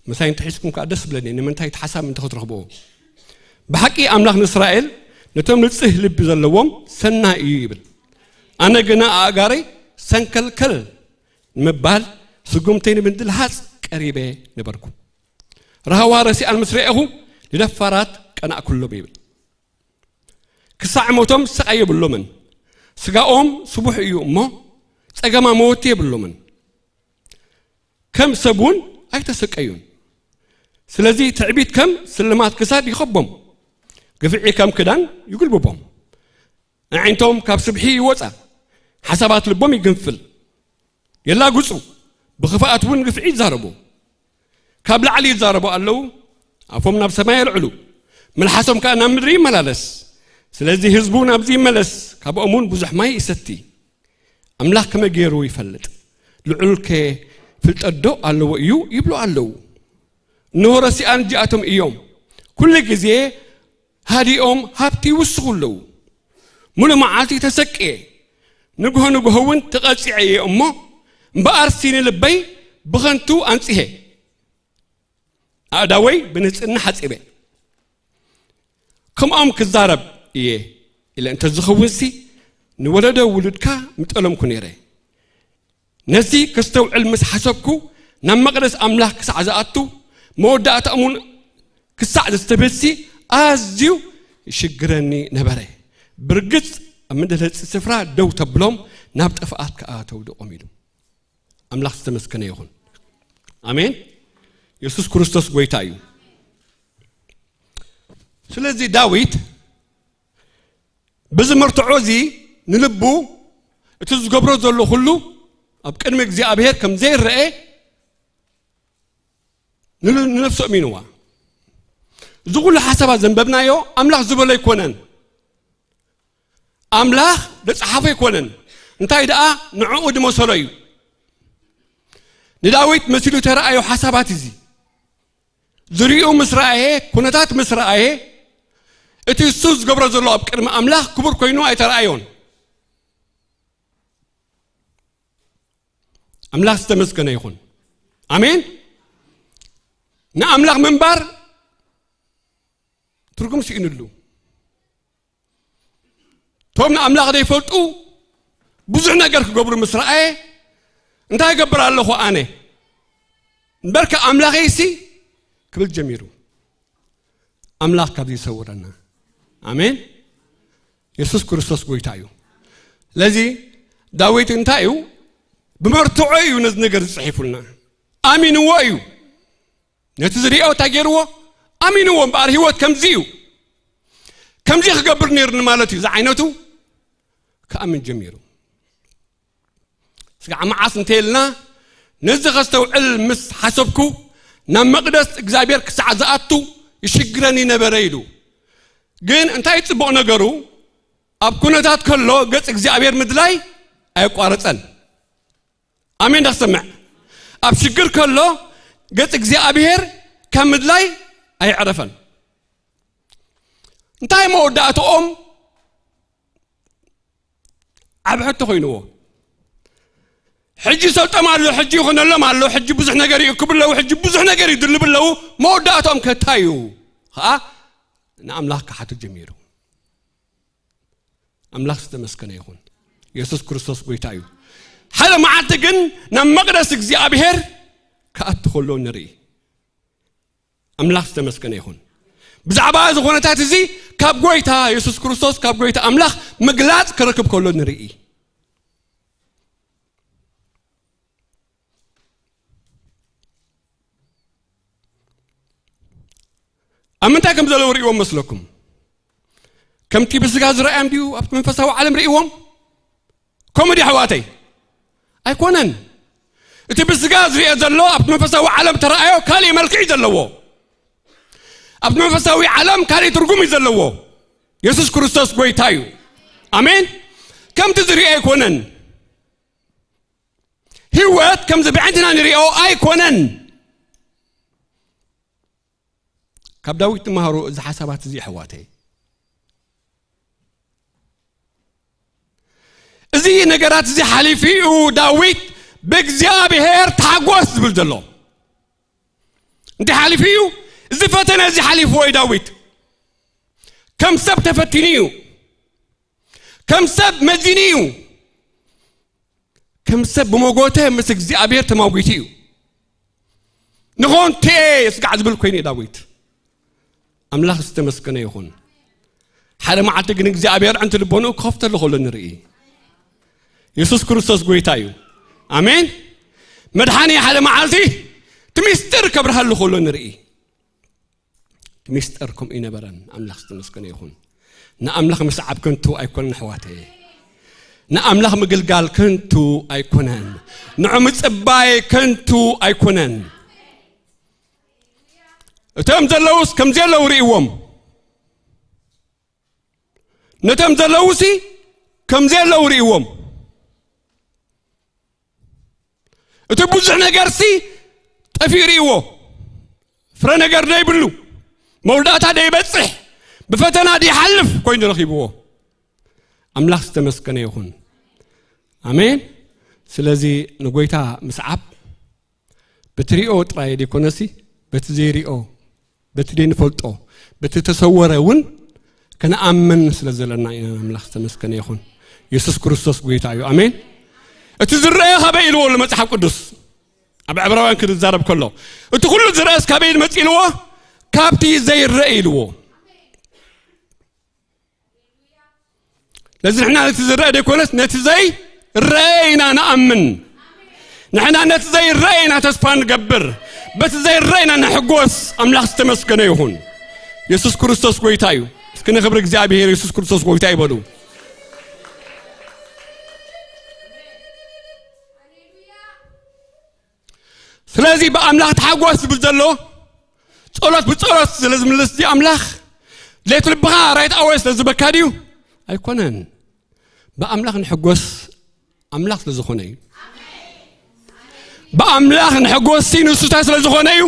ምሳይ እንተሒዝኩም ከኣ ደስ ብለኒ፣ ንምንታይ እቲ ሓሳብ እንተ ክትረኽብዎ። ብሓቂ ኣምላኽ ንእስራኤል ነቶም ንጽህ ልቢ ዘለዎም ሰናይ እዩ ይብል። ኣነ ግና ኣእጋረይ ሰንከልከል ንምባል ስጉምተይ ንምድልሃጽ ቀሪበ ነበርኩ። ራህዋ ረሲኣን ምስ ረኤኹ ንደፋራት ቀናእኩሎም ይብል። ክሳዕ ሞቶም ስቓይ የብሎምን። ስጋኦም ስቡሕ እዩ እሞ ጸገማ መወቲ የብሎምን። ከም ሰብ እውን ኣይተሰቀዩን። ስለዚ ትዕቢት ከም ስልማት ክሳድ ይኸቦም፣ ግፍዒ ከም ክዳን ይጉልብቦም። ኣዒንቶም ካብ ስብሒ ይወጻ፣ ሓሳባት ልቦም ይግንፍል፣ የላግጹ፣ ብኽፍኣት እውን ግፍዒ ይዛረቡ። ካብ ላዕሊ ይዛረቡ ኣለዉ፣ ኣፎም ናብ ሰማይ የልዕሉ፣ መልሓሶም ከኣ ናብ ምድሪ ይመላለስ። ስለዚ ህዝቡ ናብዚ ይመለስ፣ ካብኦም እውን ብዙሕ ማይ ይሰቲ። ኣምላኽ ከመይ ገይሩ ይፈልጥ? ልዑልከ ፍልጠት ዶ ኣለዎ እዩ? ይብሉ ኣለዉ። እንሆ ረሲኣን እዚኣቶም እዮም። ኩሉ ግዜ ሃዲኦም ሃብቲ ይውስኹ ኣለዉ። ምሉእ መዓልቲ ተሰቅየ፣ ንግሆ ንግሆ እውን ተቐጺዐ እየ እሞ፣ እምበኣርሲ ንልበይ ብኸንቱ ኣንጺሄ፣ ኣእዳወይ ብንጽህና ሓጺበ። ከምኦም ክዛረብ እየ ኢለ እንተዝኸውንሲ፣ ንወለዶ ውሉድካ ምጠለምኩ ነይረ። ነዚ ከስተውዕል ምስ ሓሰብኩ፣ ናብ መቕደስ ኣምላኽ ክሳዕ ዝኣቱ፣ መወዳእታኦም እውን ክሳዕ ዘስተብህልሲ ኣዝዩ ይሽግረኒ ነበረ። ብርግጽ ኣብ መደለጺ ስፍራ ደው ተብሎም፣ ናብ ጥፍኣት ከኣ ተውድቖም ኢሉ። ኣምላኽ ዝተመስገነ ይኹን። ኣሜን። የሱስ ክርስቶስ ጐይታ እዩ። ስለዚ ዳዊት በዚ መርትዖ እዚ ንልቡ እቲ ዝገብሮ ዘሎ ኩሉ ኣብ ቅድሚ እግዚኣብሔር ከም ዘይረአ ንል-፣ ንነፍሱ ኣሚንዋ። እዚ ኩሉ ሓሳባት ዘንበብናዮ ኣምላኽ ዝበሎ ኣይኮነን። ኣምላኽ ደጸሓፎ ኣይኮነን። እንታይ ደኣ ንዕኡ ድመሰሎ እዩ። ንዳዊት መሲሉ ተረኣዮ ሓሳባት እዚ ዝሪኡ ምስ ረኣየ፣ ኩነታት ምስ ረኣየ፣ እቲ እሱ ዝገብሮ ዘሎ ኣብ ቅድሚ ኣምላኽ ክቡር ኮይኑ ኣይተረኣዮን። ኣምላኽ ዝተመስገነ ይኹን። ኣሜን። ንኣምላኽ ምንባር ትርጉም ስኢኑሉ። እቶም ንኣምላኽ ዘይፈልጡ ብዙሕ ነገር ክገብሩ ምስ ረኣየ፣ "እንታይ እገብር ኣለኹ ኣነ? እምበርከ ኣምላኸይሲ?" ክብል ጀሚሩ። ኣምላኽ ካብዚ ይሰውረና። ኣሜን። የሱስ ክርስቶስ ጐይታ እዩ። ስለዚ ዳዊት እንታይ እዩ? ብመርትዖ እዩ ነዚ ነገር ዝጽሒፉልና። ኣሚንዎ እዩ። ነቲ ዝሪኦ እንታይ ገይርዎ? ኣሚንዎ። እምበኣር ህይወት ከምዚ እዩ። ከምዚ ክገብር ነይሩኒ ማለት እዩ ዝዓይነቱ ክኣምን ጀሚሩ። ስጋዕ መዓስ እንተ ኢልና፣ ነዚ ከስተውዕል ምስ ሓሰብኩ፣ ናብ መቕደስ እግዚኣብሔር ክሳዕ ዝኣቱ ይሽግረኒ ነበረ ኢሉ። ግን እንታይ ጽቡቕ ነገሩ፣ ኣብ ኩነታት ከሎ ገጽ እግዚኣብሔር ምድላይ ኣየቋረጸን። ኣሜን። ዳክሰምዕ ኣብ ሽግር ከሎ ገጽ እግዚኣብሔር ካብ ምድላይ ኣይዕረፈን። እንታይ መወዳእትኦም ዓብ ሕቶ ኮይንዎ። ሕጂ ሰልጠም ኣሎ፣ ሕጂ ይኹነሎም ኣሎ፣ ሕጂ ብዙሕ ነገር ይእክቡ ኣለዉ፣ ሕጂ ብዙሕ ነገር ይድልቡ ኣለዉ። መወዳእትኦም ከታይ እዩ? ኸዓ ንኣምላኽ ክሓቱ ጀሚሩ። ኣምላኽ ዝተመስገነ ይኹን። የሱስ ክርስቶስ ጎይታ እዩ። ሓደ መዓልቲ ግን ናብ መቕደስ እግዚኣብሔር ክኣቱ ከሎ ንርኢ። ኣምላኽ ዝተመስገነ ይኹን። ብዛዕባ እዚ ኩነታት እዚ ካብ ጎይታ የሱስ ክርስቶስ፣ ካብ ጎይታ ኣምላኽ ምግላጽ ክረክብ ከሎ ንርኢ። ኣብ ምንታይ ከም ዘለዉ ርእይዎም መስለኩም? ከምቲ ብስጋ ዝረኣዮም ድዩ ኣብቲ መንፈሳዊ ዓለም ርእይዎም? ከምኡ ድዩ ኣሕዋተይ? ኣይኮነን። እቲ ብስጋ ዝርአ ዘሎ ኣብቲ መንፈሳዊ ዓለም ተረኣዮ ካሊእ መልክዕ እዩ ዘለዎ። ኣብቲ መንፈሳዊ ዓለም ካሊእ ትርጉም እዩ ዘለዎ። የሱስ ክርስቶስ ጎይታ እዩ። ኣሜን። ከምቲ ዝርአ ኣይኮነን። ህይወት ከምዚ ብዕንትና ንሪኦ ኣይኮነን። ካብ ዳዊት ትመሃሩ እዚ ሓሳባት እዚ ኣሕዋተይ። እዚ ነገራት እዚ ሓሊፉ እዩ ዳዊት ብእግዚኣብሔር ተሓጎስ ዝብል ዘሎ። እንታይ ሓሊፉ እዩ? እዚ ፈተነ እዚ ሓሊፍዎ እዩ ዳዊት። ከም ሰብ ተፈቲኑ እዩ። ከም ሰብ መዚኑ እዩ። ከም ሰብ ብመጎተ ምስ እግዚኣብሔር ተማጒቱ እዩ። ንኾንቴ ስጋዕ ዝብል ኮይኑ እዩ ዳዊት። ኣምላኽ ዝተመስገነ ይኹን። ሓደ መዓልቲ ግን እግዚኣብሔር ዕንቲ ልቦንኡ ክኸፍተሉ ከሎ ንርኢ። የሱስ ክርስቶስ ጎይታ እዩ። ኣሜን። መድሓኒ ሓደ መዓልቲ እቲ ሚስጥር ከብርሃሉ ከሎ ንርኢ። እቲ ሚስጥር ከምኡ ይነበረን። ኣምላኽ ዝተመስገነ ይኹን። ንኣምላኽ ምስዓብ ከንቱ ኣይኮነን ኣሕዋተየ። ንኣምላኽ ምግልጋል ከንቱ ኣይኮነን። ንዑ ምጽባይ ከንቱ ኣይኮነን። እቶም ዘለዉስ ከምዚ ኣለዉ ርእይዎም። ነቶም ዘለዉሲ ከምዚ ኣለዉ ርእይዎም። እቲ ብዙሕ ነገርሲ ጠፊኡ ርእይዎ። ፍረ ነገር ደይብሉ፣ መወዳእታ ደይበጽሕ፣ ብፈተና ደይሓልፍ ኮይኑ ረኺብዎ። ኣምላኽ ዝተመስገነ ይኹን። ኣሜን። ስለዚ ንጎይታ ምስዓብ በቲ ሪኦ ጥራይ ደይኮነሲ፣ በቲ ዘይሪኦ፣ በቲ ደይንፈልጦ፣ በቲ ተሰወረ እውን ክንኣምን ስለ ዘለና ኢና። ኣምላኽ ዝተመስገነ ይኹን። የሱስ ክርስቶስ ጎይታ እዩ። ኣሜን። እቲ ዝረአ ካበይ ኢልዎ ኣሎ መጽሓፍ ቅዱስ? ኣብ ዕብራውያን ክዛረብ ከሎ፣ እቲ ኩሉ ዝረአስ ካበይ መጽእ ኢልዎ? ካብቲ ዘይረአ ኢልዎ። ነዚ ንሕና ነቲ ዝረአ ደይኮነስ ነቲ ዘይረአ ኢና ንኣምን። ንሕና ነቲ ዘይረአ ኢና ተስፋ ንገብር። በቲ ዘይረአ ኢና ንሕጎስ። ኣምላኽ ዝተመስገነ ይኹን። የሱስ ክርስቶስ ጎይታ እዩ። እስኪ ንኽብሪ እግዚኣብሔር የሱስ ክርስቶስ ጎይታ ይበሉ። ስለዚ ብኣምላኽ ተሓጎስ ዝብል ዘሎ ጸሎት ብጸሎት ስለ ዝምልስ ድዩ ኣምላኽ? ድሌት ልብኻ ራይት ኣወይ ስለ ዝበካ ድዩ? ኣይኮነን። ብኣምላኽ ንሕጎስ ኣምላኽ ስለ ዝኾነ እዩ። ብኣምላኽ ንሕጎስ ሲ ንሱ እንታይ ስለ ዝኾነ እዩ?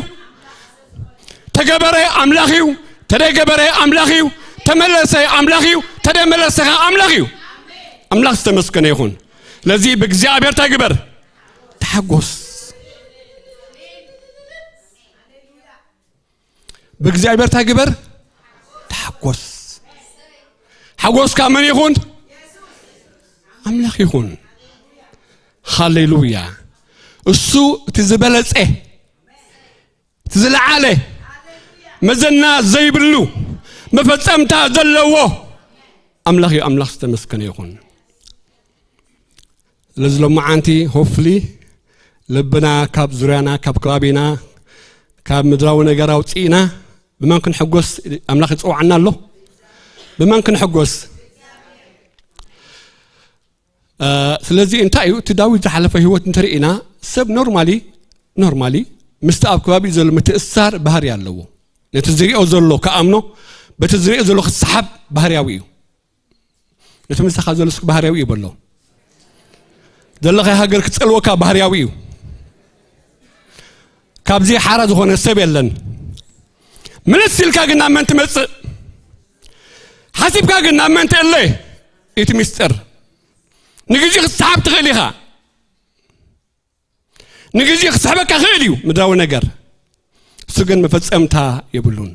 ተገበረ ኣምላኽ እዩ፣ ተደይገበረ ኣምላኽ እዩ፣ ተመለሰ ኣምላኽ እዩ፣ ተደይመለሰ ኸዓ ኣምላኽ እዩ። ኣምላኽ ዝተመስገነ ይኹን። ስለዚ ብእግዚኣብሔር እንታይ ግበር? ተሓጎስ። ብእግዚኣብሔር እንታይ ግበር? ተሓጎስ። ሓጎስካ መን ይኹን? ኣምላኽ ይኹን። ሃሌሉያ። እሱ እቲ ዝበለጸ፣ እቲ ዝለዓለ፣ መዘና ዘይብሉ፣ መፈጸምታ ዘለዎ ኣምላኽ እዩ። ኣምላኽ ዝተመስገነ ይኹን። ስለዚ ሎመዓንቲ ሆፍሊ ልብና ካብ ዙርያና ካብ ከባቢና ካብ ምድራዊ ነገር ኣውፅእና ብመን ክንሕጎስ ኣምላኽ ይፅውዓና ኣሎ? ብመን ክንሕጎስ? ስለዚ እንታይ እዩ እቲ ዳዊት ዝሓለፈ ህይወት እንተርኢና ሰብ ኖርማሊ ኖርማሊ ምስቲ ኣብ ከባቢ ዘሎ ምትእሳር ባህሪ ኣለዎ። ነቲ ዝሪኦ ዘሎ ክኣምኖ በቲ ዝሪኦ ዘሎ ክሰሓብ ባህርያዊ እዩ። ነቲ ምሳኻ ዘሎ ስክ ባህርያዊ እዩ በሎ። ዘለኻይ ሃገር ክጸልወካ ባህርያዊ እዩ። ካብዚ ሓራ ዝኾነ ሰብ የለን። ምልስ ኢልካ ግን ናብ መን ትመጽእ? ሓሲብካ ግን ናብ መን ትእለ? እቲ ሚስጥር ንግዜ ክትሰሓብ ትኽእል ኢኻ። ንግዜ ክስሕበካ ክእል እዩ ምድራዊ ነገር። እሱ ግን መፈጸምታ የብሉን።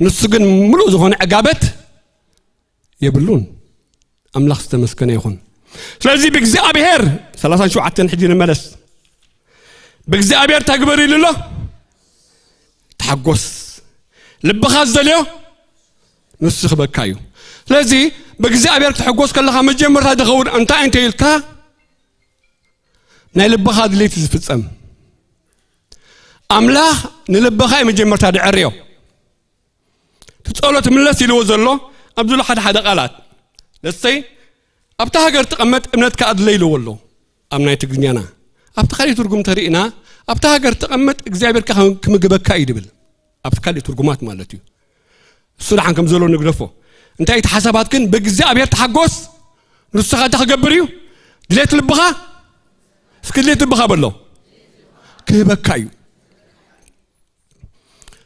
ንሱ ግን ምሉእ ዝኾነ ዕጋበት የብሉን። ኣምላኽ ዝተመስገነ ይኹን። ስለዚ ብእግዚኣብሔር ሰላሳን ሸውዓተን ሕጂ ንመለስ። ብእግዚኣብሔር ተግበር ኢሉ ኣሎ። ተሓጎስ። ልብኻ ዝደልዮ ንሱ ክበካ እዩ። ስለዚ ብእግዚኣብሔር ክትሕጎስ ከለኻ መጀመርታ ዝኸውን እንታይ እንተ ኢልካ ናይ ልብኻ ድሌት ዝፍጸም። ኣምላኽ ንልብኻ እዩ መጀመርታ ድዕርዮ። እቲ ጸሎት ምለስ ኢልዎ ዘሎ ኣብ ዝሎ ሓደ ሓደ ቃላት። ለሰይ ኣብታ ሃገር ትቐመጥ እምነት ከኣ ድለ ኢልዎ ኣሎ። ኣብ ናይ ትግርኛና ኣብቲ ካልእ ትርጉም ተርኢና ኣብታ ሃገር ትቐመጥ እግዚኣብሔር ከ ክምግበካ እዩ ድብል። ኣብቲ ካልእ ትርጉማት ማለት እዩ። እሱ ደሓን ከም ዘሎ ንግደፎ። እንታይ እቲ ሓሳባት ግን ብእግዚኣብሔር ተሓጎስ። ንስኻ እንታይ ክገብር እዩ? ድሌት ልብኻ እስኪ ድሌት ልብኻ በሎ ክህበካ እዩ።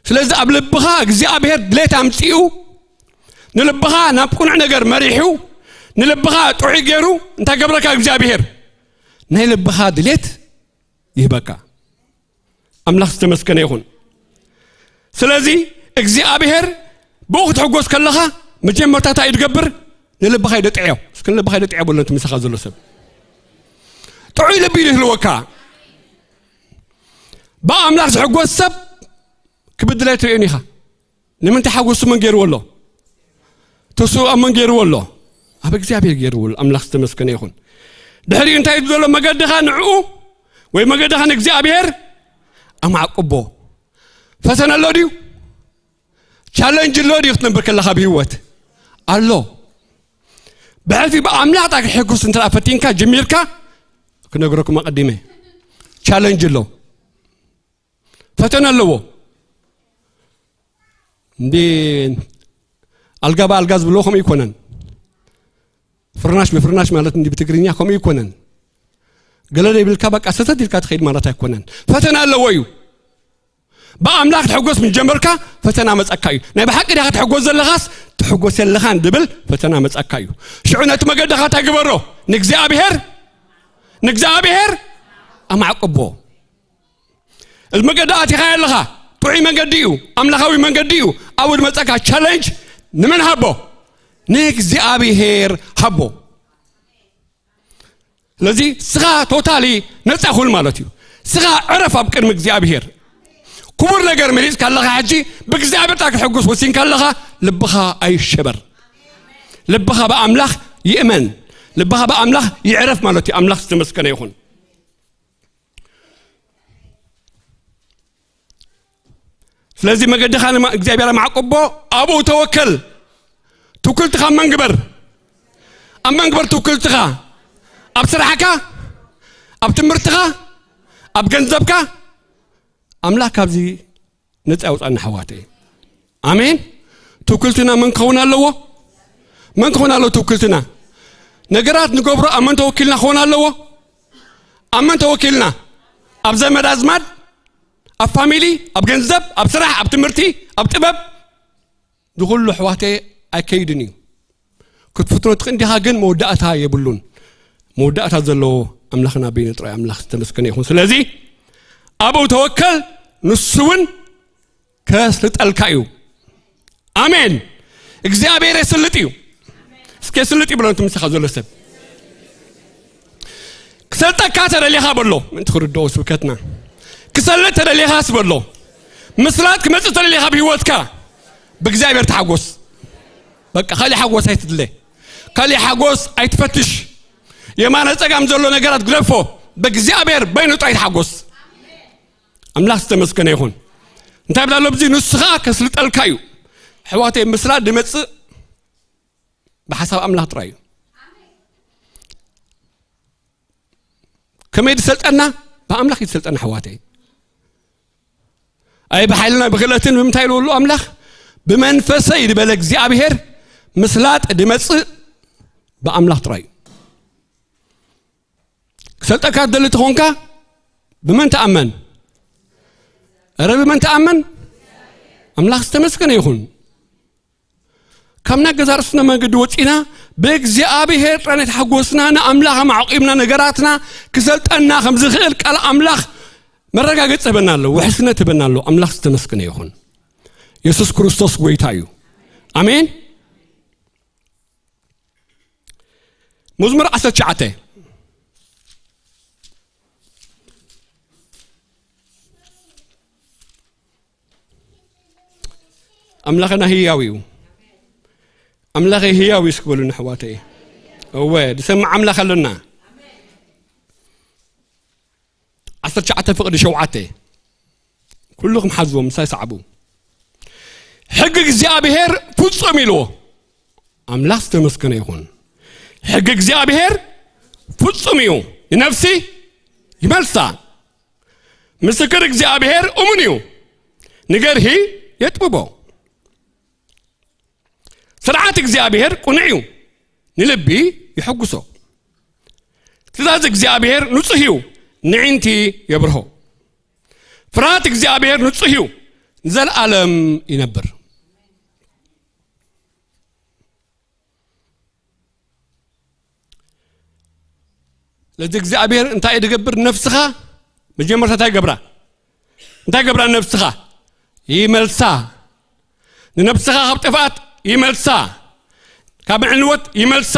ስለዚ ኣብ ልብኻ እግዚኣብሔር ድሌት ኣምጺኡ ንልብኻ ናብ ቅኑዕ ነገር መሪሑ ንልብኻ ጥዑይ ገይሩ እንታይ ገብረካ እግዚኣብሔር ናይ ልብኻ ድሌት ይህበካ። ኣምላኽ ዝተመስገነ ይኹን። ስለዚ እግዚኣብሔር ብኡ ክትሕጎስ ከለኻ መጀመርታ እንታይ እዩ ዝገብር? ንልብኻ ይደጥዕዮ። እስኪ ንልብኻ ይደጥዕዮ በሎ እቲ ምሳኻ ዘሎ ሰብ። ጥዑይ ልቢ እዩ ዝህልወካ። ብኣምላኽ ዝሕጎስ ሰብ ክብድል ኣይትርእዮን ኢኻ። ንምንታይ ሓጎሱ መን ገይርዎ ኣሎ? ተስኡ ኣብ መን ገይርዎ ኣሎ? ኣብ እግዚኣብሔር ገይርዎ ኣሎ። ኣምላኽ ዝተመስገነ ይኹን። ድሕሪኡ እንታይ እዩ ዘሎ? መገድኻ ንዕኡ ወይ መገድኻ ንእግዚኣብሔር ኣማዕቅቦ። ፈተነ ኣሎ ድዩ? ቻለንጅ ኣሎ ድዩ ክትነብር ከለኻ ብህይወት ኣሎ። ብሕልፊ ብኣምላኽ ጣ ክሕጉስ እንተ ፈቲንካ ጀሚርካ ክነግረኩም ኣቐዲመ ቻለንጅ ኣሎ። ፈተነ ኣለዎ። እንዲ ኣልጋ ብኣልጋ ዝብልዎ ከምኡ ይኮነን። ፍርናሽ ብፍርናሽ ማለት እንዲ ብትግርኛ ከምኡ ይኮነን። ገለ ዘይብልካ በቃ ሰተት ኢልካ ትኸይድ ማለት ኣይኮነን። ፈተነ ኣለዎ እዩ። ብኣምላኽ ትሕጎስ ምስ ጀመርካ ፈተና መጸካ እዩ። ናይ ብሓቂ ዲኻ ትሕጎስ ዘለኻስ ትሕጎስ የለኻን ድብል ፈተና መጸካ እዩ። ሽዑ ነቲ መገድኻ እንታይ ግበሮ? ንእግዚኣብሔር ንእግዚኣብሔር ኣማዕቅቦ። እዚ መገዲ ኣቲኻ ኣለኻ ጥዑይ መንገዲ እዩ፣ ኣምላኻዊ መንገዲ እዩ። ኣብኡ ዝመጸካ ቻለንጅ ንመን ሃቦ? ንእግዚኣብሔር ሃቦ። ስለዚ ስኻ ቶታሊ ነፃ ኩን ማለት እዩ። ስኻ ዕረፍ ኣብ ቅድሚ እግዚኣብሔር። ክቡር ነገር መሪፅካ ኣለኻ። ሕጂ ብእግዚኣብሔር ታ ክሕጉስ ወሲንካ ኣለኻ። ልብኻ ኣይሸበር። ልብኻ ብኣምላኽ ይእመን። ልብኻ ብኣምላኽ ይዕረፍ ማለት እዩ። ኣምላኽ ዝተመስገነ ይኹን። ስለዚ መገድኻ ንማ እግዚኣብሔር ኣማዕቅቦ። ኣብኡ ተወከል። ትውክልትኻ ኣብ መን ግበር? ኣብ መን ግበር ትውክልትኻ? ኣብ ስራሕካ፣ ኣብ ትምህርትኻ፣ ኣብ ገንዘብካ። ኣምላኽ ካብዚ ነፃ ያውፃና ኣሕዋተይ። ኣሜን። ትውክልትና መን ክኸውን ኣለዎ? መን ክኾን ኣለዎ ትውክልትና? ነገራት ንገብሮ ኣብ መን ተወኪልና ክኾን ኣለዎ? ኣብ መን ተወኪልና? ኣብ ዘመድ ኣዝማድ፣ ኣብ ፋሚሊ፣ ኣብ ገንዘብ፣ ኣብ ስራሕ፣ ኣብ ትምህርቲ፣ ኣብ ጥበብ። ዝኹሉ ኣሕዋተይ ኣይከይድን እዩ። ክትፍትኖ ትኽእል እንዲኻ ግን መወዳእታ የብሉን። መወዳእታ ዘለዎ ኣምላኽና በይኑ ጥራይ ኣምላኽ ዝተመስገነ ይኹን። ስለዚ ኣብኡ ተወከል፣ ንሱ እውን ከስልጠልካ እዩ። ኣሜን። እግዚኣብሔር የስልጥ እዩ። እስኪ የስልጥ እዩ ብሎ እቲ ምሳኻ ዘሎ ሰብ። ክሰልጠካ ተደሊኻ በሎ። ምእንቲ ክርድኦ ስብከትና ክሰልጥ ተደሊኻስ በሎ። ምስላጥ ክመጽእ ተደሊኻ ብህይወትካ ብእግዚኣብሔር ተሓጎስ። በቃ ካልእ ሓጎስ ኣይትድለ። ካልእ ሓጎስ ኣይትፈትሽ። የማነ ጸጋም ዘሎ ነገራት ግደፎ። በእግዚኣብሔር በይኑ ጥራይ ተሓጎስ። ኣምላኽ ዝተመስገነ ይኹን። እንታይ ብላ ኣሎ? ብዚ ንሱ ኸኣ ከስልጠልካ እዩ። ኣሕዋተይ፣ ምስላ ድመጽእ ብሓሳብ ኣምላኽ ጥራይ እዩ። ከመይ ድሰልጠና? ብኣምላኽ እዩ ዝሰልጠና ኣሕዋተይ። ኣይ ብሓይልና ብክእለትን ብምንታይ ኢሉ ኣሎ ኣምላኽ? ብመንፈሰይ ዝበለ እግዚኣብሔር ምስላጥ ድመጽእ ብኣምላኽ ጥራይ እዩ። ክሰልጠካ ትደሊ ተኾንካ ብመን ተኣመን? እረ ብመን ተኣመን? ኣምላኽ ዝተመስገነ ይኹን። ካብ ናይ ገዛ ርእስና መንገዲ ወፂና ብእግዚኣብሔር ጥራይ ተሓጎስና ንኣምላኽ ኣማዕቂምና ነገራትና ክሰልጠና ከም ዝኽእል ቃል ኣምላኽ መረጋገፂ ህበና ኣሎ፣ ውሕስነት ህበና ኣሎ። ኣምላኽ ዝተመስገነ ይኹን። የሱስ ክርስቶስ ጎይታ እዩ። ኣሜን። መዝሙር ዓሰርተ ትሽዓተ። ኣምላኽና ህያው እዩ። ኣምላኸይ ህያው እዩ እስክበሉኒ ኣሕዋተይ። እወ፣ ዝሰምዕ ኣምላኽ ኣሎና። ዓሰርተ ትሽዓተ ፍቕዲ ሸውዓተ። ኩልኹም ሓዝዎም፣ ምሳይ ሰዓቡ። ሕጊ እግዚኣብሔር ፍጹም ኢልዎ። ኣምላኽ ዝተመስገነ ይኹን። ሕጊ እግዚኣብሔር ፍጹም እዩ፣ ንነፍሲ ይመልሳ። ምስክር እግዚኣብሔር እሙን እዩ፣ ንገርሂ የጥብቦ። ስርዓት እግዚኣብሔር ቅኑዕ እዩ፣ ንልቢ የሐጉሶ። ትእዛዝ እግዚኣብሔር ንጹህ እዩ፣ ንዒንቲ የብርሆ። ፍርሃት እግዚኣብሔር ንጹህ እዩ፣ ንዘለኣለም ይነብር። ስለዚ እግዚኣብሔር እንታይ እዩ ዝገብር? ነፍስኻ መጀመርታ እንታይ ገብራ? እንታይ ገብራ ነፍስኻ? ይመልሳ። ንነፍስኻ ካብ ጥፍኣት ይመልሳ። ካብ ዕንወት ይመልሳ።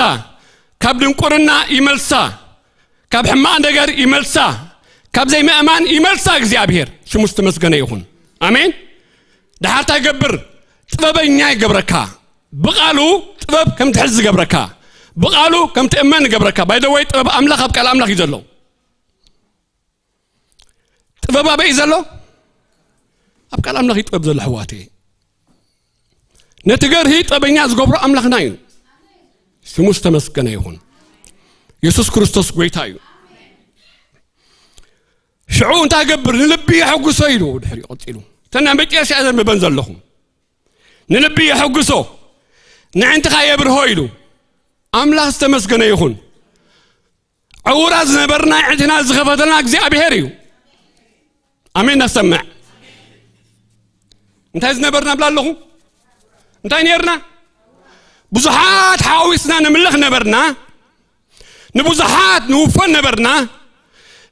ካብ ድንቁርና ይመልሳ። ካብ ሕማቕ ነገር ይመልሳ። ካብ ዘይምእማን ይመልሳ። እግዚኣብሔር ሽሙ ዝተመስገነ ይኹን። ኣሜን። ደሓር እንታይ ይገብር? ጥበበኛ ይገብረካ። ብቓሉ ጥበብ ከም ትሕዝ ዝገብረካ፣ ብቓሉ ከም ትእመን ይገብረካ። ባይ ዘ ወይ ጥበብ ኣምላኽ ኣብ ቃል ኣምላኽ እዩ ዘሎ። ጥበብ ኣበይ እዩ ዘሎ? ኣብ ቃል ኣምላኽ እዩ ጥበብ ዘሎ ኣሕዋተይ። ነቲ ገርሂ ጥበበኛ ዝገብሮ ኣምላኽና እዩ። ስሙ ዝተመስገነ ይኹን። የሱስ ክርስቶስ ጎይታ እዩ። ሽዑ እንታይ ይገብር? ንልቢ የሐጉሶ ኢሉ ድሕሪኡ ቀጺሉ። እተን ናይ መጨረሻ እየ ዘንብበን ዘለኹ። ንልቢ የሐጉሶ፣ ንዕንትኻ የብርሆ ኢሉ። ኣምላኽ ዝተመስገነ ይኹን። ዕውራት ዝነበርና ኣዒንትና ዝኸፈተልና እግዚኣብሔር እዩ። ኣሜን። እናሰምዕ እንታይ ዝነበርና ብላ ኣለኹ? እንታይ ነርና? ብዙሓት ሓዊስና ንምልኽ ነበርና። ንብዙሓት ንውፈን ነበርና።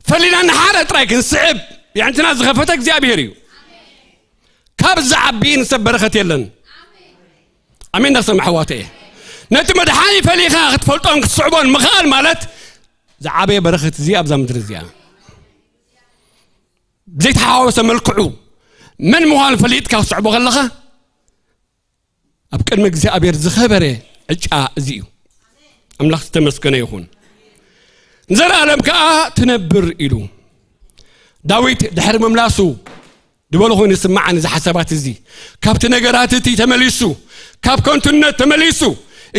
ፈሊና ንሓደ ጥራይ ክንስዕብ የዕንትና ዝኸፈተ እግዚኣብሔር እዩ። ካብ ዝዓቢ ንሰብ በረኸት የለን። ኣሜን። እናሰምዕ ኣሕዋተ እየ። ነቲ መድሓኒ ፈሊኻ ክትፈልጦን ክትስዕቦን ምኽኣል ማለት ዝዓበየ በረኸት እዚ ኣብዛ ምድሪ እዚኣ። ብዘይተሓዋወሰ መልክዑ መን ምዃኑ ፈሊጥካ ክትስዕቦ ከለኻ ኣብ ቅድሚ እግዚኣብሔር ዝኸበረ ዕጫ እዚ እዩ። ኣምላኽ ዝተመስገነ ይኹን። ንዘለኣለም ከኣ ትነብር ኢሉ ዳዊት ድሕሪ ምምላሱ ዝበሎ ኮይኑ ይስምዓኒ። እዚ ሓሳባት እዚ ካብቲ ነገራት እቲ ተመሊሱ፣ ካብ ከንቱነት ተመሊሱ፣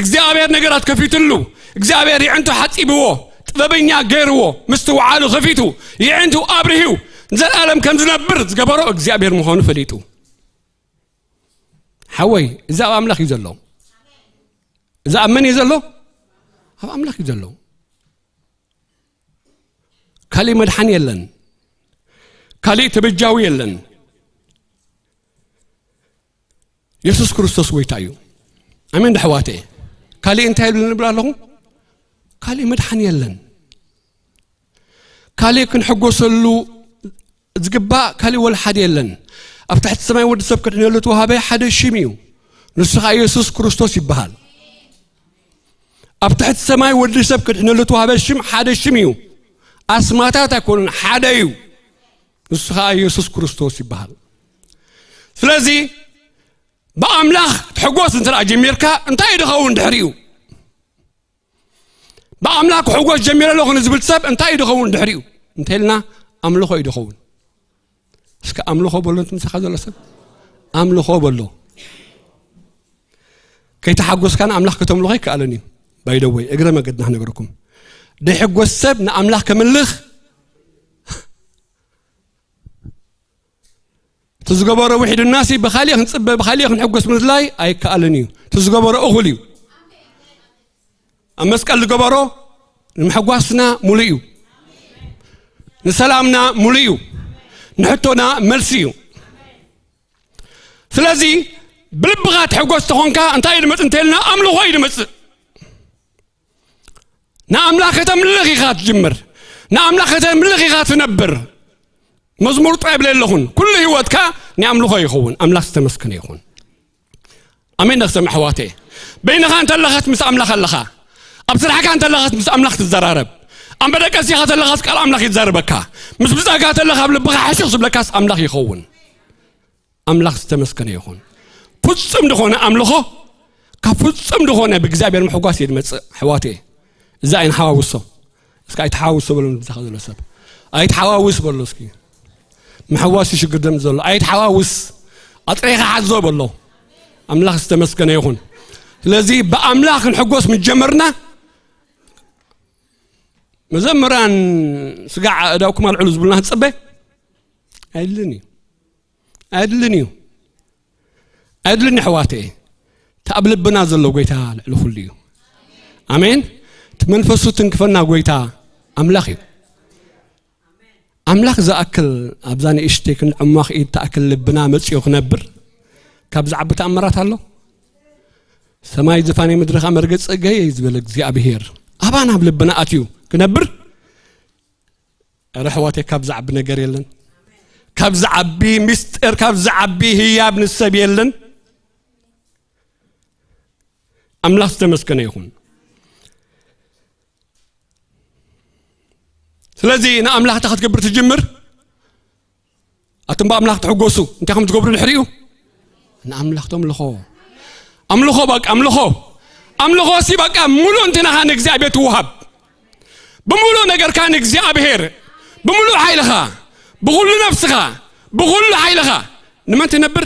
እግዚኣብሔር ነገራት ከፊትሉ፣ እግዚኣብሔር ይዕንቱ ሓጺብዎ፣ ጥበበኛ ገይርዎ፣ ምስትውዓሉ ከፊቱ፣ ይዕንቱ ኣብርሂው፣ ንዘለኣለም ከም ዝነብር ዝገበሮ እግዚኣብሔር ምዃኑ ፈሊጡ። ሓወይ፣ እዚ ኣብ ኣምላኽ እዩ ዘሎ። እዚ ኣብ መን እዩ ዘሎ? ኣብ ኣምላኽ እዩ ዘሎ። ካሊእ መድሓኒ የለን። ካሊእ ተበጃዊ የለን። የሱስ ክርስቶስ ጎይታ እዩ። ኣሜን። ደሕዋተ ካሊእ እንታይ ይብል ንብል ኣለኹ? ካሊእ መድሓኒ የለን። ካሊእ ክንሕጎሰሉ ዝግባእ ካሊእ ወላ ሓደ የለን። ኣብ ትሕቲ ሰማይ ወዲ ሰብ ክድሕነሉ ተዋሃበ ሓደ ሽም እዩ። ንሱ ኸዓ የሱስ ክርስቶስ ይበሃል። ኣብ ትሕቲ ሰማይ ወዲ ሰብ ክድሕነሉ ተዋሃበ ሽም ሓደ ሽም እዩ። ኣስማታት ኣይኮኑን፣ ሓደ እዩ። ንሱ ኸዓ የሱስ ክርስቶስ ይበሃል። ስለዚ ብኣምላኽ ትሕጎስ እንተ ደኣ ጀሚርካ እንታይ እዩ ዝኸውን ድሕሪኡ? ብኣምላኽ ክሕጎስ ጀሚረ ኣለኹ ንዝብል ሰብ እንታይ እዩ ድኸውን ድሕሪኡ እንተልና ኣምልኾ እዩ ድኸውን። እስከ ኣምልኾ በሎ፣ እቲ ምሳኻ ዘሎ ሰብ ኣምልኾ በሎ። ከይተሓጎስካ ንኣምላኽ ከተምልኾ ኣይከኣልን እዩ። ባይደወይ እግረ መገድና ክነግረኩም፣ ደይሕጎስ ሰብ ንኣምላኽ ከምልኽ እቲ ዝገበሮ ውሒዱናሲ ብኻሊእ ክንጽበ ብኻሊእ ክንሕጎስ ምድላይ ኣይከኣልን እዩ። እቲ ዝገበሮ እኹል እዩ። ኣብ መስቀል ዝገበሮ ንምሕጓስና ሙሉእ እዩ። ንሰላምና ሙሉእ እዩ። ንሕቶና መልሲ እዩ። ስለዚ ብልብኻ ትሕጎስ ተኾንካ እንታይ እዩ ድመጽእ እንተልና ኣምልኾ እዩ ድመጽእ። ንኣምላኽ ከተምልኽ ኢኻ ትጅምር። ንኣምላኽ ከተምልኽ ኢኻ ትነብር። መዝሙር ጥራይ ብለ ኣለኹን ኩሉ ህይወትካ ናይ ኣምልኾ ይኸውን። ኣምላኽ ዝተመስገነ ይኹን። ኣሜን። ነክሰም ኣሕዋተ፣ በይንኻ እንተለኻት ምስ ኣምላኽ ኣለኻ። ኣብ ስራሕካ እንተለኻት ምስ ኣምላኽ ትዘራረብ። ኣብ መደቀሲኻ ተለኻስ ቃል ኣምላኽ ይዛረበካ። ምስ ብጻጋ ተለኻ ኣብ ልብኻ ሕሹኽ ዝብለካስ ኣምላኽ ይኸውን። ኣምላኽ ዝተመስገነ ይኹን። ፍጹም ዝኾነ ኣምልኾ ካብ ፍጹም ዝኾነ ብእግዚኣብሔር ምሕጓስ እዩ ዝመጽእ። ኣሕዋተ፣ እዚ ኣይንሓዋውሶ። እስከ ኣይትሓዋውሶ በሉ፣ ንብዛኻ ዘሎ ሰብ ኣይትሓዋውስ በሉ እስኪ። ምሕዋስ ሽግር ደም ዘሎ ኣይትሓዋውስ፣ ኣጥሬኻ ሓዞ በሎ። ኣምላኽ ዝተመስገነ ይኹን። ስለዚ ብኣምላኽ ክንሕጎስ ምጀመርና መዘምራን ስጋዕ ኣእዳውኩም ኣልዕሉ ዝብሉና ክጸበ ኣይድልን እዩ። ኣይድልን እዩ። ኣይድልን ኣሕዋተ፣ እቲ ኣብ ልብና ዘሎ ጎይታ ልዕሊ ኩሉ እዩ። ኣሜን። እቲ መንፈሱ ትንክፈና ጎይታ ኣምላኽ እዩ። ኣምላኽ ዝኣክል ኣብዛ ንእሽተይ ክንዲ ዕሟኽ ኢድ ትኣክል ልብና መጺኡ ክነብር ካብ ዝዓቢ ተኣምራት ኣሎ። ሰማይ ዝፋነይ ምድሪ ኸኣ መርገጺ ጸጋይ እዩ ዝበለ እግዚኣብሄር ኣባና ኣብ ልብና ኣትዩ ክነብር። ኧረ ኣሕዋተይ ካብ ዝዓቢ ነገር የለን። ካብ ዝዓቢ ምስጢር፣ ካብ ዝዓቢ ህያብ ንሰብ የለን። ኣምላኽ ዝተመስገነ ይኹን። ስለዚ ንኣምላኽ እንታይ ክትገብር ትጅምር? ኣቱም ብኣምላኽ ትሕጎሱ እንታይ ከም ትገብሩ ድሕሪኡ ንኣምላኽ ተምልኾ። ኣምልኾ በቃ ኣምልኾ። ኣምልኾ ሲ በቃ ሙሉእ እንትናኻ ንእግዚኣብሔር ትውሃብ። ብሙሉእ ነገርካ ንእግዚኣብሔር፣ ብሙሉእ ሓይልኻ፣ ብኹሉ ነፍስኻ፣ ብኹሉ ሓይልኻ። ንመን ትነብር?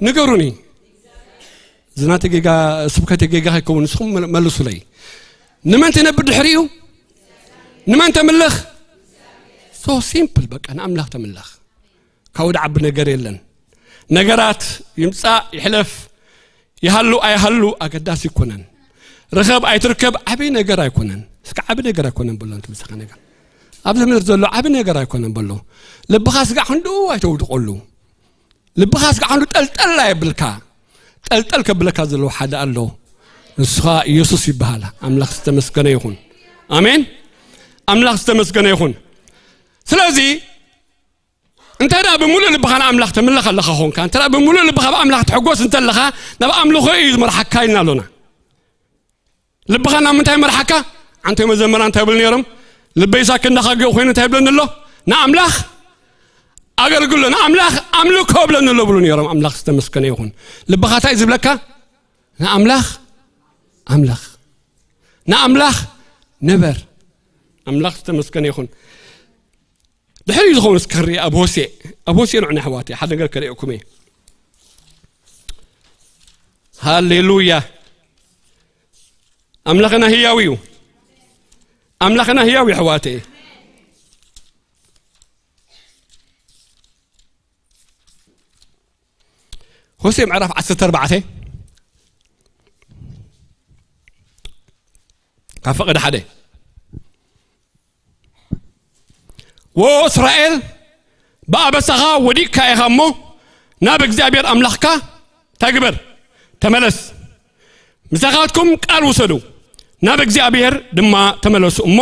ንገሩኒ። ዝናተ ጌጋ፣ ስብከተ ጌጋ ከይከውን ንስኹም መል-፣ መልሱለይ። ንመን ትነብር ድሕሪኡ? ንመን ተምልኽ? So simple በቃ ንኣምላኽ ተምልኽ። ካብኡ ድዓቢ ነገር የለን። ነገራት ይምጻእ ይሕለፍ፣ ይሃሉ ኣይሃሉ ኣገዳሲ ኣይኮነን። ርኸብ ኣይትርከብ ዓቢ ነገር ኣይኮነን። እስከ ዓቢ ነገር ኣይኮነን በሎ፣ ንትምሳኻ ነገር። ኣብዚ ምድሪ ዘሎ ዓቢ ነገር ኣይኮነን በሎ። ልብኻ ስጋዕ ክንድኡ ኣይተውድቐሉ። ልብኻ ስጋዕ ክንዱ ጠልጠል ኣየብልካ። ጠልጠል ከብለካ ዘለዎ ሓደ ኣሎ። ንሱ ኸኣ ኢየሱስ ይበሃል። ኣምላኽ ዝተመስገነ ይኹን። ኣሜን። ኣምላኽ ዝተመስገነ ይኹን። ስለዚ እንተ ደኣ ብምሉእ ልብኻ ንኣምላኽ ተምልኽ ኣለኻ ኾንካ፣ እንተ ደኣ ብምሉእ ልብኻ ብኣምላኽ ትሕጎስ እንተለኻ፣ ናብ ኣምልኾ እዩ ዝመርሓካ ኢልና ኣሎና። ልብኻ ናብ ምንታይ መርሓካ? ዓንተ መዘመራን እንታይ ይብሉ ነይሮም? ልበይሳ ክንዳኻ ጌኡ ኮይኑ እንታይ ይብለኒ ኣሎ? ንኣምላኽ ኣገልግሎ፣ ንኣምላኽ ኣምልኮ ይብለኒ ኣሎ ብሉ ነይሮም። ኣምላኽ ዝተመስገነ ይኹን። ልብኻ እንታይ እዩ ዝብለካ? ንኣምላኽ ኣምላኽ። ንኣምላኽ ንበር። ኣምላኽ ዝተመስገነ ይኹን። ድሕሪ ዝኸውን እስኪ ክርኢ ኣብ ሆሴዕ፣ ኣብ ሆሴዕ ንዑ ኣሕዋተይ፣ ሓደ ነገር ከርእየኩም እየ። ሃሌሉያ። ኣምላኽና ህያው እዩ። ኣምላኽና ህያው እዩ ኣሕዋተይ። ሆሴዕ ምዕራፍ ዓሰርተ ኣርባዕተ ካብ ፈቐደ ሓደ። ወ እስራኤል፣ ብኣበሳኻ ወዲቕካ ኢኻ እሞ፣ ናብ እግዚኣብሔር ኣምላኽካ እንታይ ግበር? ተመለስ። ምሳኻትኩም ቃል ውሰዱ፣ ናብ እግዚኣብሔር ድማ ተመለሱ እሞ፣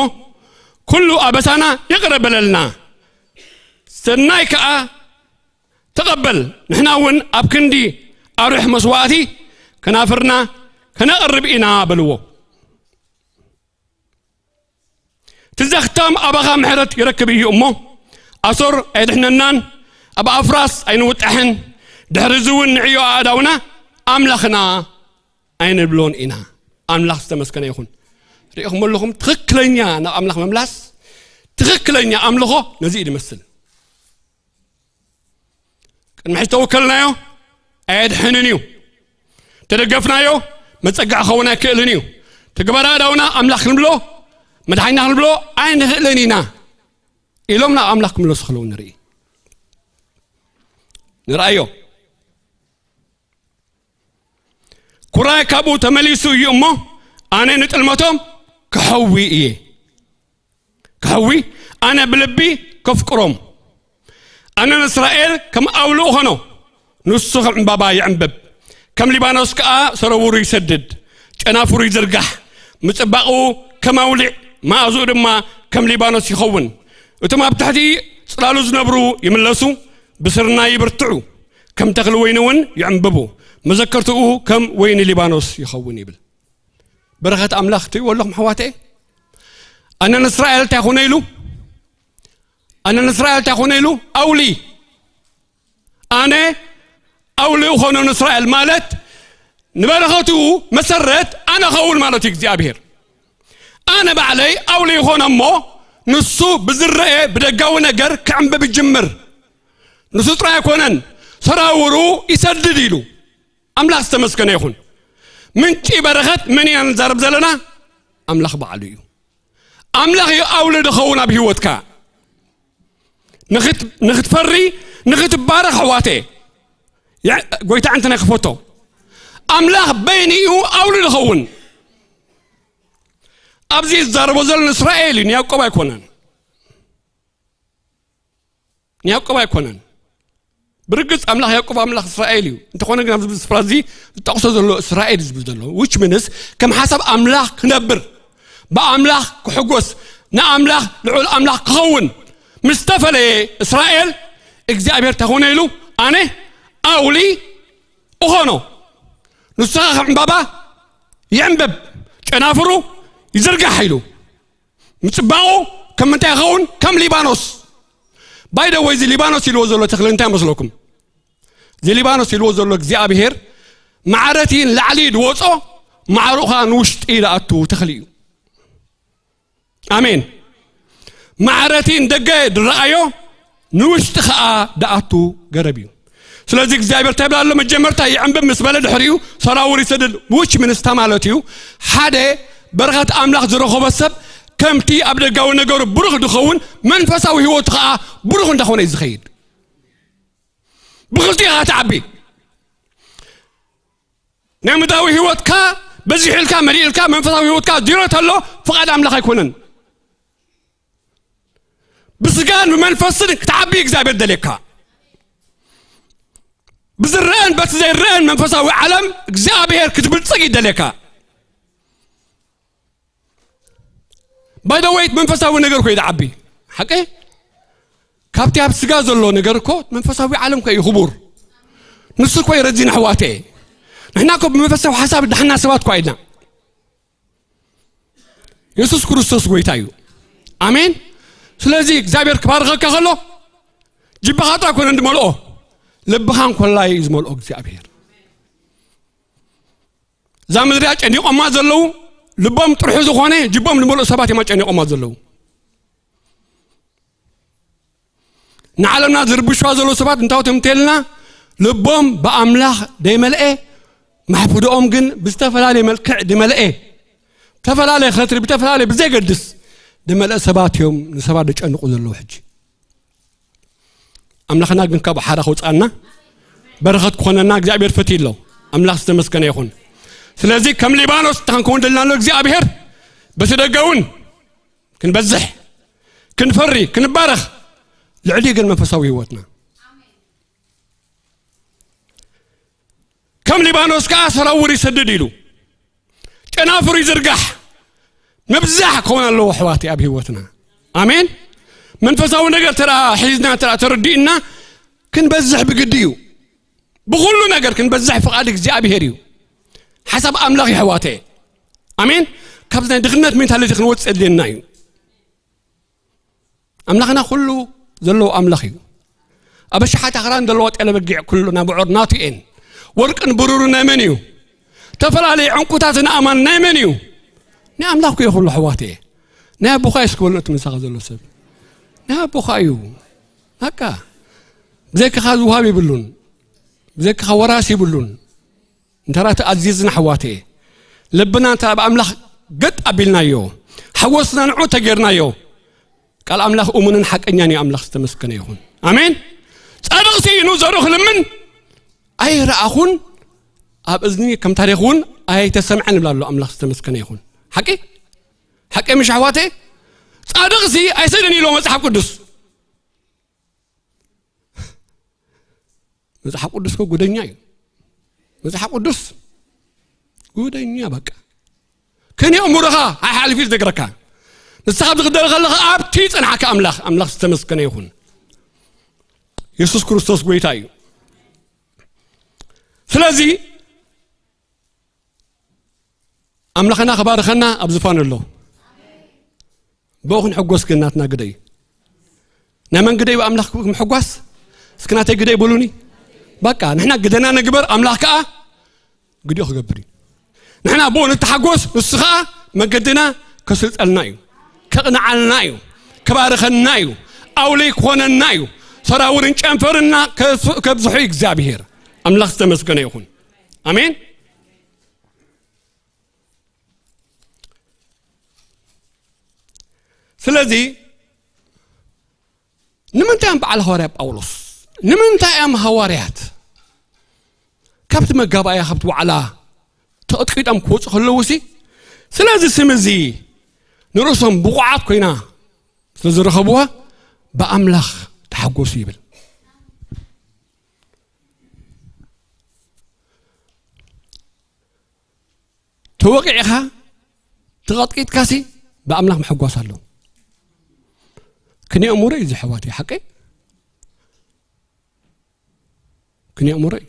ኩሉ ኣበሳና ይቕረ በለልና፣ ሰናይ ከኣ ተቐበል፣ ንሕና እውን ኣብ ክንዲ ኣርሕ መስዋእቲ ከናፍርና ከነቕርብ ኢና በልዎ። እቲ ዘኽታም ኣባኻ ምሕረት ይረክብ እዩ እሞ፣ ኣሶር ኣየድሕነናን፣ ኣብ ኣፍራስ ኣይንውጣሕን፣ ድሕሪ እዚ እውን ንዕዮ ኣእዳውና ኣምላኽና ኣይንብሎን ኢና። ኣምላኽ ዝተመስገነ ይኹን። ርኢኹም ኣለኹም? ትኽክለኛ ናብ ኣምላኽ ምምላስ፣ ትኽክለኛ ኣምልኾ ነዚ እዩ ዝመስል። ቅድሚ ሕጂ ተወከልናዮ፣ ኣየድሕንን እዩ። ተደገፍናዮ፣ መጸግዒ ክኸውን ኣይክእልን እዩ። ተግባር ኣእዳውና ኣምላኽ ክንብሎ፣ መድሓኒና ክንብሎ ኣይንኽእልን ኢና ኢሎም ናብ ኣምላኽ ክምለሱ ከለዉ ንርኢ። ንርኣዮ። ኩራይ ካብኡ ተመሊሱ እዩ እሞ፣ ኣነ ንጥልመቶም ክሐዊ እየ። ክሐዊ፣ ኣነ ብልቢ ከፍቅሮም። ኣነ ንእስራኤል ከም ኣውሊ እኾኖ፣ ንሱ ከም ዕምባባ ይዕምብብ፣ ከም ሊባኖስ ከኣ ሰረውሩ ይሰድድ፣ ጨናፍሩ ይዝርጋሕ፣ ምጽባቑ ከም ኣውሊዕ፣ መኣዝኡ ድማ ከም ሊባኖስ ይኸውን። እቶም ኣብ ትሕቲ ጽላሉ ዝነብሩ ይምለሱ፣ ብስርናይ ይብርትዑ፣ ከም ተኽሊ ወይኒ እውን ይዕምብቡ፣ መዘከርትኡ ከም ወይኒ ሊባኖስ ይኸውን ይብል። በረኸት ኣምላኽ ትርእይዎ ኣለኹም ኣሕዋተይ? ኣነ ንእስራኤል እንታይ ኮነ ኢሉ? ኣነ ንእስራኤል እንታይ ኮነ ኢሉ? ኣውሊ። ኣነ ኣውሊ እኾኖ ንእስራኤል ማለት ንበረኸቱ መሰረት ኣነ ኸውን ማለት እዩ እግዚኣብሔር። ኣነ ባዕለይ ኣውሊ ይኾኖ እሞ ንሱ ብዝረአ ብደጋዊ ነገር ክዕምብብ ይጅምር። ንሱ ጥራይ ኣይኮነን፣ ሰራውሩ ይሰድድ ኢሉ። ኣምላኽ ዝተመስገነ ይኹን። ምንጪ በረኸት መን ኢና ንዛረብ ዘለና? ኣምላኽ ባዕሉ እዩ። ኣምላኽ እዩ ኣውሊ ዝኸውን ኣብ ህይወትካ። ንኽት-፣ ንኽትፈሪ፣ ንኽትባረኽ ኣሕዋተ። ያ-፣ ጎይታ ዕንትና ይኽፈቶ። ኣምላኽ በይኑ እዩ ኣውሊ ዝኸውን። ኣብዚ ዝዛረቦ ዘሎ ንእስራኤል እዩ፣ ንያዕቆብ ኣይኮነን። ንያዕቆብ ኣይኮነን። ብርግጽ ኣምላኽ ያዕቆብ ኣምላኽ እስራኤል እዩ። እንተኾነ ግን ኣብዚ ስፍራ እዚ ዝጠቕሶ ዘሎ እስራኤል እዩ ዝብል ዘሎ። Which means ከም ሓሳብ ኣምላኽ ክነብር፣ ብኣምላኽ ክሕጎስ፣ ንኣምላኽ ልዑል ኣምላኽ ክኸውን ምስ ተፈለየ እስራኤል እግዚኣብሔር እንታይ ኮነ ኢሉ? ኣነ ኣውሊ እኾኖ፣ ንሱ ኸኣ ከም ዕምባባ ይዕምብብ፣ ጨናፍሩ ይዝርጋሕ ኢሉ። ምጽባቑ ከም ምንታይ ይኸውን? ከም ሊባኖስ። By the way፣ እዚ ሊባኖስ ኢልዎ ዘሎ ተኽሊ እንታይ መስለኩም? እዚ ሊባኖስ ኢልዎ ዘሎ እግዚኣብሔር ማዕረቲ ንላዕሊ ድወጾ፣ ማዕሩ ኸኣ ንውሽጢ ድኣቱ ተኽሊ እዩ። ኣሜን። ማዕረቲ ንደገ ድረኣዮ፣ ንውሽጢ ኸኣ ድኣቱ ገረብ እዩ። ስለዚ እግዚኣብሔር እንታይ ይብል ኣሎ? መጀመርታ ይዕምብብ ምስ በለ ድሕሪኡ ሰራውር ይሰድድ። Which means ማለት እዩ፣ ሓደ በረኸት ኣምላኽ ዝረኸቦ ሰብ ከምቲ ኣብ ደጋዊ ነገሩ ብሩኽ ድኸውን፣ መንፈሳዊ ህይወቱ ኸኣ ብሩኽ እንዳኾነ እዩ ዝኸይድ። ብኽልቲኡ ኢኻ ትዓቢ። ናይ ምድራዊ ህይወትካ በዚሑ ኢልካ መሊኡ ኢልካ መንፈሳዊ ህይወትካ ዜሮ ተሎ ፍቓድ ኣምላኽ ኣይኮነን። ብስጋን ብመንፈስን ክትዓቢ እግዚኣብሔር ደልየካ። ብዝረአን በቲ ዘይረአን መንፈሳዊ ዓለም እግዚኣብሔር ክትብልጽግ ይደልየካ። By the way፣ መንፈሳዊ ነገር እኮ እዩ ዝዓቢ። ሓቂ? ካብቲ ኣብ ስጋ ዘሎ ነገር እኮ መንፈሳዊ ዓለም እኮ እዩ ክቡር። ንሱ እኮ እዩ ረዚን ኣሕዋተ። ንሕና እኮ ብመንፈሳዊ ሓሳብ ዳሕና ሰባት እኮ ኣይድና። የሱስ ክርስቶስ ጎይታ እዩ። ኣሜን። ስለዚ እግዚኣብሔር ክባርኸካ ከሎ ጅባኻ ጥራይ ኮነ ዝመልኦ፣ ልብኻ እንኮላይ እዩ ዝመልኦ እግዚኣብሔር። እዛ ምድሪ እያ ጨኒቖማ ዘለዉ፣ ልቦም ጥርሑ ዝኾነ ጅቦም ዝመልኡ ሰባት እዮም ጨኒቖማ ዘለዉ። ንዓለምና ዝርብሽዋ ዘለዉ ሰባት እንታይ እዮም እንተልና፣ ልቦም ብኣምላኽ ዘይመልአ፣ ማሕፍድኦም ግን ብዝተፈላለየ መልክዕ ዝመልአ፣ ተፈላለየ ከትሪ ብተፈላለየ ብዘይገድስ ዝመልአ ሰባት እዮም ንሰባት ዝጨንቑ ዘለዉ። ሕጂ ኣምላኽና ግን ካብ ሓራ ከውፅኣና በረኸት ክኾነና እግዚኣብሔር ፈትዩ ኣሎ። ኣምላኽ ዝተመስገነ ይኹን። ስለዚ ከም ሊባኖስ እንታይ ክንከውን ደልና ኣሎ እግዚኣብሔር? በቲ ደገ እውን ክንበዝሕ፣ ክንፈሪ፣ ክንባረኽ፣ ልዕሊ ግን መንፈሳዊ ህይወትና ከም ሊባኖስ ከዓ ሰራውር ይሰድድ ኢሉ ጨናፍሩ ይዝርጋሕ። ምብዛሕ ክኸውን ኣለዎ ኣሕዋተይ ኣብ ህይወትና። ኣሜን። መንፈሳዊ ነገር ተራ ሒዝና ተራ ተረዲእና ክንበዝሕ ብግዲ እዩ። ብኹሉ ነገር ክንበዝሕ ፍቓድ እግዚኣብሔር እዩ። ሓሳብ ኣምላኽ እዩ ኣሕዋተይ። ኣሜን። ካብዚ ናይ ድኽነት ሜንታሊቲ ክንወፅእ የድልየና እዩ። ኣምላኽና ኩሉ ዘለዎ ኣምላኽ እዩ። ኣብ ኣሽሓት ኣኽራን ዘለዋ ጤለ በጊዕ ኩሉ ናብ ዖር ናቱ እየን። ወርቅን ብሩርን ናይ መን እዩ? ዝተፈላለዩ ዕንቁታትን ኣእማን ናይ መን እዩ? ናይ ኣምላኽ እኮ እዩ ኩሉ ኣሕዋተየ። ናይ ኣቦኻ እዩ እስክበሎ እቲ ምሳኻ ዘሎ ሰብ። ናይ ኣቦኻ እዩ። በቃ። ብዘይካኻ ዝውሃብ የብሉን። ብዘይካኻ ወራስ የብሉን። እንተ ተኣዚዝና ኣሕዋተየ። ልብና እንተ ኣብ ኣምላኽ ገጥ ኣቢልናዮ። ሓጎስና ንዑ ተጌርናዮ። ቃል ኣምላኽ እሙንን ሓቀኛን እዩ። ኣምላኽ ዝተመስገነ ይኹን። ኣሜን። ጻድቕ ሲ ንዘርኡ ክልምን ኣይረኣኹን፣ ኣብ እዝኒ ከም ታሪኽ እውን ኣይተሰምዐን ይብል ኣሎ። ኣምላኽ ዝተመስገነ ይኹን። ሓቂ? ሓቂ ምሽ ኣሕዋተይ? ጻድቕ ሲ ኣይሰደን ኢሎ መጽሓፍ ቅዱስ። መጽሓፍ ቅዱስ እኮ ጉደኛ እዩ። መጽሓፍ ቅዱስ ጉደኛ በቃ። ከን የእምሮኻ ኣይሓልፍ እዩ ዝነግረካ። ንስኻ ኣብዚ ክደረ ከለኻ ኣብቲ ጸንሓካ ኣምላኽ፣ ኣምላኽ ዝተመስገነ ይኹን። የሱስ ክርስቶስ ጎይታ እዩ። ስለዚ ኣምላኽና ክባርኸና ኣብ ዝፋን ኣሎ። ብኡ ክንሕጎስ ግን ናትና ግደ እዩ። ናይ መን ግደ እዩ ኣምላኽ ምሕጓስ? እስኪ ናተይ ግደ ይበሉኒ። በቃ ንሕና ግደና ንግበር፣ ኣምላኽ ከኣ ግዲኡ ክገብር እዩ። ንሕና ብኡ ንተሓጎስ፣ ንሱ ኸኣ መገድና ከስልጠልና እዩ፣ ከቕንዓልና እዩ፣ ከባርኸና እዩ፣ ኣውለይ ክኾነና እዩ። ሰራውርን ጨንፈርና ከስ-፣ ከብዝሑ እዩ እግዚኣብሔር። ኣምላኽ ዝተመስገነ ይኹን። ኣሜን። ስለዚ ንምንታይ እዮም በዓል ሃዋርያ ጳውሎስ? ንምንታይ እዮም ሃዋርያት ካብቲ መጋባእያ፣ ካብቲ ዋዕላ ተቐጥቂጦም ክወፁ ከለዉ ሲ፣ ስለዚ ስም እዚ ንርእሶም ብቑዓት ኮይና ስለ ዝረኸብዋ ብኣምላኽ ተሓጎሱ ይብል። ተወቂዕኻ ተቐጥቂጥካሲ ብኣምላኽ ምሕጓስ ኣሎ። ክንየእምሮ እዩ ዝሕዋት እዩ ሓቀይ። ክንየእምሮ እዩ።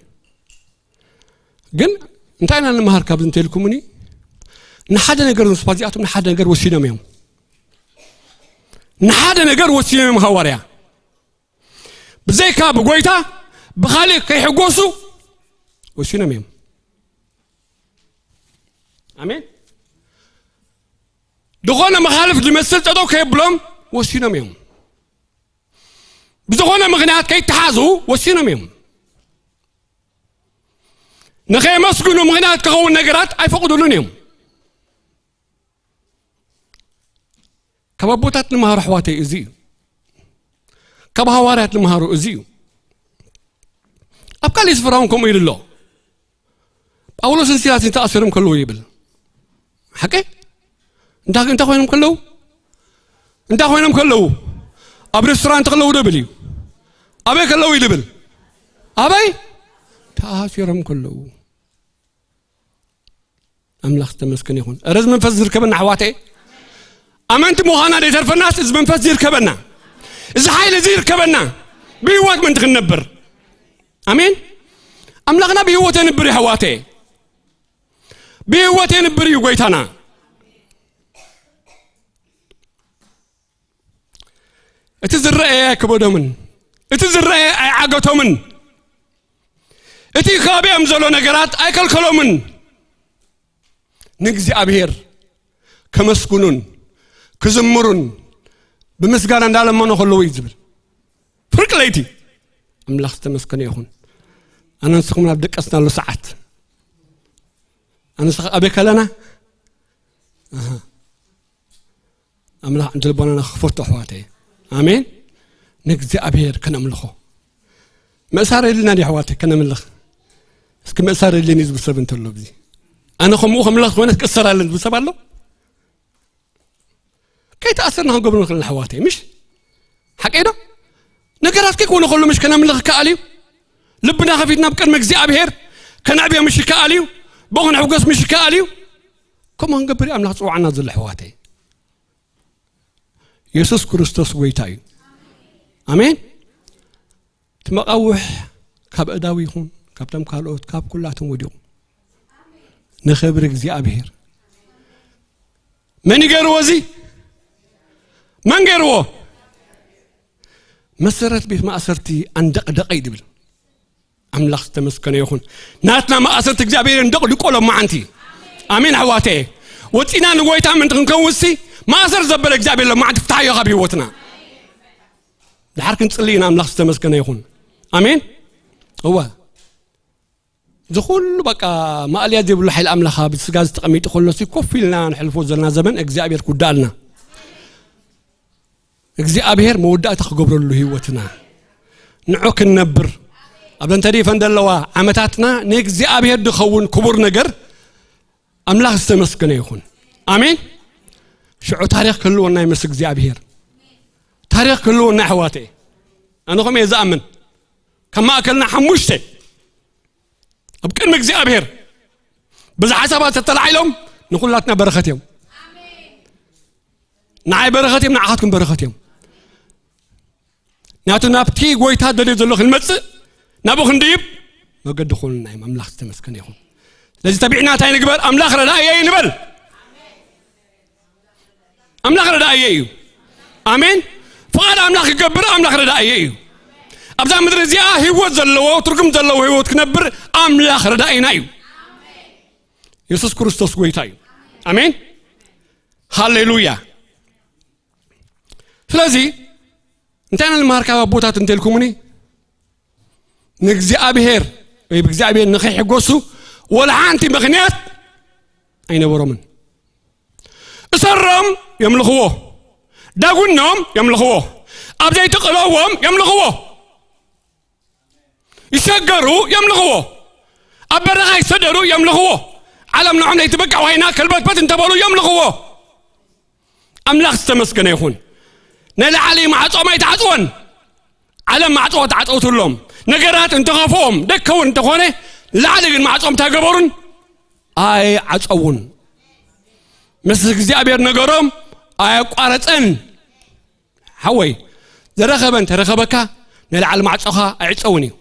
ግን እንታይ ኢና ንምሃር ካብዚ እንተልኩምኒ፣ ንሓደ ነገር ንስፋ እዚኣቶም ንሓደ ነገር ወሲኖም እዮም። ንሓደ ነገር ወሲኖም እዮም ሃዋርያ። ብዘይካ ብጎይታ ብኻልእ ከይሕጎሱ ወሲኖም እዮም። ኣሜን። ዝኾነ መኻልፍ ዝመስል ጠጠው ከየብሎም ወሲኖም እዮም። ብዝኾነ ምኽንያት ከይተሓዙ ወሲኖም እዮም። ንኸየመስግኑ ምኽንያት ክኸውን ነገራት ኣይፈቕዱሉን እዮም። ካብ ኣቦታት ንምሃሮ ኣሕዋተይ እዚ እዩ። ካብ ሃዋርያት ንምሃሮ እዚ እዩ። ኣብ ካልእ ስፍራ እውን ከምኡ ኢሉ ኣሎ። ጳውሎስን ሲላስን ተኣሲሮም ከለዉ ይብል። ሓቂ? እንታይ፣ እንታይ ኮይኖም ከለዉ? እንታይ ኮይኖም ከለዉ? ኣብ ሬስቶራንት ከለዉ ዶ ብል እዩ? ኣበይ ከለዉ እዩ ዝብል? ኣበይ? ተኣሲሮም ከለዉ። ኣምላኽ ዝተመስገነ ይኹን። እረ እዚ መንፈስ ዝርከበና ኣሕዋተይ፣ ኣመንቲ ምዃና ዘይተርፈናስ እዚ መንፈስ ዝርከበና፣ እዚ ሓይሊ እዚ ይርከበና፣ ብህይወት ምእንቲ ክንነብር። ኣሜን። ኣምላኽና ብህይወት የንብር እዩ ኣሕዋተይ፣ ብህይወት የንብር እዩ ጎይታና። እቲ ዝረኣየ ኣይከበዶምን፣ እቲ ዝረኣየ ኣይዓገቶምን፣ እቲ ከባቢኦም ዘሎ ነገራት ኣይከልከሎምን። ንእግዚኣብሔር ከመስግኑን ክዝምሩን ብምስጋና እንዳለመኑ ከለዉ እዩ ዝብል። ፍርቂ ለይቲ ኣምላኽ ዝተመስገነ ይኹን። ኣነ ንስኹም ናብ ደቀስናሉ ሰዓት፣ ኣነ ንስኻ ኣበይ ከለና? ኣሃ። ኣምላኽ ዕንዲ ልቦናና ክፈቱ ኣሕዋተይ። ኣሜን። ንእግዚኣብሔር ከነምልኾ። ምእሳር የድልና ድዩ ኣሕዋተይ ከነምልኽ? እስኪ ምእሳር የድልን እዩ ዝብል ሰብ እንተሎ ኣብዚ። ኣነ ከምኡ ከምልኽ ዝኾነ ክእሰር ኣለን ዝብል ሰብ ኣሎ? ከይተኣሰርና ክንገብሮ ንኽእል ኣሕዋተይ፣ ምሽ? ሓቀይ ዶ? ነገራት ከይኮነ ከሎ ምሽ ከነምልኽ ይከኣል እዩ? ልብና ከፊትና ኣብ ቅድሚ እግዚኣብሔር ከነዕብዮ ምሽ ይከኣል እዩ? ብኡ ክንሕጎስ ምሽ ይከኣል እዩ? ከምኡ ክንገብር እዩ ኣምላኽ ዝጽውዓና ዘሎ ኣሕዋተይ። የሱስ ክርስቶስ ጎይታ እዩ። ኣሜን። እቲ መቓውሕ ካብ ኣእዳው ይኹን፣ ካብቶም ካልኦት፣ ካብ ኩላቶም ወዲቑ። ንኽብሪ እግዚኣብሔር። መን ይገርዎ እዚ? መን ገርዎ? መሰረት ቤት ማእሰርቲ ኣንደቕደቐ እዩ ዝብል። ኣምላኽ ዝተመስገነ ይኹን። ናትና ማእሰርቲ እግዚኣብሔር እንደቕድቆ ሎማዓንቲ። ኣሜን ኣሕዋተየ። ወፂና ንጎይታ ምእንቲ ክንከውንሲ ማእሰር ዘበለ እግዚኣብሔር ሎማዓንቲ ፍትሓዮ ካብ ህይወትና። ድሓር ክንፅሊ ኢና። ኣምላኽ ዝተመስገነ ይኹን። ኣሜን። እወ፣ እዚ ኩሉ በቃ ማእልያ ዘይብሉ ሓይሊ ኣምላኽ ኣብ ስጋ ዝተቐሚጡ ከሎሲ ኮፍ ኢልና ንሕልፎ ዘለና ዘመን እግዚኣብሔር ክውዳኣልና። እግዚኣብሔር መወዳእታ ክገብረሉ ህይወትና ንዑ ክንነብር ኣብ ዘንተሪፈን ዘለዋ ዓመታትና ንእግዚኣብሔር ዝኸውን ክቡር ነገር ኣምላኽ ዝተመስገነ ይኹን። ኣሜን። ሽዑ ታሪኽ ክህልወና ይመስ እግዚኣብሔር። ታሪኽ ክህልወና ኣሕዋተይ። ኣነ ከምኡ እየ ዝኣምን። ካብ ማእከልና ሓሙሽተ ኣብ ቅድሚ እግዚኣብሔር ብዝሓሳባት ተተላዒሎም ንኹላትና በረኸት እዮም። ንዓይ በረኸት እዮም፣ ንዓኻትኩም በረኸት እዮም። ናቱ ናብቲ ጎይታ ደልዮ ዘሎ ክንመጽእ ናብኡ ክንድይብ መገዲ ኾኑና እዮም። ኣምላኽ ዝተመስገነ ይኹን። ስለዚ ተቢዕና እንታይ ንግበር? ኣምላኽ ረዳእየ እዩ ንበል። ኣምላኽ ረዳእየ እዩ። ኣሜን። ፍቓድ ኣምላኽ ክገብር ኣምላኽ ረዳእየ እዩ። ኣብዛ ምድሪ እዚኣ ህይወት ዘለዎ ትርጉም ዘለዎ ህይወት ክነብር ኣምላኽ ረዳእና እዩ። የሱስ ክርስቶስ ጎይታ እዩ። ኣሜን። ሃሌሉያ። ስለዚ እንታይ ኢና ንመሃር ካብ ኣቦታት እንተልኩምኒ ንእግዚኣብሔር ወይ ብእግዚኣብሔር ንኸይሕጎሱ ወላ ሓንቲ ምኽንያት ኣይነበሮምን። እሰሮም የምልኽዎ፣ ዳጉኖም የምልኽዎ፣ ኣብ ዘይትቕለዎም የምልኽዎ፣ ይሰገሩ የምልኽዎ፣ ኣብ በረኻ ይሰደዱ የምልኽዎ፣ ዓለም ንዖም ለይትበቅዕ ኮይና ከልበትበት እንተበሉ የምልኽዎ። ኣምላኽ ዝተመስገነ ይኹን። ናይ ላዕሊ ማዕጾም ኣይተዓጽወን። ዓለም ማዕጾ ተዓጸውትሎም። ነገራት እንተኸፍኦም ደከውን እንተኾነ ላዕሊ ግን ማዕጾም ታገበሩን ኣይዓጸውን። ምስ እግዚኣብሔር ነገሮም ኣያቋረጸን። ሓወይ፣ ዝረኸበ እንተረኸበካ ንላዕሊ ማዕጾኻ ኣይዕጸውን እዩ።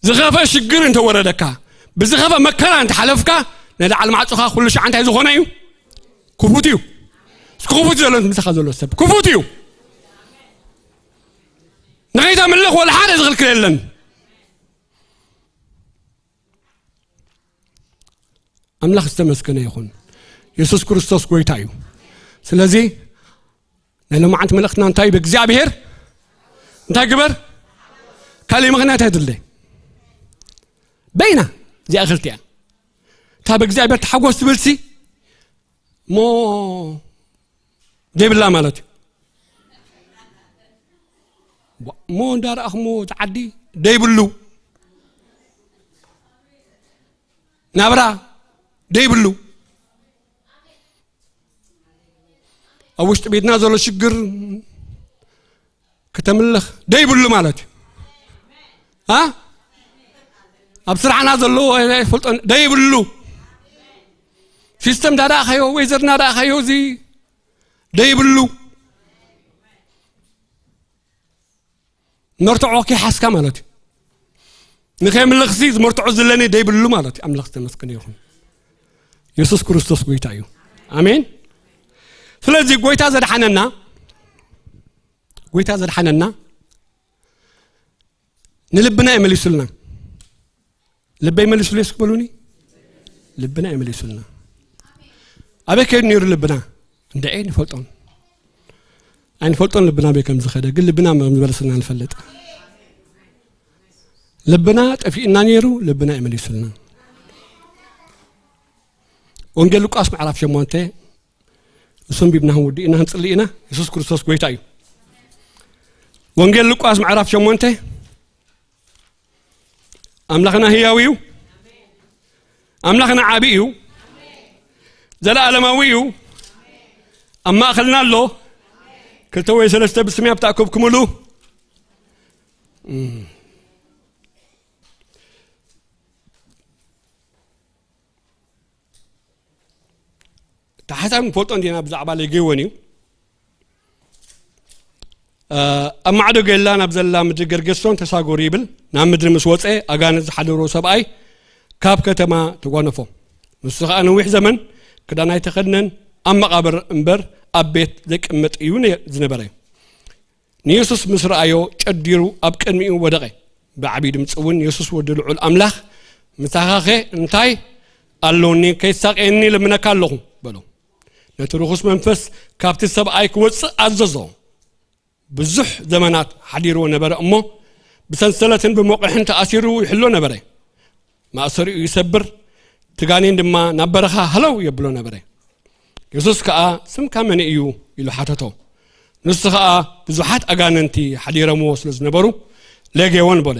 ዝኸፈ ሽግር እንተወረደካ፣ ብዝኸፈ መከራ እንተሓለፍካ፣ ንላዕሊ ማዕጾኻ ኩሉ ሻዕ እንታይ ዝኾነ እዩ? ክፉት እዩ። እስኪ ክፉት እዩ ዘሎ ምሳኻ ዘሎ ሰብ ክፉት እዩ። ንኸይተምልኽ ወላ ሓደ ዝኽልክል የለን። ኣምላኽ ዝተመስገነ ይኹን። የሱስ ክርስቶስ ጎይታ እዩ። ስለዚ ናይ ሎማዓንቲ መልእኽትና እንታይ እዩ? ብእግዚኣብሔር እንታይ ግበር? ካልእ ምኽንያት ኣይድለ። በይና እዚኣ ክልቲኣ እታ ብእግዚኣብሔር ተሓጎስ ትብልሲ እሞ ዘይብላ ማለት እዩ። እሞ እንዳረኣኽሞ እቲ ዓዲ ደይብሉ ናብራ ደይብሉ ኣብ ውሽጢ ቤትና ዘሎ ሽግር ከተምልኽ ደይብሉ ማለት እዩ። ኣ ኣብ ስራሕና ዘሎ ፈልጦ ደይብሉ ሲስተም እንዳረኣኻዮ ወይ ዘር እንዳረኣኻዮ እዚ ደይብሉ መርትዖ ከይሓዝካ ማለት እዩ። ንኸምልኽሲ ዝመርትዖ ዘለኒ ደይብሉ ማለት እዩ። ኣምላኽ ዝተመስገነ ይኹን። የሱስ ክርስቶስ ጎይታ እዩ። ኣሜን። ስለዚ ጎይታ ዘድሓነና፣ ጎይታ ዘድሓነና ንልብና እዩ መሊሱልና። ልበይ መሊሱሉ እስኪ በሉኒ። ልብና እዩ መሊሱልና። ኣበይ ከይዱ ነይሩ ልብና? እንድዒ ንፈልጦን ኣይንፈልጦን ልብና ኣበይ ከም ዝኸደ፣ ግን ልብና ከም ዝመለሰና ንፈልጥ። ልብና ጠፊእና ነይሩ፣ ልብና እዩ መሊሱልና። ወንጌል ሉቃስ ምዕራፍ ሸሞንተ፣ እሱ ኣንቢብና ክንውድእ ኢና፣ ክንጽሊ ኢና። የሱስ ክርስቶስ ጎይታ እዩ። ወንጌል ሉቃስ ምዕራፍ ሸሞንተ፣ ኣምላኽና ህያው እዩ። ኣምላኽና ዓቢ እዩ። ዘለኣለማዊ እዩ። ኣብ ማእከልና ኣሎ። ክልተ ወይ ሰለስተ ብስመይ ኣብ ተኣከብኩምሉ። እም። እቲ ሓሳብ ንፈልጦ እንዲና ብዛዕባ ሌጌዎን እዩ። እ፣ ኣብ ማዕዶ ገላ ናብ ዘላ ምድሪ ገርጌሶን ተሳጎሩ ይብል። ናብ ምድሪ ምስ ወጸ ኣጋንንት ዝሓደሮ ሰብኣይ ካብ ከተማ ተጓነፎ። ንሱ ኸኣ ነዊሕ ዘመን ክዳን ኣይተኸድነን፣ ኣብ መቓብር እምበር ኣብ ቤት ዘይቅመጥ እዩ ነ-፣ ዝነበረ። ንየሱስ ምስ ረኣዮ ጨዲሩ ኣብ ቅድሚኡ ወደቐ። ብዓቢ ድምጺ እውን፣ "የሱስ ወዲ ልዑል ኣምላኽ፣ ምሳኻኸ እንታይ ኣሎኒ፣ ከይሳቀየኒ ልምነካ ኣለኹ በሎ። ነቲ ርኹስ መንፈስ ካብቲ ሰብኣይ ክወጽእ ኣዘዞ። ብዙሕ ዘመናት ሓዲርዎ ነበረ እሞ፣ ብሰንሰለትን ብመቑሕን ተኣሲሩ ይሕሎ ነበረ። ማእሰሪኡ ይሰብር፣ እቲ ጋኔን ድማ ናብ በረኻ ሃለው የብሎ ነበረ። የሱስ ከኣ፣ "ስምካ መን እዩ?" ኢሉ ሓተቶ። ንሱ ኸኣ፣ ብዙሓት ኣጋንንቲ ሓዲረምዎ ስለ ዝነበሩ፣ "ሌጌዎን" በለ።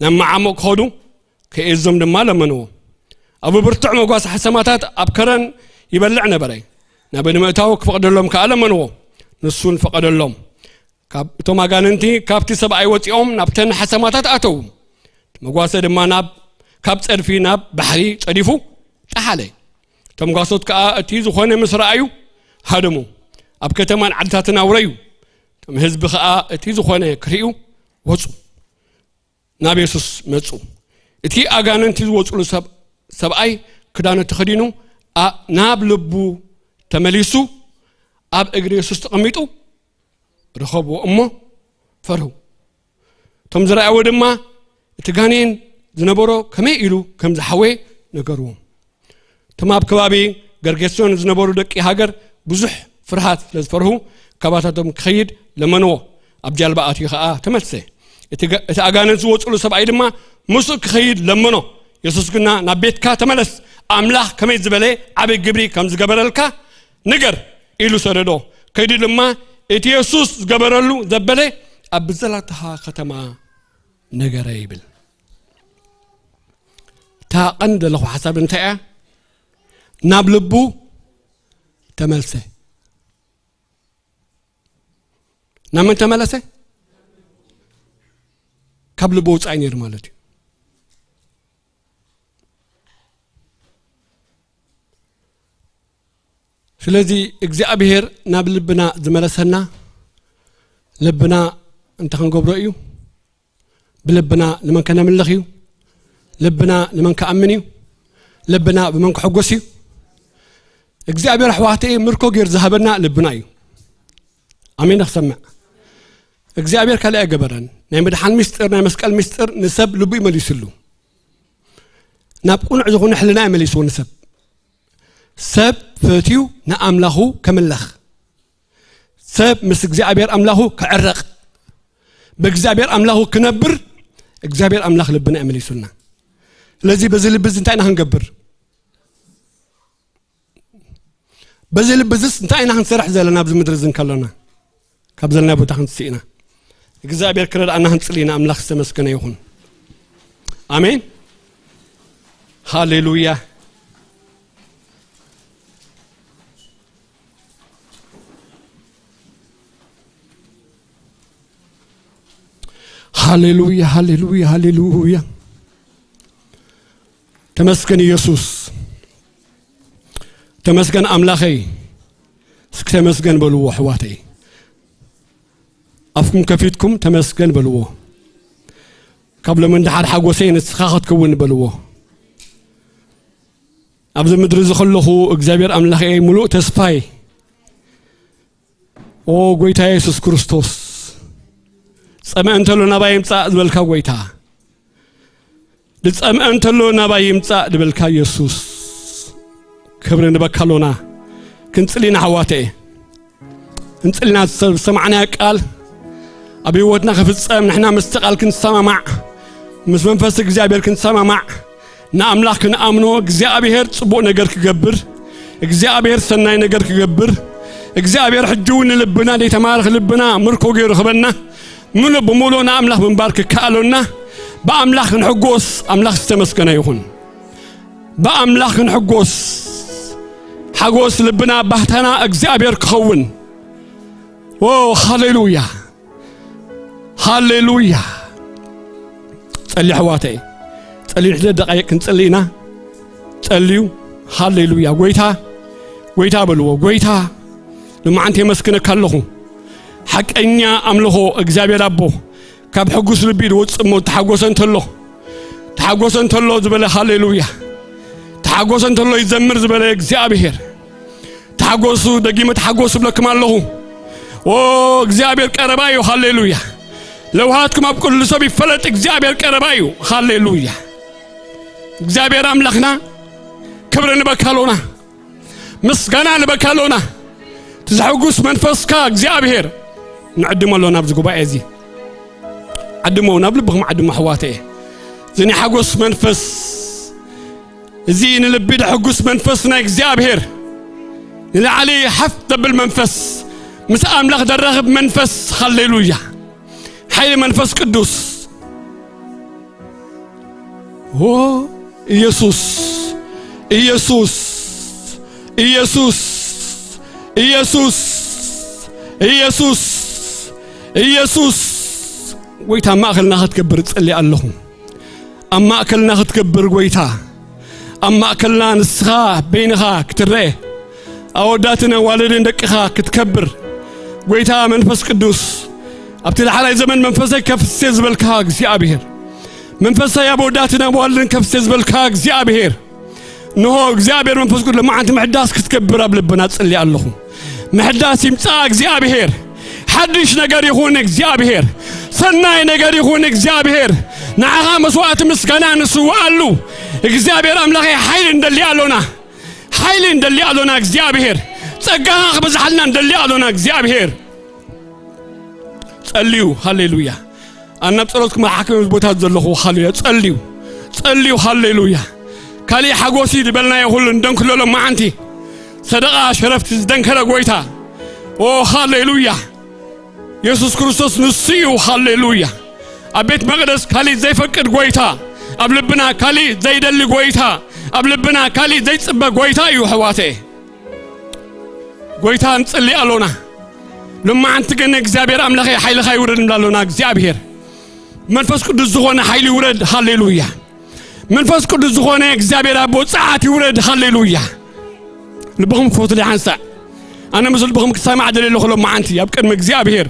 ናብ መዓሙቕ ክኸዱ ከየዞም ድማ ለመንዎ። ኣብ ብርቱዕ መጓሰ ሓሰማታት ኣብ ከረን ይበልዕ ነበረ። ናብ ንምእታው ክፈቕደሎም ከኣ ለመንዎ። ንሱን ፈቐደሎም። ካብ እቶም ኣጋንንቲ ካብቲ ሰብኣይ ወጺኦም ናብተን ሓሰማታት ኣተዉ። እቲ መጓሰ ድማ ናብ፣ ካብ ጸድፊ ናብ ባሕሪ ጸዲፉ ጠሓለ። እቶም ጓሶት ከኣ እቲ ዝኾነ ምስ ረኣዩ ሃደሙ። ኣብ ከተማን ዓድታትን ኣውረዩ። እቶም ህዝቢ ከኣ እቲ ዝኾነ ክርእዩ ወጹ። ናብ የሱስ መጹ። እቲ ኣጋንንቲ ዝወጹሉ ሰብ-፣ ሰብኣይ ክዳኑ ተኸዲኑ ኣ-፣ ናብ ልቡ ተመሊሱ ኣብ እግሪ የሱስ ተቐሚጡ ረኸብዎ እሞ ፈርሁ። እቶም ዝረኣይዎ ድማ እቲ ጋኔን ዝነበሮ ከመይ ኢሉ ከም ዝሓወየ ነገርዎም። እቶም ኣብ ከባቢ ገርጌሶን ዝነበሩ ደቂ ሃገር ብዙሕ ፍርሃት ስለ ዝፈርሁ፣ ካባታቶም ክኸይድ ለመንዎ። ኣብ ጃልባ ኣትዩ ኸኣ ተመልሰ። እቲ ገ-፣ እቲ ኣጋንንት ዝወጽሉ ሰብኣይ ድማ ምስኡ ክኸይድ ለመኖ። የሱስ ግና፣ "ናብ ቤትካ ተመለስ፣ ኣምላኽ ከመይ ዝበለ ዓቢ ግብሪ ከም ዝገበረልካ ንገር" ኢሉ ሰደዶ። ከይዱ ድማ፣ "እቲ የሱስ ዝገበረሉ ዘበለ ኣብ ብዘላትኻ ከተማ ነገረ" ይብል። እታ ቀንዲ ዘለኹ ሓሳብ እንታይ እያ? ናብ ልቡ ተመልሰ። ናብ መን ተመለሰ? ካብ ልቡ ወጻኢ ነይሩ ማለት እዩ። ስለዚ እግዚኣብሔር ናብ ልብና ዝመለሰና፣ ልብና እንታይ ክንገብሮ እዩ? ብልብና ንመን ከነምልኽ እዩ? ልብና ንመን ከኣምን እዩ? ልብና ብመን ክሕጎስ እዩ? እግዚኣብሔር ኣሕዋተይ ምርኮ ገይሩ ዝሃበና ልብና እዩ። ኣሜን። ክሰምዕ እግዚኣብሔር ካልእ ኣይገበረን። ናይ ምድሓን ምስጢር፣ ናይ መስቀል ምስጢር ንሰብ ልቡ ይመሊስሉ። ናብ ቅኑዕ ዝኾነ ሕልና ይመሊስዎ ንሰብ። ሰብ ፈትዩ ንኣምላኹ ከምለኽ፣ ሰብ ምስ እግዚኣብሔር ኣምላኹ ክዕረቕ፣ ብእግዚኣብሔር ኣምላኹ ክነብር እግዚኣብሔር ኣምላኽ ልብና ይመሊሱልና። ስለዚ በዚ ልቢ እዚ እንታይ ኢና ክንገብር? በዚ ልቢ እዚስ እንታይ ኢና ክንሰርሕ ዘለና ኣብዚ ምድሪ እዚ እንከለና? ካብ ዘለና ቦታ ክንስእ ኢና። እግዚኣብሔር ክረድኣና ክንጽሊ ኢና። ኣምላኽ ዝተመስገነ ይኹን። ኣሜን። ሃሌሉያ። ሃሌሉያ፣ ሃሌሉያ፣ ሃሌሉያ። ተመስገን ኢየሱስ። ተመስገን ኣምላኸይ። እስኪ ተመስገን በልዎ ኣሕዋተይ። ኣፍኩም ከፊትኩም ተመስገን በልዎ። ካብ ሎሚ ንደሓር ሓጎሰይ ንስኻ ክትከውን በልዎ። ኣብዚ ምድሪ እዚ ከለኹ እግዚኣብሔር ኣምላኸይ ምሉእ ተስፋይ። ኦ ጎይታ የሱስ ክርስቶስ፣ ጸምአ እንተሎ ናባይ ይምጻእ ዝበልካ ጎይታ፣ ዝጸምአ እንተሎ ናባይ ይምጻእ ዝበልካ የሱስ፣ ክብሪ ንበካ ኣሎና። ክንጽሊ ኢና ኣሕዋተይ። እንጽልና ዝሰ-፣ ዝሰማዕናዮ ቃል ኣብ ህይወትና ክፍጸም፣ ንሕና ምስቲ ቃል ክንሰማማዕ፣ ምስ መንፈስ እግዚኣብሔር ክንሰማማዕ፣ ንኣምላኽ ክንኣምኖ፣ እግዚኣብሔር ጽቡቕ ነገር ክገብር፣ እግዚኣብሔር ሰናይ ነገር ክገብር፣ እግዚኣብሔር ሕጂ እውን ንልብና ዘይተማርኽ ልብና ምርኮ ገይሩ ክበና፣ ምሉእ ብምሉእ ንኣምላኽ ምንባር ክከኣሎና፣ ብኣምላኽ ክንሕጎስ፣ ኣምላኽ ዝተመስገነ ይኹን። ብኣምላኽ ክንሕጎስ፣ ሓጎስ ልብና ባህታና እግዚኣብሔር ክኸውን። ኦ፣ ሃሌሉያ፣ ሃሌሉያ። ጸልዩ ኣሕዋተይ፣ ጸልዩ። ንሕደ ደቃይቅ ክንጽሊ ኢና። ጸልዩ። ሃሌሉያ። ጎይታ፣ ጎይታ በልዎ። ጎይታ፣ ንመዓንቲ የመስግነካ ኣለኹ። ሓቀኛ ኣምልኾ እግዚኣብሔር ኣቦ ካብ ሕጉስ ልቢ ዝወጽእ እሞ፣ ተሓጎሰ እንተሎ፣ ተሓጎሰ እንተሎ ዝበለ ሃሌሉያ፣ ተሓጎሰ እንተሎ ይዘምር ዝበለ እግዚኣብሔር፣ ተሓጎሱ፣ ደጊመ ተሓጎሱ እብለኩም ኣለኹ። ኦ፣ እግዚኣብሔር ቀረባ እዩ። ሃሌሉያ። ለውሃትኩም ኣብ ኩሉ ሰብ ይፈለጥ። እግዚኣብሔር ቀረባ እዩ። ሃሌሉያ። እግዚኣብሔር ኣምላኽና ክብሪ ንበካ ኣሎና፣ ምስጋና ንበካ ኣሎና። እቲ ዘሐጉስ መንፈስካ እግዚኣብሔር ንዕድሞ ኣሎና ኣብዚ ጉባኤ እዚ። ዓድሞ፣ ናብ ልብኹም ዓድሞ ኣሕዋተየ። እዚ ናይ ሓጎስ መንፈስ፣ እዚ ንልቢ ደሐጉስ መንፈስ ናይ እግዚኣብሔር፣ ንላዕሊ ሓፍ ዘብል መንፈስ፣ ምስ ኣምላኽ ደራኽብ መንፈስ። ሃሌሉያ! ሓይሊ መንፈስ ቅዱስ። ኦ ኢየሱስ፣ ኢየሱስ፣ ኢየሱስ፣ ኢየሱስ፣ ኢየሱስ፣ ኢየሱስ። ጎይታ ኣብ ማእከልና ክትገብር እጸሊ ኣለኹ። ኣብ ማእከልና ክትገብር ጎይታ፣ ኣብ ማእከልና ንስኻ በይንኻ ክትረአ፣ ኣወዳትን ኣዋልድን ደቅኻ ክትከብር፣ ጎይታ መንፈስ ቅዱስ፣ ኣብቲ ዳሕራይ ዘመን መንፈሰይ ከፍስሴ ዝበልካ እግዚኣብሔር፣ መንፈሰይ ኣብ ኣወዳትን ኣዋልድን ከፍስሴ ዝበልካ እግዚኣብሔር፣ እንሆ እግዚኣብሔር መንፈስ ቅዱስ ለማዓንቲ ምሕዳስ ክትገብር ኣብ ልብና ጽሊ ኣለኹ። ምሕዳስ ይምጻእ እግዚኣብሔር። ሓድሽ ነገር ይኹን እግዚኣብሔር። ሰናይ ነገር ይኹን እግዚኣብሔር። ንዓኻ መስዋዕቲ ምስጋና ንስውኣሉ እግዚኣብሔር ኣምላኸይ፣ ሓይሊ እንደሊ ኣሎና። ሓይሊ እንደሊ ኣሎና እግዚኣብሔር። ጸጋኻ ክበዝሓልና እንደሊ ኣሎና እግዚኣብሔር። ጸልዩ። ሃሌሉያ። ኣነ ናብ ጸሎት ክመርሓኩም ኣብዚ ቦታ ዘለኹ። ሃሌሉያ። ጸልዩ። ጸልዩ። ሃሌሉያ። ካሊእ ሓጎሲ ዝበልናዮ ኩሉ እንደንክሎ ሎማዓንቲ ሰደቓ ሸረፍቲ ዝደንከረ ጎይታ። ኦ ሃሌሉያ። የሱስ ክርስቶስ ንሱ እዩ። ሃሌሉያ። ኣብ ቤት መቕደስ ካሊእ ዘይፈቅድ ጎይታ፣ ኣብ ልብና ካሊእ ዘይደሊ ጎይታ፣ ኣብ ልብና ካሊእ ዘይጽበ ጎይታ እዩ ኣሕዋተየ። ጎይታ ንጽሊ ኣሎና። ሎማዓንቲ ግን እግዚኣብሔር ኣምላኸይ ሓይልኻ ይውረድ ንብላ ኣሎና። እግዚኣብሔር መንፈስ ቅዱስ ዝኾነ ሓይሊ ይውረድ። ሃሌሉያ። መንፈስ ቅዱስ ዝኾነ እግዚኣብሔር ኣቦ ጸዓት ይውረድ። ሃሌሉያ። ልብኹም ክፈቱለይ ሓንሳእ። ኣነ ምስ ልብኹም ክሰማዕ ደልየ ኣለኹ ሎማዓንቲ ኣብ ቅድሚ እግዚኣብሔር።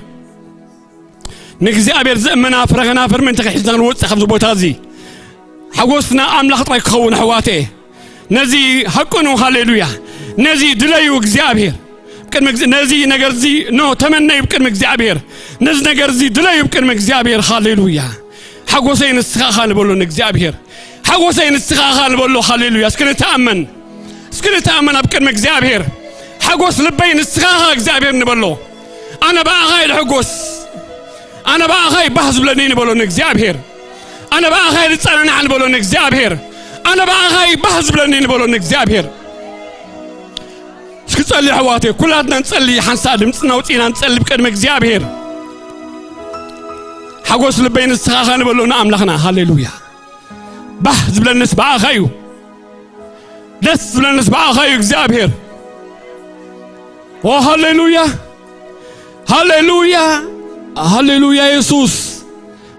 ንእግዚኣብሔር ዘእመና ፍረ ከናፍር ምእንቲ ሒዝና ንወጽእ ካብዚ ቦታ እዚ። ሓጎስና ኣምላኽ ጥራይ ክኸውን ኣሕዋተየ። ነዚ ሃቅኑ። ሃሌሉያ። ነዚ ድለዩ እግዚኣብሔር። ቅድሚ እግዚ-፣ ነዚ ነገር እዚ ኖ ተመነዩ ቅድሚ እግዚኣብሔር። ነዚ ነገር እዚ ድለዩ ቅድሚ እግዚኣብሔር። ሃሌሉያ። ሓጎሰይ ንስኻ ኢኻ ንበሎ ንእግዚኣብሔር። ሓጎሰይ ንስኻ ኢኻ ንበሎ። ሃሌሉያ። እስኪ ንተኣመን። እስኪ ንተኣመን ኣብ ቅድሚ እግዚኣብሔር። ሓጎስ ልበይ ንስኻ ኢኻ እግዚኣብሔር ንበሎ። ኣነ ብኣኻ እየ ዝሕጎስ። ኣነ ብኣኻ እዩ ባህ ዝብለኒ ንበሎ ንእግዚኣብሔር። ኣነ ብኣኻ እዩ ዝጸናናዕ ንበሎ ንእግዚኣብሔር። ኣነ ብኣኻ እዩ ባህ ዝብለኒ ንበሎ ንእግዚኣብሔር። እስኪ ጸልዩ ኣሕዋተይ፣ ኩላትና ንጸሊ። ሓንሳእ ድምጽና ኣውጺእና ንጸሊ ብቅድሚ እግዚኣብሔር። ሓጎስ ልበይ ንስኻ ኢኻ ንበሎ ንኣምላኽና። ሃሌሉያ። ባህ ዝብለንስ ብኣኻ እዩ። ደስ ዝብለንስ ብኣኻ እዩ እግዚኣብሔር። ኦ ሃሌሉያ፣ ሃሌሉያ፣ ሃሌሉያ የሱስ።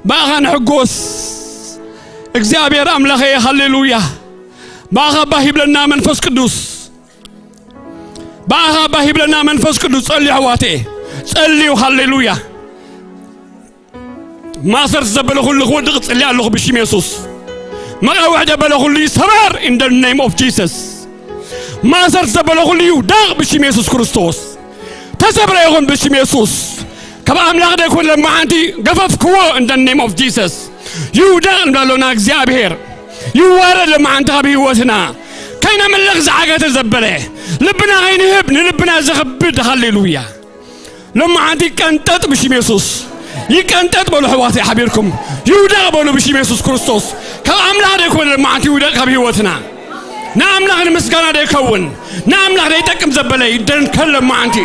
ብኣኻ ንሕጎስ እግዚኣብሔር ኣምላኸየ። ሃሌሉያ። ብኣኻ ባህ ይብለና መንፈስ ቅዱስ። ብኣኻ ባህ ይብለና መንፈስ ቅዱስ። ጸልዩ ኣሕዋተየ፣ ጸልዩ። ሃሌሉያ። ማእሰር ዘበለ ኩሉ ክወድቕ ጽልያ ኣለኹ ብሽም የሱስ። መቓውሕ ዘበለ ኩሉ ይሰበር in the name of Jesus። ማእሰር ዘበለ ኩሉ ይውደቕ ብሽም የሱስ ክርስቶስ። ተሰብረ ይኹን ብሽም የሱስ። ካብ ኣምላኽ ዘይኮነ ለማዓንቲ ገፈፍክዎ in the name of Jesus። ይውደቕ ንብላ ኣሎና እግዚኣብሔር። ይዋረድ ለማዓንቲ ካብ ህይወትና። ከይነምልኽ ዝዓገተ ዘበለ። ልብና ከይንህብ ንልብና ዘኽብድ። ሃሌሉያ። ሎማዓንቲ ይቀንጠጥ ብሽም የሱስ። ይቀንጠጥ በሉ ኣሕዋተይ ሓቢርኩም። ይውደቕ በሉ ብሽም የሱስ ክርስቶስ። ካብ ኣምላኽ ዘይኮነ ሎማዓንቲ ይውደቕ ካብ ህይወትና። ንኣምላኽ ንምስጋና ዘይከውን፣ ንኣምላኽ ዘይጠቅም ዘበለ ይደንከል ሎማዓንቲ።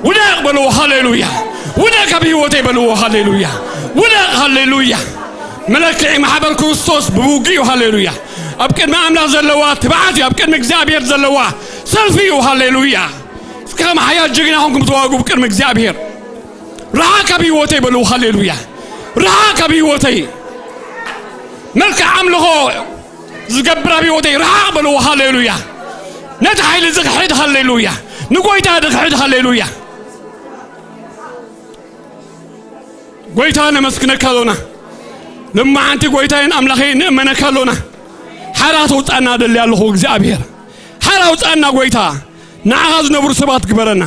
ውደቕ በልዎ። ሃሌሉያ። ውደቕ ካብ ህይወተይ በልዎ። ሃሌሉያ። ውደቕ። ሃሌሉያ። መለክዒ ማሕበር ክርስቶስ ብውግእ እዩ። ሃሌሉያ። ኣብ ቅድሚ ኣምላኽ ዘለዋ ትብዓት እዩ። ኣብ ቅድሚ እግዚኣብሔር ዘለዋ ሰልፊ እዩ። ሃሌሉያ። እስኪ ከም ሓያል ጀግና ኾንኩም ተዋግኡ ቅድሚ እግዚኣብሔር። ርሓቕ ካብ ህይወተይ በልዎ። ሃሌሉያ። ርሓቕ ካብ ህይወተይ። መልክዕ ኣምልኾ ዝገብር ኣብ ህይወተይ ርሓቕ በልዎ። ሃሌሉያ። ነቲ ሓይሊ ዝኽሕድ። ሃሌሉያ። ንጎይታ ዝኽሕድ። ሃሌሉያ። ጎይታ ነመስግነካ ኣሎና። ልመዓንቲ ጎይታይን ኣምላኸይ ንእመነካ ኣሎና። ሓራ ተውጻና ደሊ ኣለኹ እግዚኣብሔር። ሓራ ውጻና ጎይታ። ንዓኻ ዝነብሩ ሰባት ግበረና።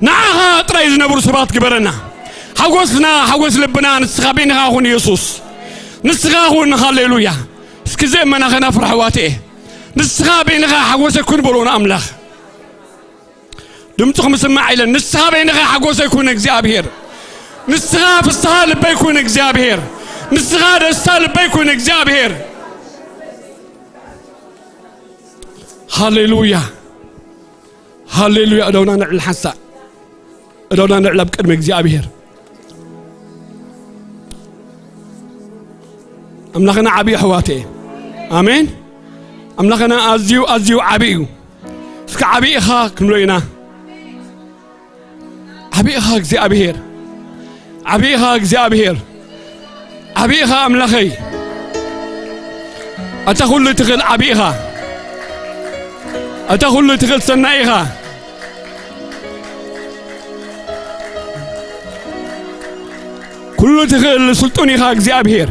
ንዓኻ ጥራይ ዝነብሩ ሰባት ግበረና። ሓጎስና፣ ሓጎስ ልብና ንስኻ በይንኻ ኩን የሱስ። ንስኻ ኩን። ሃሌሉያ። እስኪ ዘእመና ከናፍር ኣሕዋተየ። ንስኻ በይንኻ ሓጎሰ ኩን በሎ ንኣምላኽ። ድምፅኹም ስማዕ ኢለን። ንስኻ በይንኻ ሓጎሰ ኩን እግዚኣብሔር። ንስኻ ፍስሃ ልበይ ኩን እግዚኣብሔር። ንስኻ ደስታ ልበይ ኩን እግዚኣብሔር። ሃሌሉያ፣ ሃሌሉያ። እደውና ንዕል ሓንሳእ፣ እደውና ንዕል ኣብ ቅድሚ እግዚኣብሔር። ኣምላኽና ዓብዪ፣ ኣሕዋተ። ኣሜን። ኣምላኽና ኣዝዩ፣ ኣዝዩ ዓብዪ እዩ። እስኪ ዓብዪ ኢኻ ክንብሎ ኢና። ዓብዪ ኢኻ እግዚኣብሔር፣ ዓብዪ ኢኻ እግዚኣብሔር፣ ዓብዪ ኢኻ ኣምላኸይ። ኣታ ኩሉ ትኽእል ዓብዪ ኢኻ። ኣታ ኩሉ ትኽእል ሰናይ ኢኻ። ኩሉ ትኽእል ስልጡን ኢኻ እግዚኣብሔር።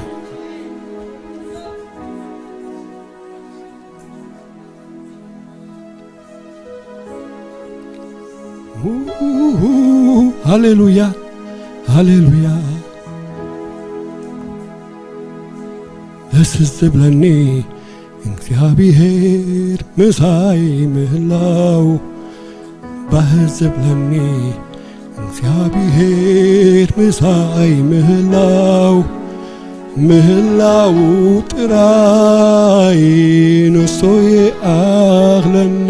ሃሌሉያ፣ ሃሌሉያ። ደስ ዝብለኒ እግዚኣብሔር ምሳይ ምህላው፣ ባህ ዝብለኒ እግዚኣብሔር ምሳይ ምህላው፣ ምህላው ጥራይ ንሱ ይኣኽለኒ፣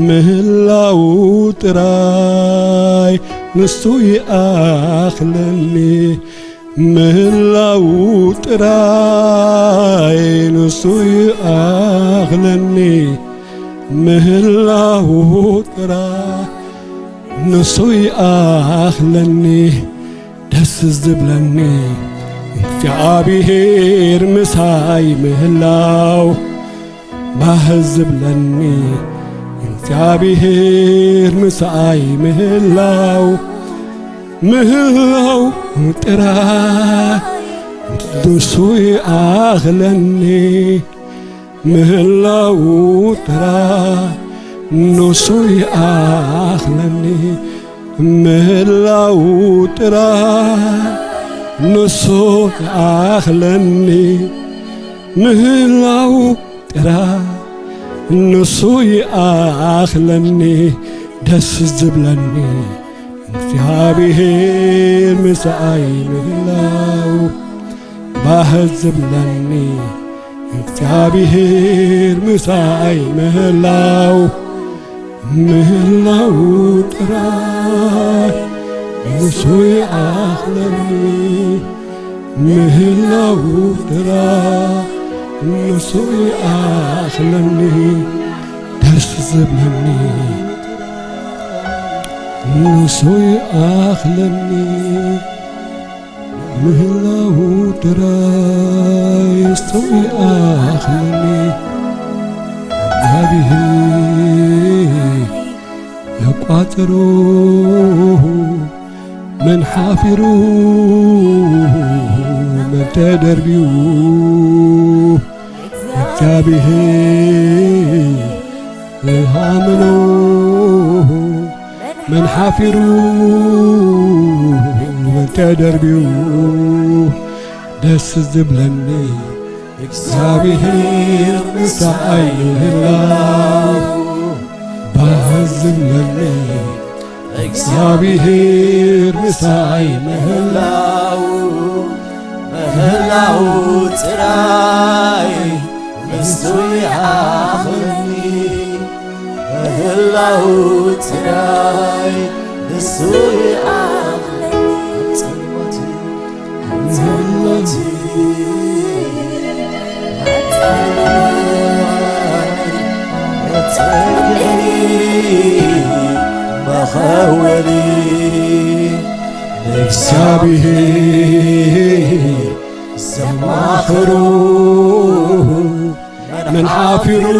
ምህላው ጥራይ ንሱ ይኣኽለኒ፣ ምህላው ጥራይ ንሱ ይኣኽለኒ፣ ምህላው ጥራይ ንሱ ይኣኽለኒ። ደስ ዝብለኒ እግዚኣብሔር ምሳይ ምህላው፣ ባህ ዝብለኒ እግዚኣብሔር ምሳይ ምህላው፣ ምህላው ጥራይ ንሱ ይኣኽለኒ፣ ምህላው ጥራይ ንሱ ይኣኽለኒ፣ ምህላው ጥራይ ንሱ ይኣኽለኒ፣ ምህላው ጥራይ ንሱ ይኣኽለኒ። ደስ ዝብለኒ እግዚኣብሔር ምሳይ ምህላው፣ ባህ ዝብለኒ እግዚኣብሔር ምሳይ ምህላው፣ ምህላው ጥራይ ንሱ ይኣኽለኒ፣ ምህላው ጥራይ ንሱ ይኣኽለኒ። ደስ ዝብለኒ ንሱ ይኣኽለኒ፣ ምህላው ጥራይ ንሱ ይኣኽለኒ። እግዚኣብሔር የቋጽሮ መን ሓፊሩ መን ተደርቢዩ፣ እግዚኣብሔር ሃምኖ መን ሓፊሩ መን ተደርቢዩ። ደስ ዝብለኒ እግዚኣብሔር ምሳይ ምህላው፣ ባህ ዝብለኒ እግዚኣብሔር ምሳይ ምህላው፣ ምህላው ጥራይ ንሱ ይኣኽለኒ፣ ምህላው ጥራይ ንሱ ይኣኽለኒ። ኣብ ጸልማት መኸወሊ እግዚኣብሔር ዘማኽሩ መን ሓፊሩ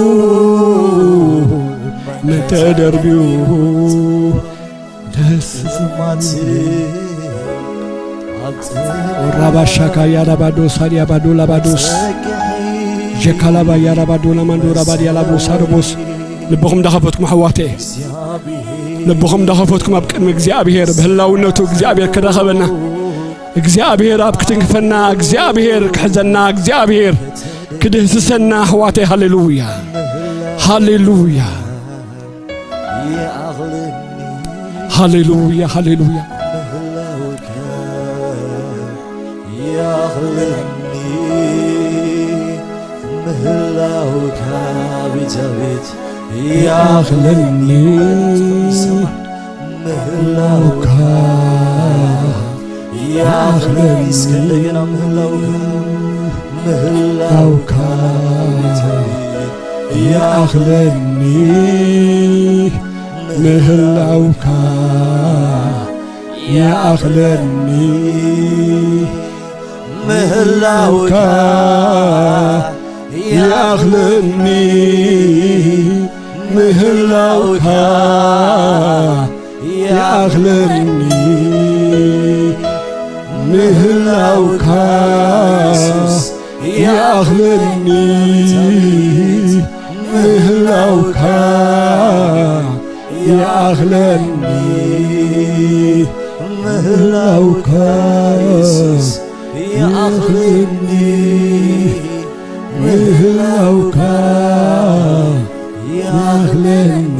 መን ተደርቢዩ። ደስ ዝማት ወራባሻካ ያራባዶ ሳዲያ ባዶ ላባዶስ ጀካላባ ያራባዶ ላማንዶ ራባዲያ ላቦሳ ዶቦስ። ልብኹም ዳኸፈትኩም ኣሕዋተ፣ ልብኹም እንዳኸፈትኩም ኣብ ቅድሚ እግዚኣብሔር ብህላውነቱ እግዚኣብሔር ክራኸበና፣ እግዚኣብሔር ኣብ ክትንክፈና፣ እግዚኣብሔር ክሕዘና፣ እግዚኣብሔር ክድህስሰና ኣሕዋተይ። ሃሌሉያ፣ ሃሌሉያ፣ ሃሌሉያ፣ ሃሌሉያ። ይኣኽለኒ ምህላውካ ቤት ይኣኽለኒ ምህላውካ ይኣኽለኒ እስከ እንደገና ምህላውካ ምህላውካ ይኣኽለኒ ምህላውካ ይኣኽለኒ ምህላውካ ይኣኽለኒ ምህላውካ ይኣኽለኒ ምህላውካ ይኣኽለኒ ምህላውካ ይኣኽለኒ ምህላውካ ይኣኽለኒ ምህላውካ ይኣኽለኒ።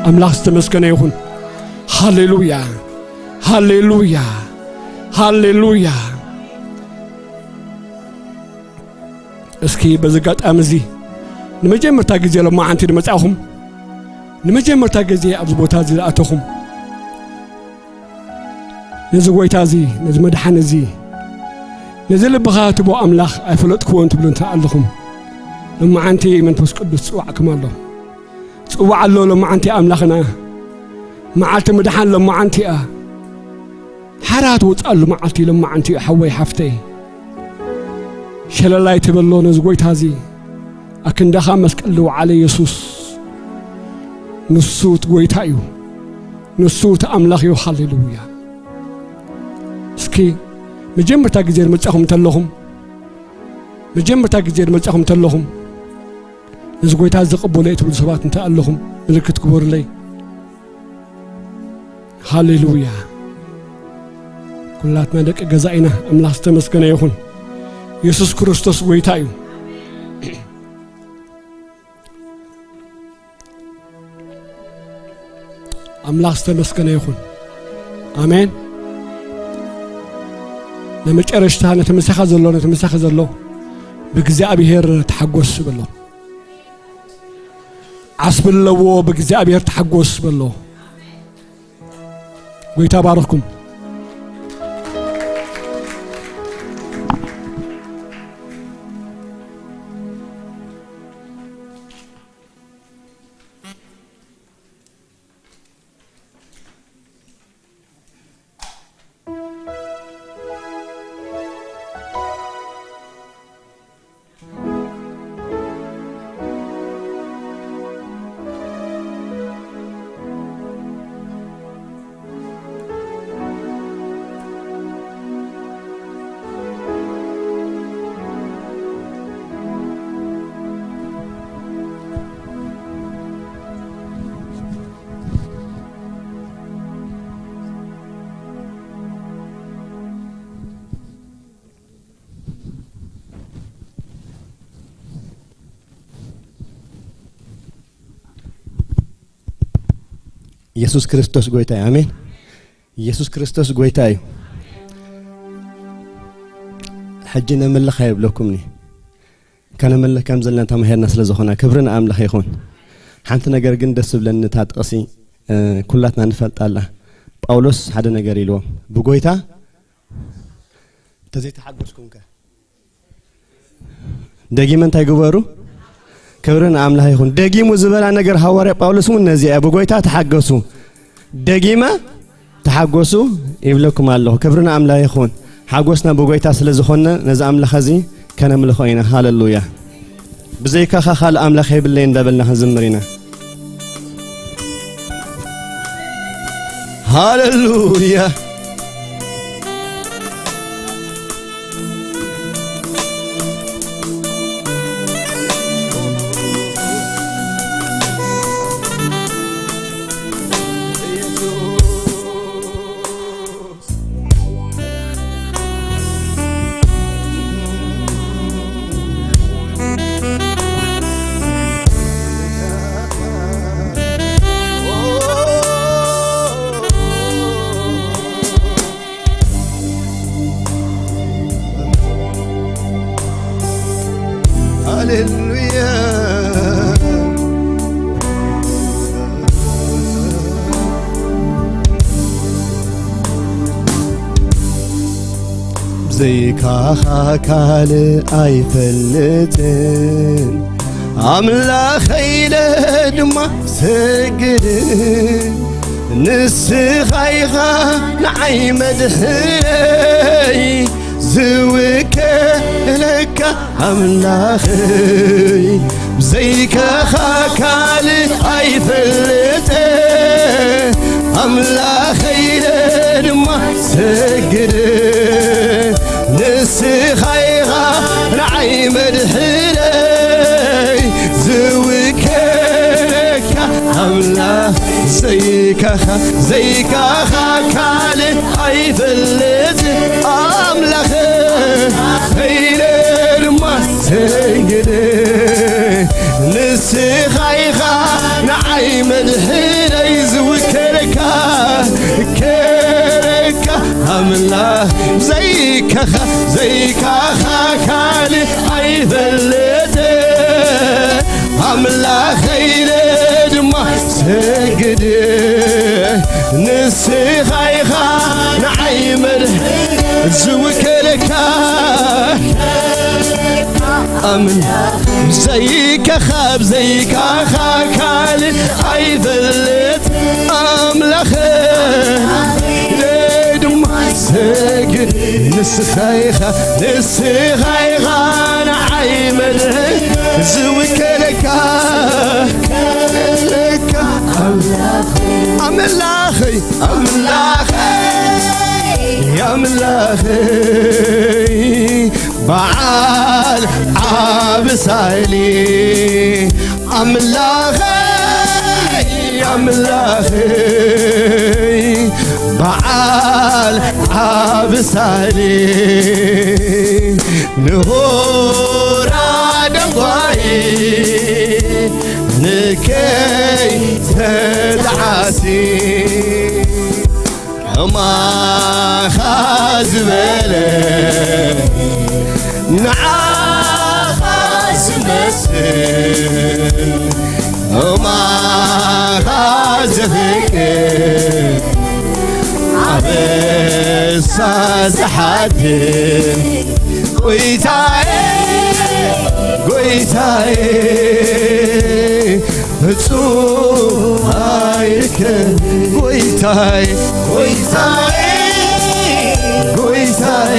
ኣምላኽ ዝተመስገነ ይኹን። ሃሌሉያ፣ ሃሌሉያ፣ ሃሌሉያ። እስኪ በዚ ኣጋጣሚ እዚ ንመጀመርታ ግዜ ሎማዓንቲ ንመጻእኹም፣ ንመጀመርታ ግዜ ኣብዚ ቦታ እዚ ዝኣተኹም፣ ነዚ ጎይታ እዚ፣ ነዚ መድሓኒ እዚ፣ ነዚ ልብኻ ትቦ ኣምላኽ ኣይፈለጥክዎን ትብሉ እንተ ኣለኹም፣ ሎማዓንቲ መንፈስ ቅዱስ ጽዋዕኩም ኣሎ። ጽዋዕ ኣሎ ሎማዓንቲ ኣምላኽና። መዓልቲ ምድሓን ሎማዓንቲ እያ። ሓራ ትወጽኣሉ መዓልቲ ሎማዓንቲ እዩ ሓወይ ሓፍተይ። ሸለላይ ትበሎ ነዚ ጎይታ እዚ። ኣክንዳኻ መስቀል ዝወዓለ የሱስ። ንሱ እቲ ጎይታ እዩ። ንሱ እቲ ኣምላኽ እዩ። ሃሌሉያ። እስኪ መጀመርታ ግዜ ዝመጻኹም እንተለኹም፣ መጀመርታ ግዜ ዝመጻኹም እንተለኹም፣ ነዚ ጎይታ ዝቕበሎ እየ ትብሉ ሰባት እንተ ኣለኹም ምልክት ግበሩለይ። ሃሌሉያ። ኩላትና ደቂ ገዛ ኢና። ኣምላኽ ዝተመስገነ ይኹን። የሱስ ክርስቶስ ጎይታ እዩ። ኣምላኽ ዝተመስገነ ይኹን። ኣሜን። ንመጨረሽታ ነቲ ምሳኻ ዘሎ፣ ነቲ ምሳኻ ዘሎ ብእግዚኣብሔር ተሓጎስ በሎ። ዓስቢ ኣለዎ፣ ብእግዚኣብሔር ተሓጎስ በሎ። ጎይታ ባርኽኩም። የሱስ ክርስቶስ ጎይታ እዩ። ኣሜን። የሱስ ክርስቶስ ጎይታ እዩ። ሕጂ ነምልኽ ኣይብለኩምኒ። ከነምልኽ ከም ዘለና ተማሂርና ስለ ዝኾና ክብሪ ንኣምላኽ ይኹን። ሓንቲ ነገር ግን ደስ ዝብለኒ እታ ጥቕሲ፣ እ፣ ኩላትና ንፈልጣ ኣላ። ጳውሎስ ሓደ ነገር ኢልዎም፣ ብጎይታ እንተዘይተሓጎስኩም ከ? ደጊመ እንታይ ግበሩ? ክብሪ ንኣምላኽ ይኹን። ደጊሙ ዝበላ ነገር ሃዋርያ ጳውሎስ እውን ነዚ እያ፣ ብጎይታ ተሓገሱ፣ ደጊመ ተሓጎሱ ይብለኩም ኣለኹ። ክብሪ ንኣምላኽ ይኹን። ሓጎስና ብጎይታ ስለ ዝኾነ ነዚ ኣምላኽ እዚ ከነምልኾ ኢና። ሃሌሉያ። ብዘይካኻ ካልእ ኣምላኽ የብለይ እንዳበልና ክንዝምር ኢና። ሃሌሉያ። ሃሌሉያ። ብዘይካኻ ካልእ ኣይፈልጥን፣ ኣምላኸይ ኢለ ድማ ሰግድ። ንስኻ ኢኻ ንዓይ መድሕነይ፣ ዝውከለካ ኣምላኸይ። ብዘይካኻ ካልእ ኣይፈልጥ፣ ኣምላኸይ ኢለ ድማ ሰግድ። ንስኻ ኢኻ ንዓይ መድሕነይ፣ ዝውከለካ ኣምላኽ። ዘይካኻ፣ ዘይካኻ ካልእ ኣይፈልጥ፣ ኣምላኸይ ኢለ ድማ ሰግድ። ንስኻ ኢኻ ንዓይ መድሕነይ፣ ዝውከለካ፣ ከለካ ኣምላኽ። ዘይካኻ፣ ዘይካኻ ካልእ ኣይፈልጥ፣ ኣምላኸይ ኢለ ድማ ሰግድ። ንስኻ ኢኻ ንዓይ መድሕን፣ ዝውከለካ ኣምን። ብዘይካኻ፣ ብዘይካኻ ካልእ ኣይፈልጥ፣ ኣምላኸይ ኢለ ድማ ሰግድ። ንስኻ ኢኻ፣ ንስኻ ኢኻ ንዓይ መድሕን፣ ዝውከለካ፣ ዝውከለካ ኣምላኸይ፣ ኣምላኸይ፣ ኣምላኸይ፣ ኣምላኸይ፣ በዓል ዓቢ ሳይሊ፣ ኣምላኸይ፣ ኣምላኸይ፣ በዓል ዓቢ ሳይሊ፣ ንሆራ ደንጓይ ንከይ ተጣዓሲ፣ ከማኻ ዝበለ ንዓኻ ዝመስል፣ ከማኻ ዘፍቅር፣ ኣበሳ ዝሓድር፣ ጎይታዬ፣ ጎይታዬ፣ ፍጹም ኣይርከብ። ጎይታዬ፣ ጎይታዬ፣ ጎይታዬ፣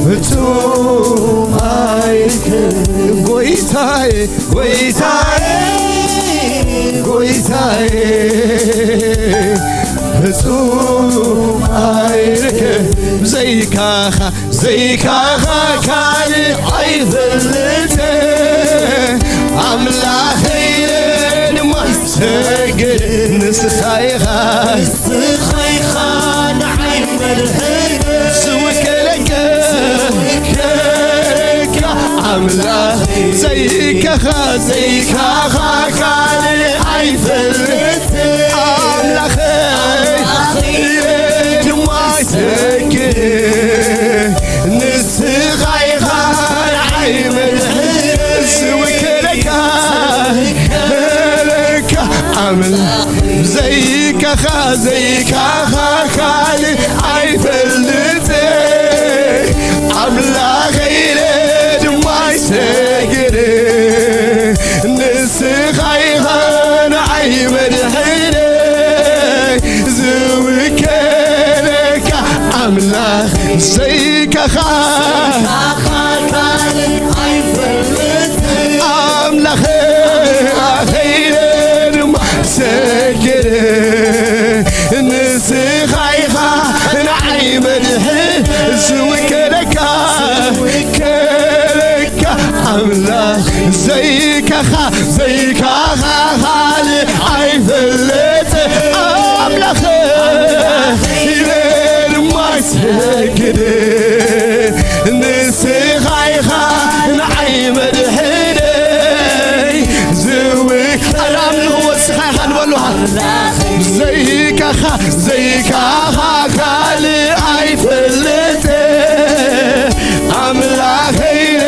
ፍጹም ኣይርከብ። ጎይታዬ፣ ጎይታዬ፣ ጎይታዬ፣ ፍጹም ኣይርከብ። ብዘይካኻ፣ ዘይካኻ ካልእ ኣይፈልጥ፣ ኣምላኸይ ኢለ ድማ ሰግድ። ንስኻ ኢኻ፣ ንስኻ ኢኻ ንዓይ መድሕን፣ ዝውከለካ፣ ዝውከለካ ኣምላኽ። ዘይካኻ፣ ዘይካኻ ካልእ ኣይፈልጥ፣ ኣምላኸይ ኢለ ድማ ይሰግድ። ንስኻ ኢኻ ንዓይ መድሕን፣ ዝውከለካ፣ ዝውከለካ ኣምላኽ። ዘይካኻ፣ ዘይካኻ ካልእ ኣይፈልጥ፣ ኣምላኸይ ኢለ ድማ ይሰግድ። ንስኻ ኢኻ ንዓይ መድሕነይ፣ ዝውከለካ ኣምላኽ። ዘይካኻ፣ ኣምላኸይ፣ ኣምላኸይ ኢለ ድማ ሰግድ። ንስኻ ኢኻ ንዓይ መድሕን፣ ዝውከለካ፣ ዝውከለካ ኣምላኽ። ዘይካኻ፣ ዘይካኻ ካልእ ኣይፈልጥ፣ ኣምላኽ ኢለ ድማ ይሰግድ። ንስኻ ኢኻ ንዓይ መድሕነይ፣ ዝውክ-፣ ኣረ ኣምልኽ ወስኻ ኢኻ ንበሉ። ዘይካኻ፣ ዘይካኻ ካልእ ኣይፈልጥ፣ ኣምላኸይ ኢለ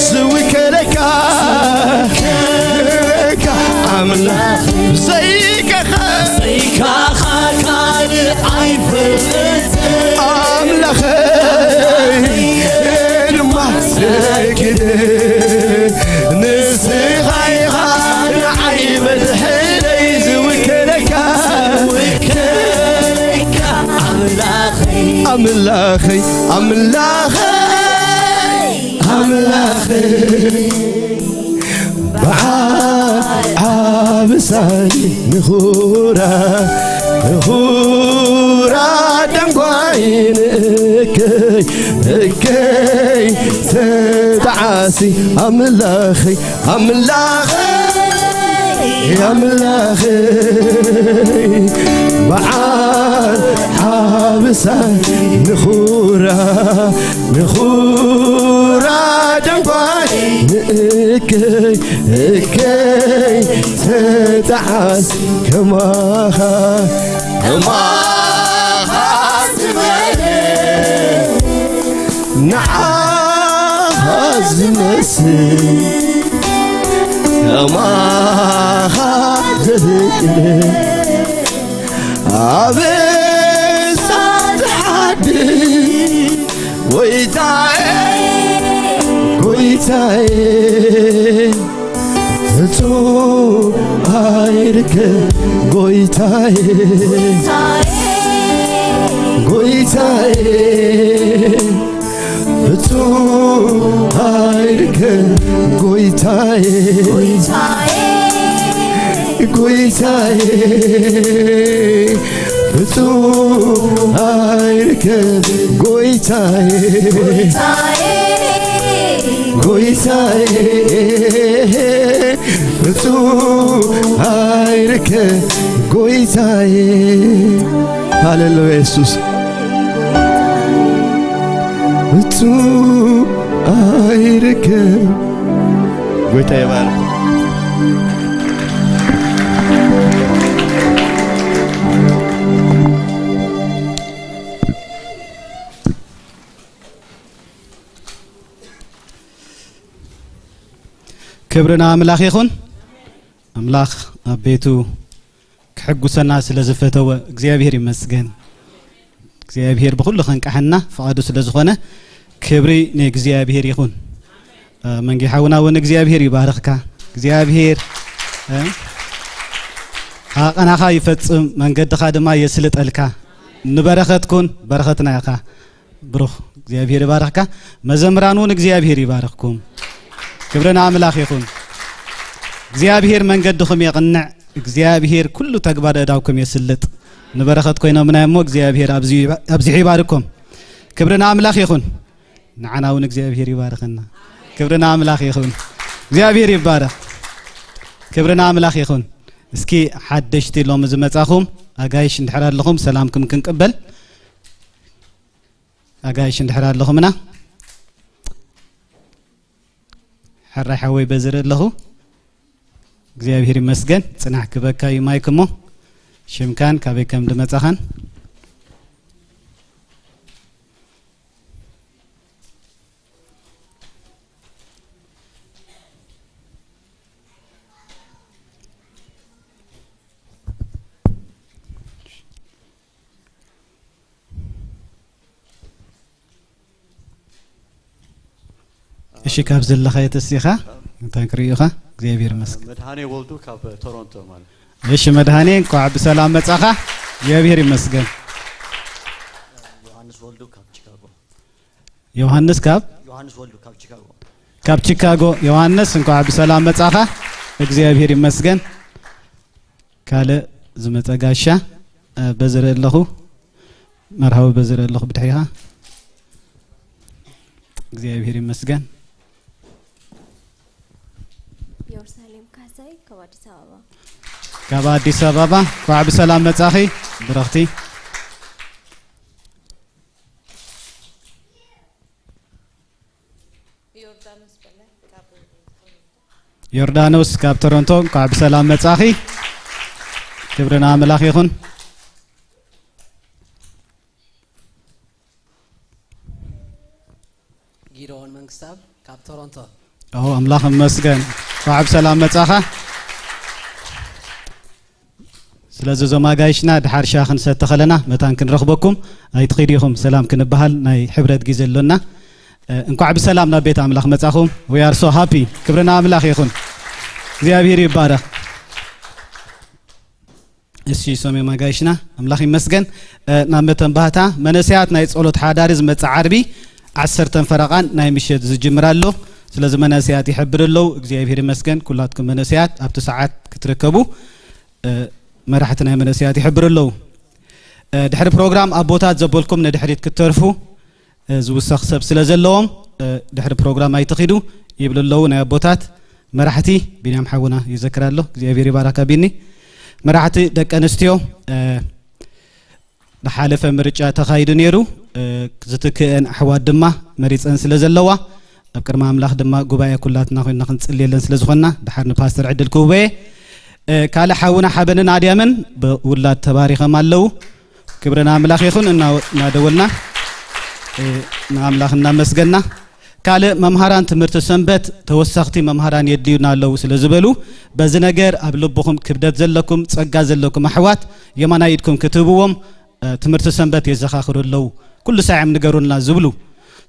ዝውከለካ ኣምላኽ ዘይካኻ ዘይካኻ ካልእ ኣይፈልጥን። ኣምላኸይ ድማ ሰግድ ንስኻ ኢኻ ንዓይ መድሕነይ ዝውከለካ ኣምላኸይ ኣምላኸይ ኣምላኸይ ኣምላኸይ በዓል ዓብሳይ ንኹራ ንኹራ ደንጓይ ንእከይ እከይ ተጣዓሲ ኣምላኸይ ኣምላኸይ ኣምላኸይ በዓል ሓብሳይ ንኹራ ንኹራ ደንጓይ ንእከይ እከይ ተጣዓስ ከማኻ ከማኻ ዝበለ ንዓኻ ዝመስል ከማኻ ዘፍቅር ኣብ እሳት ሓድር ጎይታዬ ጎይታዬ ፍጹም ኣይርከብ ጎይታዬ ጎይታዬ ፍጹም ኣይርከብ ጎይታዬ ጎይታዬ ፍጹም ኣይርከብ ጎይታዬ ጎይታዬ ፍጹም ኣይርከብ ጎይታዬ። ሃሌሉያ የሱስ ፍጹም ኣይርከብ። ጎይታ ይባርክ። ክብሪ ንኣምላኽ ይኹን። ኣምላኽ ኣብ ቤቱ ክሕጉሰና ስለ ዝፈተወ እግዚኣብሔር ይመስገን። እግዚኣብሔር ብኹሉ ከንቃሐና ፍቓዱ ስለ ዝኾነ ክብሪ ንእግዚኣብሔር ይኹን። እ፣ መንጌ ሓውና እውን እግዚኣብሔር ይባርኽካ። እግዚኣብሔር፣ እ፣ ኣቐናኻ ይፈጽም፣ መንገድኻ ድማ የስልጠልካ። ንበረኸት ኩን፣ በረኸትና ኢኻ። ብሩኽ እግዚኣብሔር ይባርኽካ። መዘምራን እውን እግዚኣብሔር ይባርኽኩም። ክብሪ ንኣምላኽ ይኹን። እግዚኣብሔር መንገድኹም የቕንዕ። እግዚኣብሔር ኩሉ ተግባር ኣእዳውኩም የስልጥ። ንበረኸት ኮይኖምና እሞ እግዚኣብሔር ኣብዚሑ ይባ-፣ ኣብዚሑ ይባርኩም። ክብሪ ንኣምላኽ ይኹን። ንዓና እውን እግዚኣብሔር ይባርኸና። ክብሪ ንኣምላኽ ይኹን። እግዚኣብሔር ይባረኽ። ክብሪ ንኣምላኽ ይኹን። እስኪ ሓደሽቲ ሎሚ ዝመጻኹም ኣጋይሽ እንድሕር ኣለኹም ሰላምኩም ክንቅበል። ኣጋይሽ እንድሕር ኣለኹምና ሕራይ ሓወይ በዚ ርኢ ኣለኹ። እግዚኣብሔር ይመስገን። ጽናሕ ክበካ እዩ ማይክ እሞ ሽምካን ካበይ ከም ድመጻኻን። እሺ፣ ካብ ዘለኻዮ ተሲኻ እንታይ ክርእዩኻ? እግዚኣብሔር ይመስገን። መድሃኔ ወልዱ ካብ ቶሮንቶ ማለት። እሺ፣ መድሃኔ እንኳዕ ብሰላም መጻኻ። እግዚኣብሔር ይመስገን። ዮሃንስ ወልዱ ካብ ቺካጎ። ዮሃንስ ካብ? ዮሃንስ ወልዱ ካብ ቺካጎ። ካብ ቺካጎ። ዮሃንስ እንኳዕ ብሰላም መጻኻ። እግዚኣብሔር ይመስገን። ካልእ ዝመጸ ጋሻ፣ እ፣ በዚ ርኢ ኣለኹ። መርሃዊ በዚ ርኢ ኣለኹ ብድሕሪኻ። እግዚኣብሔር ይመስገን። ኢየሩሳሌም ካሕሳይ ካብ ኣዲስ ኣበባ። ካብ ኣዲስ ኣበባ፣ እንኳዕ ብሰላም መጻኺ ብረኽቲ። ዮርዳኖስ በላይ ካብ ዮርዳኖስ ካብ ቶሮንቶ፣ እንኳዕ ብሰላም መጻኺ። ክብሪ ንኣምላኽ ይኹን። ጊደዎን መንግስታብ ኣብ ቶሮንቶ። ኦ ኣምላኽ ይመስገን። እንኳዕ ብሰላም መጻኻ። ስለዚ እዞም ኣጋይሽና ድሓር ሻሂ ክንሰቲ ከለና መታን ክንረኽበኩም ኣይትኺዱ ኢኹም። ሰላም ክንበሃል ናይ ሕብረት ግዜ ኣሎና። እ፣ እንኳዕ ብሰላም ናብ ቤት ኣምላኽ መጻኹም። We are so happy። ክብሪ ንኣምላኽ ይኹን። እግዚኣብሔር ይባረኽ። እሺ፣ ሰሜን ኣጋይሽና ኣምላኽ ይመስገን። እ፣ ናብ መተንባህታ መንእሰያት ናይ ጸሎት ሓዳሪ ዝመጽእ ዓርቢ ዓሰርተ ፈረቓን ናይ ምሸት ዝጅምር ኣሎ። ስለዚ መንእሰያት ይሕብር ኣለዉ። እግዚኣብሔር ይመስገን። ኩላትኩም መንእሰያት ኣብቲ ሰዓት ክትርከቡ፣ እ፣ መራሕቲ ናይ መንእሰያት ይሕብር ኣለዉ። እ፣ ድሕሪ ፕሮግራም ኣቦታት ዘበልኩም ንድሕሪት ክትተርፉ፣ እ፣ ዝውሰኽ ሰብ ስለ ዘለዎም፣ እ፣ ድሕሪ ፕሮግራም ኣይትኺዱ ይብሉ ኣለዉ ናይ ኣቦታት መራሕቲ። ቢንያም ሓውና ይዘክር ኣሎ። እግዚኣብሔር ይባርካ ቢኒ። መራሕቲ ደቂ ኣንስትዮ፣ እ፣ ዝሓለፈ ምርጫ ተኻይዱ ነይሩ። እ፣ ዝትክእን ኣሕዋት ድማ መሪጸን ስለ ዘለዋ፣ ኣብ ቅድሚ ኣምላኽ ድማ ጉባኤ ኩላትና ኮይንና ክንጽልየለን ስለ ዝኾንና፣ ድሓር ንፓስተር ዕድል ክህቦ እየ። እ፣ ካልእ ሓውና ሓበንን ኣድያምን ብውላድ ተባሪኸም ኣለዉ። ክብሪ ንኣምላኽ ይኹን። እና-፣ እናደወልና፣ እ፣ ንኣምላኽ እናመስገና፣ ካልእ መምሃራን ትምህርቲ ሰንበት ተወሰኽቲ መምሃራን የድልዩና ኣለዉ ስለ ዝበሉ፣ በዚ ነገር ኣብ ልብኹም ክብደት ዘለኩም፣ ጸጋ ዘለኩም ኣሕዋት የማናይ ኢድኩም ክትህብዎም፣ እ፣ ትምህርቲ ሰንበት የዘኻኽሩ ኣለዉ። ኩሉ ሳዕ እዮም ንገሩልና ዝብሉ።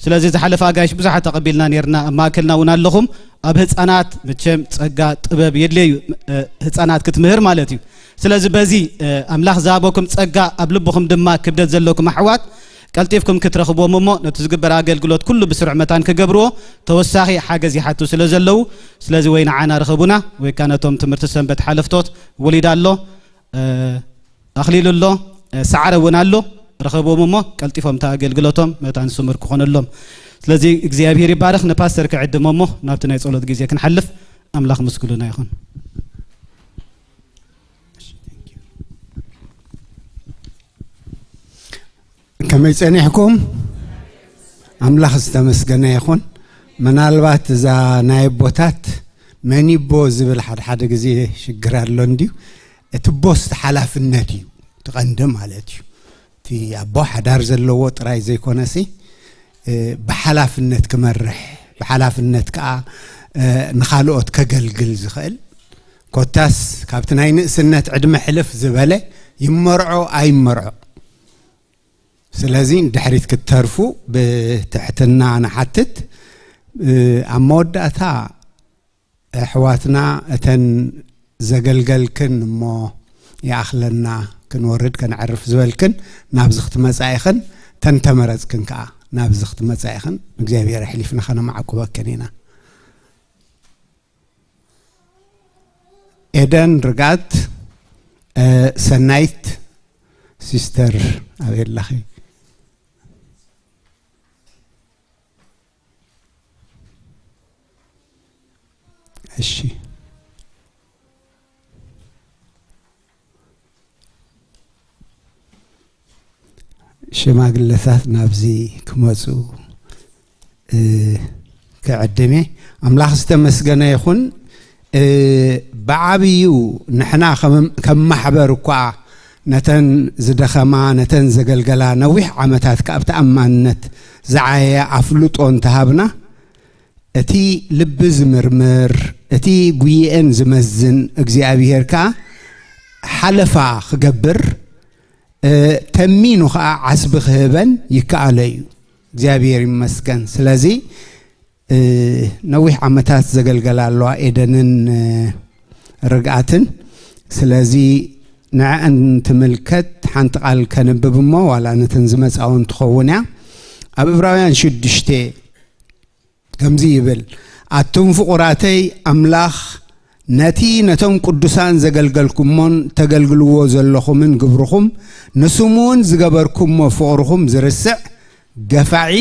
ስለዚ ዝሓለፈ ኣጋይሽ ብዙሓት ተቐቢልና ነርና፣ ኣብ ማእከልና እውን ኣለኹም። ኣብ ህጻናት መቸም ጸጋ ጥበብ የድልየዩ፣ እ፣ ህጻናት ክትምህር ማለት እዩ። ስለዚ በዚ፣ እ፣ ኣምላኽ ዝሃበኩም ጸጋ ኣብ ልብኹም ድማ ክብደት ዘለኩም ኣሕዋት ቀልጢፍኩም ክትረኽብዎም እሞ ነቲ ዝግበር ኣገልግሎት ኩሉ ብስሩዕ መታን ክገብርዎ ተወሳኺ ሓገዝ ይሓቱ ስለ ዘለዉ፣ ስለዚ ወይ ንዓና ርኸቡና ወይ ከኣ ነቶም ትምህርቲ ሰንበት ሓለፍቶት ወሊድ ኣሎ፣ እ፣ ኣኽሊሉ ኣሎ፣ እ፣ ሰዓረ እውን ኣሎ፣ ርኸብዎም እሞ ቀልጢፎም እቲ ኣገልግሎቶም መታን ስሙር ክኾነሎም። ስለዚ እግዚኣብሔር ይባረኽ። ንፓስተር ክዕድሞ እሞ ናብቲ ናይ ጸሎት ግዜ ክንሓልፍ። ኣምላኽ ምስጉልና ይኹን። ከመይ ጸኒሕኩም? ኣምላኽ ዝተመስገነ ይኹን። ምናልባት እዛ ናይ ኣቦታት መኒቦ ዝብል ሓደ ሓደ ግዜ ሽግር ኣሎ እንድዩ። እቲ ቦስ ሓላፍነት እዩ፣ እቲ ቀንዲ ማለት እዩ። እቲ ኣቦ ሓዳር ዘለዎ ጥራይ ዘይኮነሲ፣ እ፣ ብሓላፍነት ክመርሕ፣ ብሓላፍነት ከኣ፣ እ፣ ንኻልኦት ከገልግል ዝኽእል፣ ኮታስ ካብቲ ናይ ንእስነት ዕድመ ሕልፍ ዝበለ ይመርዖ ኣይመርዖ። ስለዚ ንድሕሪት ክትተርፉ ብትሕትና ንሓትት። እ፣ ኣብ መወዳእታ ኣሕዋትና እተን ዘገልገልክን እሞ ይኣኽለና ክንወርድ ከነዕርፍ ዝበልክን ናብዚ ክትመጻ ኢኽን፣ እተን ተመረጽክን ከኣ ናብዚ ክትመጻ ኢኽን። እግዚኣብሔር ኣሕሊፍና ከነማዕቁበክን ኢና። ኤደን ርግኣት፣ እ፣ ሰናይት ሲስተር ኣበይ ኣለኺ? እሺ። ሽማግለታት ናብዚ ክመጹ፣ እ፣ ክዕድም እየ። ኣምላኽ ዝተመስገነ ይኹን። እ፣ ብዓብዩ ንሕና ከም፣ ከም ማሕበር እኳ ነተን ዝደኸማ፣ ነተን ዘገልገላ፣ ነዊሕ ዓመታት ከኣ ብተኣማንነት ዝዓየየ ኣፍልጦ እንተሃብና፣ እቲ ልቢ ዝምርምር፣ እቲ ጉይኤን ዝመዝን እግዚኣብሔር ከኣ ሓለፋ ክገብር፣ እ፣ ተሚኑ ከኣ ዓስቢ ክህበን ይከኣሎ እዩ። እግዚኣብሔር ይመስገን። ስለዚ፣ እ፣ ነዊሕ ዓመታት ዘገልገላ ኣለዋ ኤደንን፣ እ፣ ርግኣትን። ስለዚ ንዐአን ትምልከት ሓንቲ ቃል ከንብብ እሞ ዋላ ነተን ዝመጻውን ትኸውን እያ። ኣብ ዕብራውያን ሽዱሽተ ከምዚ ይብል፣ ኣቱም ፍቑራተይ፣ ኣምላኽ ነቲ ነቶም ቅዱሳን ዘገልገልኩሞን ተገልግልዎ ዘለኹምን ግብርኹም፣ ንስሙ እውን ዝገበርኩሞ ፍቕርኹም ዝርስዕ ገፋዒ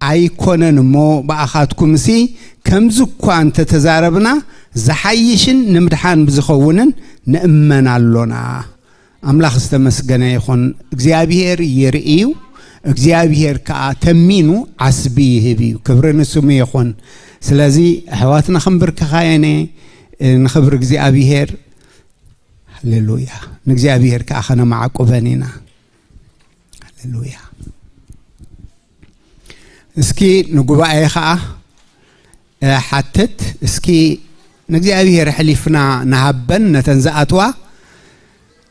ኣይኮነን እሞ፣ ብኣኻትኩምሲ ከምዚ እኳ እንተተዛረብና፣ ዝሓይሽን ንምድሓን ብዝኸውንን ንእመን ኣሎና። ኣምላኽ ዝተመስገነ ይኹን። እግዚኣብሔር ይርኢ እዩ፣ እግዚኣብሔር ከኣ ተሚኑ ዓስቢ ይህብ እዩ። ክብሪ ንስሙ ይኹን። ስለዚ ኣሕዋትና ክንብርከኻ እየ፣ ንኽብሪ እግዚኣብሔር። ሃሌሉያ። ንእግዚኣብሔር ከኣ ከነማዕቁበን ኢና። ሃሌሉያ። እስኪ ንጉባኤ ከኣ እሓትት። እስኪ ንእግዚኣብሔር ኣሕሊፍና ንሃበን፣ ነተን ዝኣትዋ፣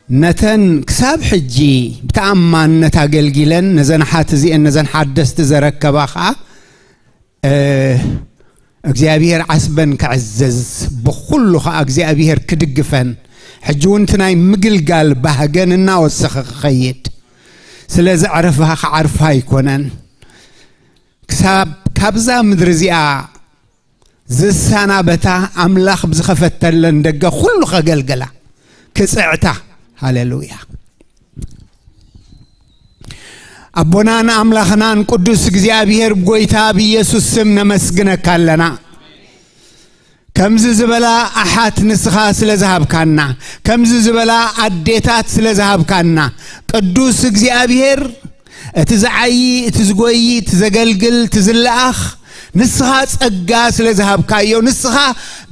ነተን ክሳብ ሕጂ ብተኣማንነት ኣገልጊለን፣ ነዘን ሓት እዚአን፣ ነዘን ሓደስቲ ዘረከባ ኸዓ፣ እ፣ እግዚኣብሔር ዓስበን ክዕዝዝ፣ ብኹሉ ኸዓ እግዚኣብሔር ክድግፈን፣ ሕጂ እውን እቲ ናይ ምግልጋል ባህገን እናወሰኸ ክኸይድ፣ ስለ ዘዕረፋ ክዓርፋ ኣይኮነን። ክሳብ ካብዛ ምድሪ እዚኣ ዝሰናበታ፣ ኣምላኽ ብዝኸፈተለን ደገ ኩሉ ከገልግላ ክጽዕታ። ሃሌሉያ። ኣቦናን ኣምላኽናን ቅዱስ እግዚኣብሔር፣ ብጎይታ ብኢየሱስ ስም ነመስግነካ ኣለና። ከምዚ ዝበላ ኣሓት ንስኻ ስለ ዝሃብካና፣ ከምዚ ዝበላ ኣዴታት ስለ ዝሃብካና፣ ቅዱስ እግዚኣብሔር፣ እቲ ዝዓዪ፣ እቲ ዝጎዪ፣ እቲ ዘገልግል፣ እቲ ዝለኣኽ፣ ንስኻ ጸጋ ስለ ዝሃብካዮ፣ ንስኻ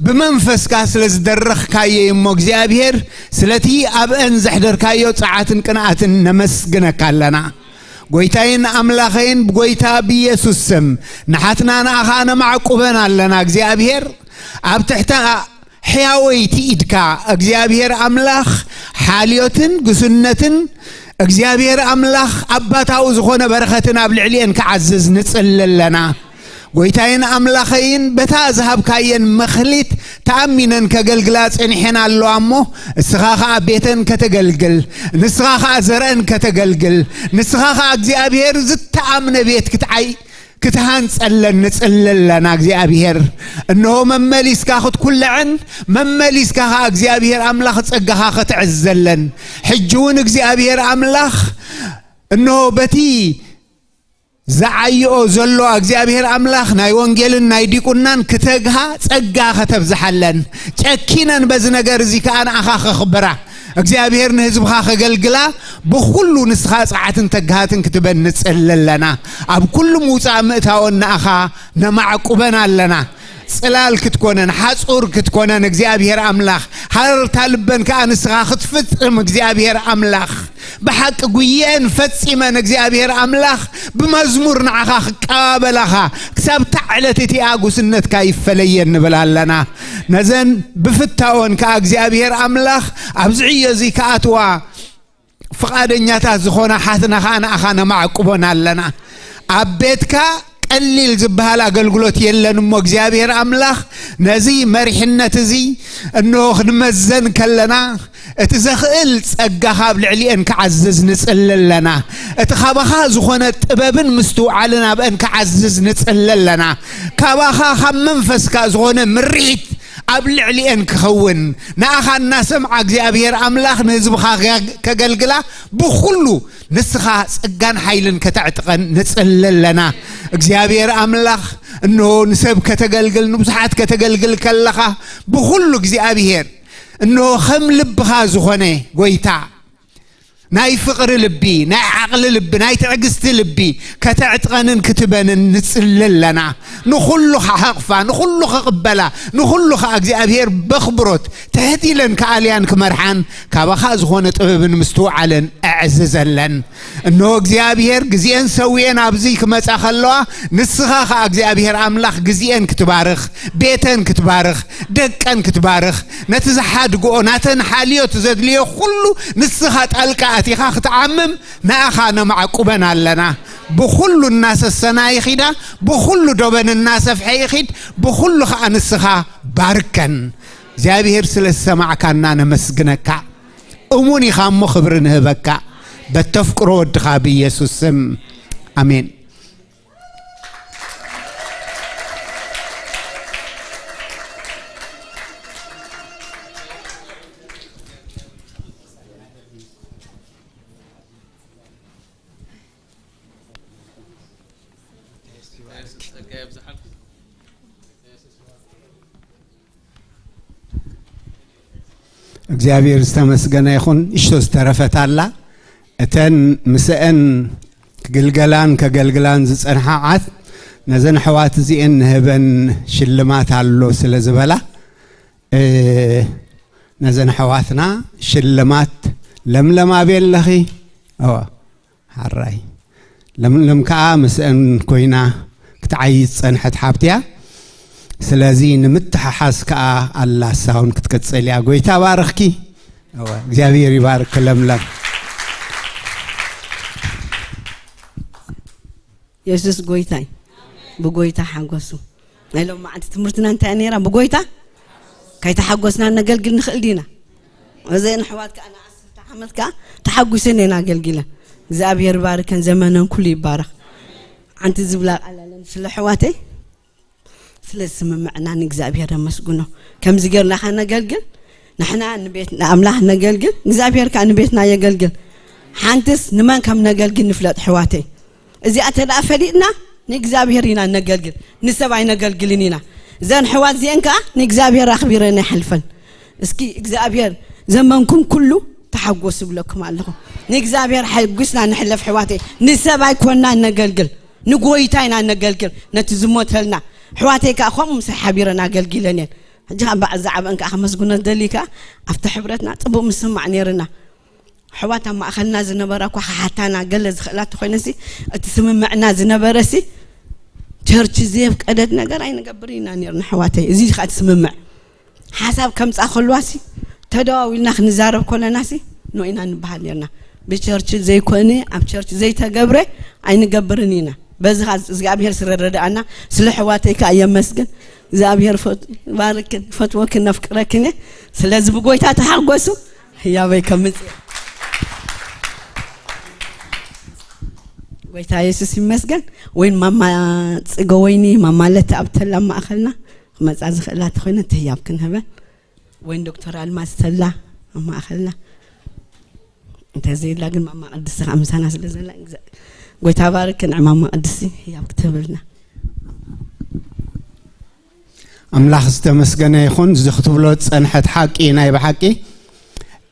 ብመንፈስካ ስለ ዝደረኽካዮ እሞ፣ እግዚኣብሔር፣ ስለቲ ኣብአን ዘሕደርካዮ ጸዓትን ቅንኣትን ነመስግነካ ኣለና። ጎይታይን ኣምላኸይን፣ ብጎይታ ብኢየሱስ ስም፣ ንሓትና ንኣኻ ነማዕቁበን ኣለና። እግዚኣብሔር፣ ኣብ ትሕቲ ሕያወይቲ ኢድካ፣ እግዚኣብሔር ኣምላኽ፣ ሓልዮትን ግሱነትን፣ እግዚኣብሔር ኣምላኽ፣ ኣባታዊ ዝኾነ በረኸትን ኣብ ልዕሊኤን ክዓዝዝ ንጽሊ ኣለና። ጎይታይን ኣምላኸይን፣ በታ ዝሃብካየን መኽሊት ተኣሚነን ከገልግላ ጸኒሐን ኣለዋ እሞ፣ እስኻ ኸኣ ቤተን ከተገልግል፣ ንስኻ ኸኣ ዘርእን ከተገልግል፣ ንስኻ ኸኣ እግዚኣብሔር ዝተኣምነ ቤት ክትዓይ ክትሃንጸለን ንጽሊ ኣለና። እግዚኣብሔር፣ እንሆ መመሊስካ ክትኩልዐን፣ መመሊስካ ኸኣ እግዚኣብሔር ኣምላኽ ጸጋኻ ክትዕዘለን፣ ሕጂ እውን እግዚኣብሔር ኣምላኽ፣ እንሆ በቲ ዝዓይኦ ዘሎ እግዚኣብሔር ኣምላኽ ናይ ወንጌልን ናይ ዲቁናን ክተግሃ ጸጋ ከተብዝሓለን፣ ጨኪነን በዚ ነገር እዚ ከኣ ንኣኻ ከኽብራ፣ እግዚኣብሔር ንህዝብኻ ከገልግላ፣ ብኹሉ ንስኻ ጸዓትን ተግሃትን ክትበን ንጽሊ ኣለና። ኣብ ኩሉ ምውጻእ ምእታወን ንኣኻ ነማዕቁበን ኣለና። ጽላል ክትኮነን፣ ሓጹር ክትኮነን እግዚኣብሔር ኣምላኽ፣ ሃረርታ ልበን ከኣ ንስኻ ክትፍጽም እግዚኣብሔር ኣምላኽ፣ ብሓቂ ጉየን ፈጺመን እግዚኣብሔር ኣምላኽ ብመዝሙር ንዓኻ ክቀባበላኻ፣ ክሳብ እታ ዕለት እቲኣ ጉስነትካ ይፈለየን ንብል ኣለና። ነዘን ብፍታወን ከኣ እግዚኣብሔር ኣምላኽ ኣብዚ ዕዮ እዚ ክኣትዋ ፍቓደኛታት ዝኾና ሓትና ኸኣ ንኣኻ ነማዕቁበን ኣለና። ኣብ ቤትካ ቀሊል ዝበሃል ኣገልግሎት የለን እሞ እግዚኣብሔር ኣምላኽ ነዚ መሪሕነት እዚ እንሆ ክንመዘን ከለና እቲ ዘኽእል ጸጋኻ ኣብ ልዕሊኤን ክዓዝዝ ንጽሊ ኣለና። እቲ ካባኻ ዝኾነ ጥበብን ምስትውዓልን ኣብአን ክዓዝዝ ንጽሊ ኣለና። ካባኻ ካብ መንፈስካ ዝኾነ ምርኢት ኣብ ልዕሊኤን ክኸውን፣ ንኣኻ እናሰምዓ እግዚኣብሔር ኣምላኽ ንህዝብኻ ከገልግላ ብኹሉ ንስኻ ጸጋን ሓይልን ከተዕጥቀን ንጽሊ ኣለና። እግዚኣብሔር ኣምላኽ፣ እንሆ ንሰብ ከተገልግል፣ ንብዙሓት ከተገልግል ከለኻ ብኹሉ እግዚኣብሔር፣ እንሆ ከም ልብኻ ዝኾነ ጎይታ፣ ናይ ፍቕሪ ልቢ፣ ናይ ዓቕሊ ልቢ፣ ናይ ትዕግስቲ ልቢ ከተዕጥቀንን ክትበንን ንጽሊ ኣለና። ንኹሉ ክሓቕፋ፣ ንኹሉ ክቕበላ፣ ንኹሉ ከኣ እግዚኣብሔር በኽብሮት ትሕት ኢለን ክኣልያን ክመርሓን ካባኻ ዝኾነ ጥበብን ምስትውዓልን ኣዕዝዘለን። እንሆ እግዚኣብሔር ግዜኤን ሰዊኤን ኣብዚ ክመጻ ከለዋ፣ ንስኻ ከኣ እግዚኣብሔር ኣምላኽ ግዜኤን ክትባርኽ፣ ቤተን ክትባርኽ፣ ደቀን ክትባርኽ፣ ነቲ ዝሓድግኦ ናተን ሓልዮት ዘድልዮ ኩሉ ንስኻ ጣልቃ ኣቲኻ ክትዓምም ንኣኻ ነማዕቁበን ኣለና። ብኹሉ እናሰሰና ይኺዳ፣ ብኹሉ ዶበን እናሰፍሐ ይኺድ፣ ብኹሉ ኸኣ ንስኻ ባርከን። እግዚኣብሔር ስለ ዝሰማዕካና ነመስግነካ። እሙን ኢኻ እሞ ክብሪ ንህበካ። በተፍቅሮ ወድኻ ብኢየሱስ ስም። ኣሜን። እግዚኣብሔር ዝተመስገነ ይኹን። እሽቶ ዝተረፈት ኣላ። እተን ምስአን ክግልገላን ከገልግላን ዝጸንሓ ዓት ነዘን ኣሕዋት እዚኤን ንህበን ሽልማት ኣሎ ስለ ዝበላ፣ እ፣ ነዘን ኣሕዋትና ሽልማት። ለምለም ኣበይ ኣለኺ? እወ፣ ሓራይ። ለምለም ከኣ ምስአን ኮይና ክትዓይ ዝጸንሐት ሓብቲ እያ። ስለዚ ንምትሓሓዝ ከኣ ኣላ ሳውን ክትቅጽል እያ። ጎይታ ባርኽኪ። እወ፣ እግዚኣብሔር ይባርክ ለምለም። የሱስ ጎይታይ። ብጎይታ ሓጎሱ። ናይ ሎም መዓልቲ ትምህርትና እንታይ ነይራ? ብጎይታ ከይተሓጎስና ነገልግል ንኽእል ዲና? እዘን ኣሕዋት ከኣ ንዓሰርተ ዓመት ከኣ ተሓጒሰን እየን ኣገልጊለን። እግዚኣብሔር ይባርከን፣ ዘመነን ኩሉ ይባረኽ። ሓንቲ ዝብላ ቃል ኣለኒ ስለ ኣሕዋተይ፣ ስለ ዝስምምዕና ንእግዚኣብሔር ነመስግኖ። ከምዚ ጌርና ከ ነገልግል፣ ንሕና ንቤት ንኣምላኽ ነገልግል፣ እግዚኣብሔር ከኣ ንቤትና የገልግል። ሓንትስ ንመን ከም ነገልግል ንፍለጥ ኣሕዋተይ። እዚኣ እንተ ደኣ ፈሊጥና ንእግዚኣብሔር ኢና ነገልግል፣ ንሰብ ኣይነገልግልን ኢና። እዘን ኣሕዋት እዚአን ከኣ ንእግዚኣብሔር ኣኽቢረን ኣይሓልፈን። እስኪ እግዚኣብሔር ዘመንኩም ኩሉ ተሓጎስ እብለኩም ኣለኹ። ንእግዚኣብሔር ሓጒስና ንሕለፍ ኣሕዋተይ። ንሰብ ኣይኮንና ነገልግል፣ ንጎይታ ኢና ነገልግል። ነቲ ዝሞተልና ኣሕዋተይ ከኣ ከምኡ ምሳይ ሓቢረን ኣገልጊለን እየን። ሕጂ ከኣ በዓል ዝዓበአን ከኣ ከመስግኖ ዝደሊ ከኣ ኣብቲ ሕብረትና ጽቡቕ ምስማዕ ነይርና። ኣሕዋት ኣብ ማእኸልና ዝነበራ እኳ ክሓታና ገለ ዝኽእላ እንተኾይነሲ፣ እቲ ስምምዕና ዝነበረሲ ቸርች ዘየፍቀደት ነገር ኣይንገብር ኢና ነይርና ኣሕዋተይ። እዚ ከኣ እቲ ስምምዕ ሓሳብ ከምጻ ከልዋሲ ተደዋዊልና ክንዛረብ ከለናሲ ኖ ኢና ንበሃል ነርና። ብቸርች ዘይኮነ ኣብ ቸርች ዘይተገብረ ኣይንገብርን ኢና። በዚ ከኣ እግዚኣብሔር ስለረድኣና ስለ ኣሕዋተይ ከኣ የመስግን። እግዚኣብሔር ፈት- ይባርክን ይፈትወክን ነፍቅረክን እየ። ስለዚ ብጎይታ ተሓጎሱ። ህያበይ ከምጽእ ጎይታ የሱስ ይመስገን። ወይን ማማ ጽገ ወይኒ ማማ ለተ ኣብ ተላ ማእኸልና ክመጻ ዝኽእላ ተኾይነ ትህያብ ክንህበን ወይን ዶክተር ኣልማዝ ተላ ኣብ ማእኸልና እንተዘይላ ግን ማማ ቅድስቲ ከዓ ምሳና ስለ ዘላ እግዛ- ጎይታ ባርክ ንዕማማ ቅድስቲ ህያብ ክትህብልና። ኣምላኽ ዝተመስገነ ይኹን። እዚ ክትብሎ ዝጸንሐት ሓቂ ናይ ብሓቂ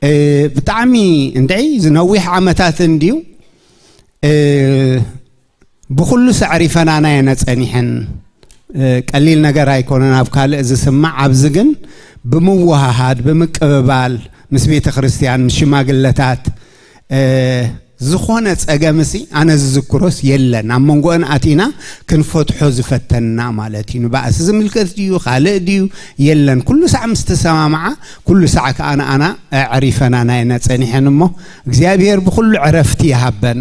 እ፣ ብጣዕሚ እንድዒ ዝነዊሕ ዓመታት እንድዩ እ፣ ብኹሉ ሳዕሪ ፈናና የነ ጸኒሐን እ፣ ቀሊል ነገር ኣይኮነን ኣብ ካልእ ዝስማዕ። ኣብዚ ግን ብምውሃሃድ ብምቅብባል ምስ ቤተ ክርስቲያን ምስ ሽማግለታት እ፣ ዝኾነ ጸገምሲ ኣነ ዝዝክሮስ የለን። ኣብ መንጎአን ኣቲና ክንፈትሖ ዝፈተንና ማለት እዩ። ንባእሲ ዝምልከት ድዩ ካልእ ድዩ የለን። ኩሉ ሳዕ ምስ ተሰማምዓ ኩሉ ሳዕ ከኣ ንኣና ኣዕሪፈና ናየነ ጸኒሐን እሞ እግዚኣብሔር ብኹሉ ዕረፍቲ ይሃበን።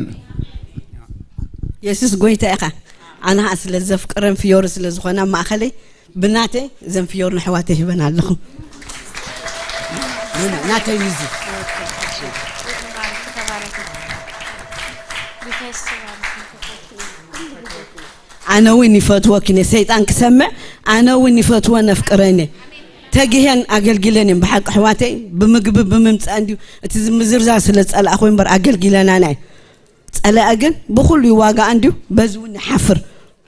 የሱስ ጎይታ ኢኻ። ኣነ ኸዓ ስለ ዘፍቅረን ፍዮሪ ስለ ዝኾና ማእኸለይ ብናተይ እዘን ፍዮሪ ንሕዋተይ ሂበን ኣለኹ። ናተይ እዩ እዚ። ኣነ እውን ይፈትወክን እየ። ሰይጣን ክሰምዕ ኣነ እውን ይፈትወን ነፍቅረን እየ። ተጊሄን ኣገልጊለን እየን። ብሓቂ ኣሕዋተይ ብምግቢ ብምምፃእ እንድዩ እቲ ምዝርዛር ስለ ዝፀላእኹ እምበር ኣገልጊለናና እየን። ፀላኢ ግን ብኹሉ ይዋጋእ እንድዩ በዚ እውን ይሓፍር።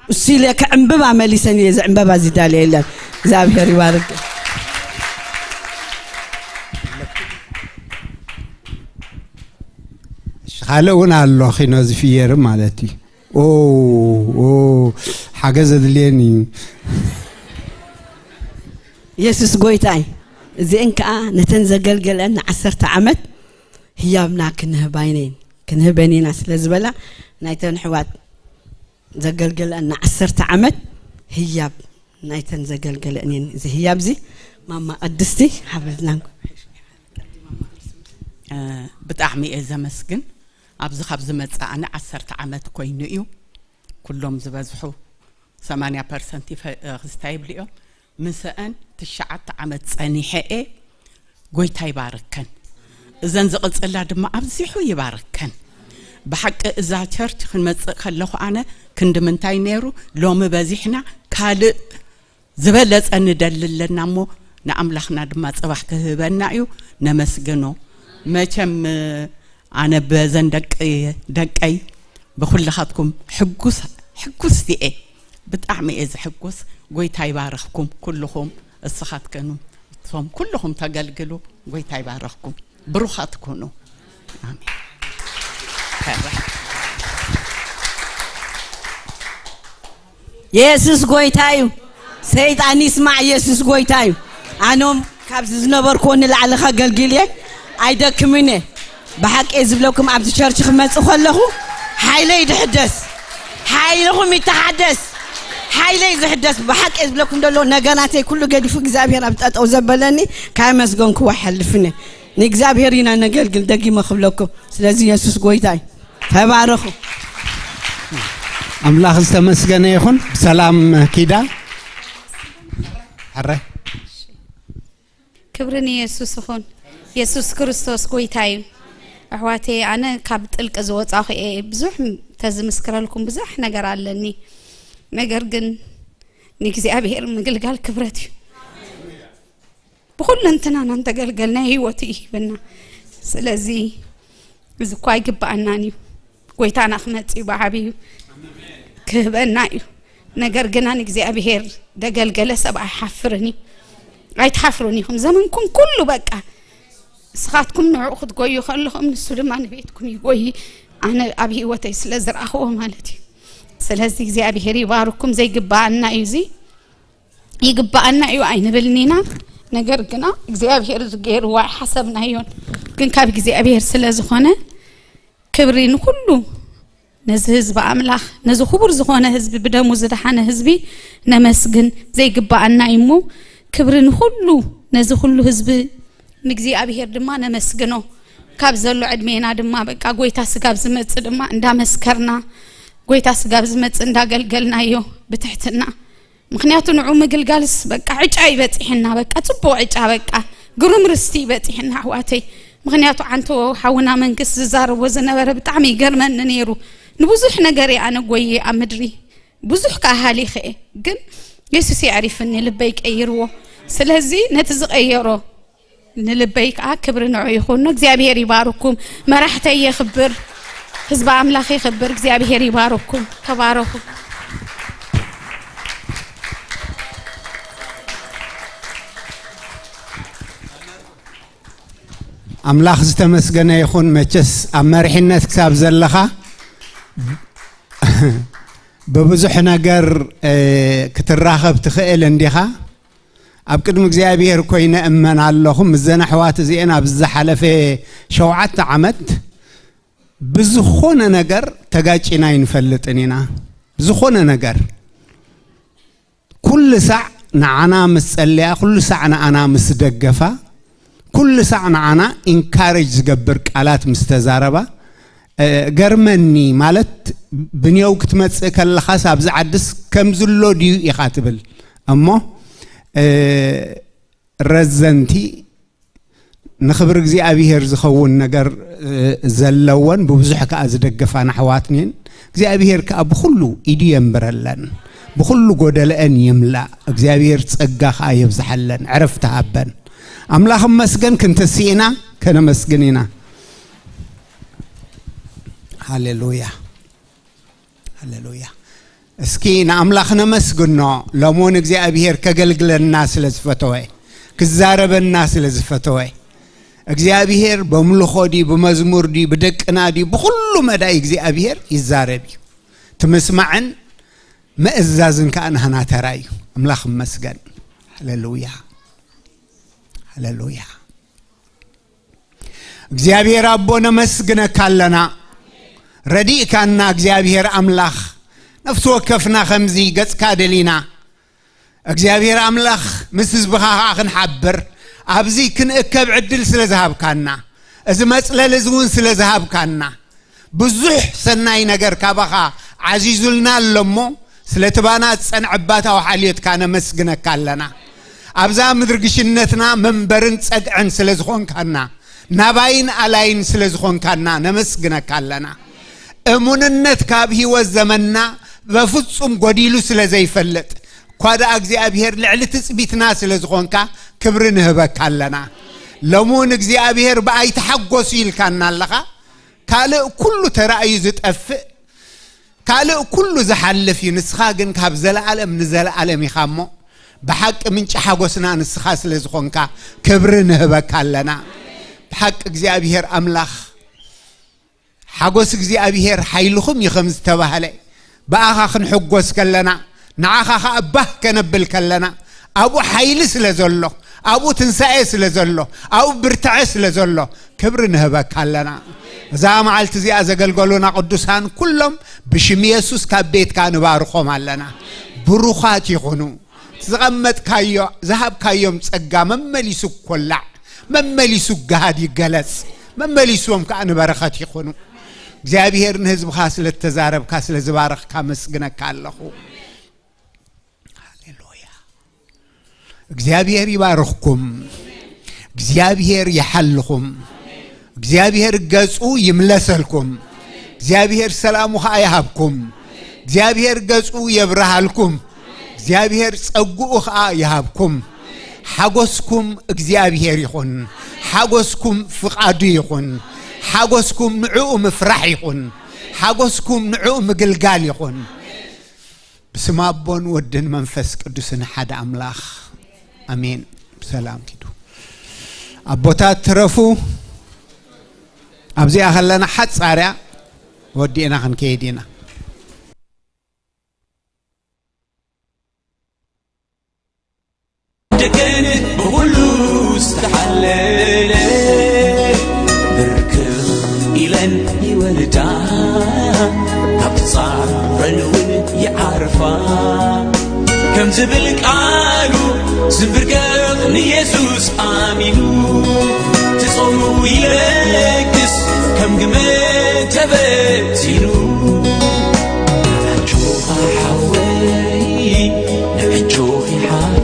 እሱ ኢለ ከዕምብባ መሊሰን እየ። እዚ ዕምበባ እዚ ዳልየ የለን። እግዚኣብሔር ይባርክ። እሺ፣ ካልእ እውን ኣሎ ኪኖ ዝፍየር ማለት እዩ። ኦ፣ ኦ፣ ሓገዝ ኣድልየኒ እዩ። የሱስ ጎይታ እዩ። እዚአን ከዓ ነተን ዘገልገለን ንዓሰርተ ዓመት ህያብና ክንህባይነን ክንህበን ኢና ስለ ዝበላ ናይተን ኣሕዋት ዘገልገለን ንዓሰርተ ዓመት ህያብ ናይተን ዘገልገለን እየን። እዚ ህያብ እዚ ማማ ቅድስቲ ሓበዝናን ብጣዕሚ እየ ዘመስግን። ኣብዚ ካብ ዝመፅእ ኣነ ዓሰርተ ዓመት ኮይኑ እዩ። ኩሎም ዝበዝሑ ሰማንያ ፐርሰንት ይፈ- ክስታይ ይብሉ እዮም። ምስአን ትሽዓተ ዓመት ፀኒሐ እየ። ጎይታ ይባርከን። እዘን ዝቕፅላ ድማ ኣብዚሑ ይባርከን። ብሓቂ እዛ ቸርች ክንመፅእ ከለኹ ኣነ ክንዲ ምንታይ ነይሩ፣ ሎሚ በዚሕና ካልእ ዝበለፀ ንደሊ ኣለና እሞ ንኣምላኽና ድማ ፅባሕ ክህበና እዩ። ነመስግኖ። መቸም ኣነ በዘን ደቂ ደቀይ ብኩልኻትኩም ሕጉስ ሕጉስቲ እየ። ብጣዕሚ እየ ዝሕጉስ። ጎይታ ይባርኽኩም ኩልኹም። እስኻትከኑ እቶም ኩልኹም ተገልግሉ። ጎይታ ይባርኽኩም። ብሩኻት ኩኑ። ኣሜን። የሱስ ጎይታ እዩ። ሰይጣን ይስማዕ፣ የሱስ ጎይታ እዩ። ኣኖም ካብዚ ዝነበርኩዎ ንላዕሊ ከገልግል እየ። ኣይደክምን እየ። ብሓቂ እየ ዝብለኩም፣ ኣብዚ ቸርች ክመፅእ ከለኹ ሓይለይ ይድሕደስ፣ ሓይልኹም ይተሓደስ፣ ሓይለይ ዝሕደስ ብሓቂ ዝብለኩም ዘሎ ነገራተይ ኩሉ ገዲፉ እግዚኣብሔር ኣብ ጠጠው ዘበለኒ ካመስገንኩዎ ሓልፍኒ ንእግዚኣብሔር ኢና ነገልግል። ደጊመ ክብለኩም ስለዚ የሱስ ጎይታ እዩ። ተባረኹ። ኣምላኽ ዝተመስገነ ይኹን። ብሰላም ኪዳ። ኣረ ክብሪ ንየሱስ ይኹን። የሱስ ክርስቶስ ጎይታ እዩ። ኣሕዋተይ፣ ኣነ ካብ ጥልቂ ዝወፃኹ እየ። ብዙሕ ተዝምስክረልኩም ብዙሕ ነገር ኣለኒ። ነገር ግን ንእግዚኣብሔር ምግልጋል ክብረት እዩ። ብኹለንትናና እንተገልገልናዮ ህይወት እዩ ሂብና። ስለዚ እዚ እኳ ኣይግብኣናን እዩ። ጎይታና ክመጽእ እዩ ብዓብዩ ክህበና እዩ። ነገር ግና ንእግዚኣብሔር ደገልገለ ሰብ ኣይሓፍርን እዩ። ኣይትሓፍሩን ኢኹም። ዘመንኩም ኩሉ በቃ ንስኻትኩም ንዕኡ ክትጎዩ ከለኹም ንሱ ድማ ንቤትኩም ይጎይ። ኣነ ኣብ ህይወተይ ስለ ዝረኣኽዎ ማለት እዩ። ስለዚ እግዚኣብሔር ይባርኩም። ዘይግባኣና እዩ እዚ። ይግባኣና እዩ ኣይንብልን ኢና። ነገር ግና እግዚኣብሔር ዝገይርዎ ኣይሓሰብናዮን። ግን ካብ እግዚኣብሔር ስለ ዝኾነ ክብሪ ንኹሉ ነዚ ህዝቢ ኣምላኽ፣ ነዚ ክቡር ዝኾነ ህዝቢ፣ ብደሙ ዝደሓነ ህዝቢ ነመስግን። ዘይግባኣና እዩ እሞ ክብሪ ንኹሉ ነዚ ኩሉ ህዝቢ ንእግዚኣብሔር ድማ ነመስግኖ። ካብ ዘሎ ዕድሜና ድማ በቃ ጎይታ ስጋብ ዝመጽእ ድማ እንዳመስከርና፣ ጎይታ ስጋብ ዝመጽእ እንዳገልገልናዮ ብትሕትና። ምኽንያቱ ንዑ ምግልጋልስ በቃ ዕጫ ይበጺሕና፣ በቃ ጽቡቕ ዕጫ፣ በቃ ግሩም ርስቲ ይበጺሕና ኣሕዋተይ። ምኽንያቱ ዓንቶ ሓውና መንግስት ዝዛረቦ ዝነበረ ብጣዕሚ ይገርመኒ ነይሩ። ንብዙሕ ነገር እየ ኣነ ጎየ ኣብ ምድሪ ብዙሕ ከዓ ሃሊኸ እየ፣ ግን የሱስ የዕሪፍኒ ልበይ ቀይርዎ። ስለዚ ነቲ ዝቀየሮ ንልበይ ከዓ ክብሪ ንዑ ይኹን። እግዚኣብሔር ይባርኩም። መራሕተይ የኽብር፣ ህዝቢ ኣምላኽ የኽብር። እግዚኣብሔር ይባርኩም። ተባረኹ። ኣምላኽ ዝተመስገነ ይኹን። መቸስ ኣብ መሪሕነት ክሳብ ዘለኻ ብብዙሕ ነገር ክትራኸብ ትኽእል እንዲኻ። ኣብ ቅድሚ እግዚኣብሔር ኮይነ እመን ኣለኹ። ምስዘን ኣሕዋት እዚአን ኣብ ዝሓለፈ ሸውዓተ ዓመት ብዝኾነ ነገር ተጋጪና ኣይንፈልጥን ኢና። ዝኾነ ነገር ኩሉ ሳዕ ንዓና ምስ ጸለያ፣ ኩሉ ሳዕ ንዓና ምስ ደገፋ፣ ኩሉ ሳዕ ንዓና ኢንካሬጅ ዝገብር ቃላት ምስ ተዛረባ ገርመኒ። ማለት ብንየው ክትመጽእ ከለኻስ ኣብዚ ዓድስ ከምዝሎ ድዩ ኢኻ ትብል እሞ ረዘንቲ ንኽብሪ እግዚኣብሔር ዝኸውን ነገር ዘለወን ብብዙሕ ከኣ ዝደገፋን ኣሕዋትንን እግዚኣብሔር ከኣ ብኹሉ ኢዱ የንብረለን። ብኹሉ ጎደለአን ይምላእ። እግዚኣብሔር ጸጋ ከኣ የብዝሓለን፣ ዕረፍቲ ሃበን። ኣምላኽ እመስገን። ክንትስኢና ከነመስግን ኢና። ሃሌሉያ። ሃሌሉያ። እስኪ ንኣምላኽ ነመስግኖ። ሎሞን እግዚኣብሔር ከገልግለና ስለ ዝፈተወ፣ ክዛረበና ስለ ዝፈተወ፣ እግዚኣብሔር በምልኾ ድዩ፣ ብመዝሙር ድዩ፣ ብደቅና ድዩ፣ ብኹሉ መዳይ እግዚኣብሔር ይዛረብ እዩ። ትምስማዕን ምእዛዝን ከኣ ናህና ተራ እዩ። ኣምላኽ እመስገን። ሃሌሉያ። ሃሌሉያ። እግዚኣብሔር ኣቦ ነመስግነካ ኣለና። ረዲእካና እግዚኣብሔር ኣምላኽ። ነፍሲ ወከፍና ከምዚ ገጽካ ደሊና እግዚኣብሔር ኣምላኽ ምስ ህዝብኻ ከኣ ክንሓብር ኣብዚ ክንእከብ ዕድል ስለ ዝሃብካና፣ እዚ መጽለሊ እዚ እውን ስለ ዝሃብካና፣ ብዙሕ ሰናይ ነገር ካባኻ ዓዚዙልና ኣሎ እሞ፣ ስለቲ ባና ዝጸንዐ ኣባታዊ ሓልዮትካ ነመስግነካ ኣለና። ኣብዛ ምድሪ ግሽነትና መንበርን ጸግዕን ስለ ዝኾንካና፣ ናባይን ኣላይን ስለ ዝኾንካና ነመስግነካ ኣለና። እሙንነትካ ኣብ ህይወት ዘመንና በፍጹም ጎዲሉ ስለ ዘይፈልጥ፣ እኳ ደኣ እግዚኣብሔር ልዕሊ ትጽቢትና ስለ ዝኾንካ ክብሪ ንህበካ ኣለና። ሎሚ እውን እግዚኣብሔር ብኣይ ተሓጎሱ ኢልካና ኣለኻ። ካልእ ኩሉ ተራእዩ ዝጠፍእ፣ ካልእ ኩሉ ዝሓልፍ እዩ፣ ንስኻ ግን ካብ ዘለኣለም ንዘለኣለም ኢኻ እሞ፣ ብሓቂ ምንጪ ሓጎስና ንስኻ ስለ ዝኾንካ ክብሪ ንህበካ ኣለና። ብሓቂ እግዚኣብሔር ኣምላኽ፣ ሓጎስ እግዚኣብሔር ሓይልኹም እዩ ከም ዝተባህለ፣ ብኣኻ ክንሕጎስ ከለና፣ ንዓኻ ኸኣ ባህ ከነብል ከለና፣ ኣብኡ ሓይሊ ስለ ዘሎ፣ ኣብኡ ትንሳኤ ስለ ዘሎ፣ ኣብኡ ብርትዐ ስለ ዘሎ፣ ክብሪ ንህበካ ኣለና። እዛ መዓልቲ እዚኣ ዘገልገሉና ቅዱሳን ኩሎም ብሽም የሱስ ካብ ቤትካ ንባርኾም ኣለና። ብሩኻት ይኹኑ። ዝቐመጥካዮ ዝሃብካዮም ጸጋ መመሊሱ ይኮላዕ፣ መመሊሱ ገሃድ ይገለጽ፣ መመሊስዎም ከኣ ንበረኸት ይኹኑ። እግዚኣብሔር ንህዝብኻ ስለ እተዛረብካ ስለ ዝባረኽካ ኣመስግነካ ኣለኹ። ሃሌሉያ። እግዚኣብሔር ይባርኽኩም። እግዚኣብሔር ይሓልኹም። እግዚኣብሔር ገጹ ይምለሰልኩም። እግዚኣብሔር ሰላሙ ኸኣ ይሃብኩም። እግዚኣብሔር ገጹ የብርሃልኩም። እግዚኣብሔር ጸግኡ ኸኣ ይሃብኩም። ሓጎስኩም እግዚኣብሔር ይኹን። ሓጎስኩም ፍቓዱ ይኹን። ሓጎስኩም ንዕኡ ምፍራሕ ይኹን። ሓጎስኩም ንዕኡ ምግልጋል ይኹን። ብስም ኣቦን ወድን መንፈስ ቅዱስን ሓደ ኣምላኽ ኣሜን። ብሰላም ኪዱ። ኣቦታት ትረፉ። ኣብዚኣ ከለና ሓጻርያ ወዲእና ክንከይድ ኢና። ደቀን ብኹሉ ዝተሓለለ ብርክኽ ኢለን ይወልዳ፣ ካብ ጻዕረን እውን ይዓርፋ። ከም ዝብል ቃሉ ዝንብርከኽ ንየሱስ ኣሚኑ፣ ትጾሙ ይለግስ ከም ግመ ተበቲኑ። ኣጆኻ ሓወይ፣ ኣጆኺ ሓ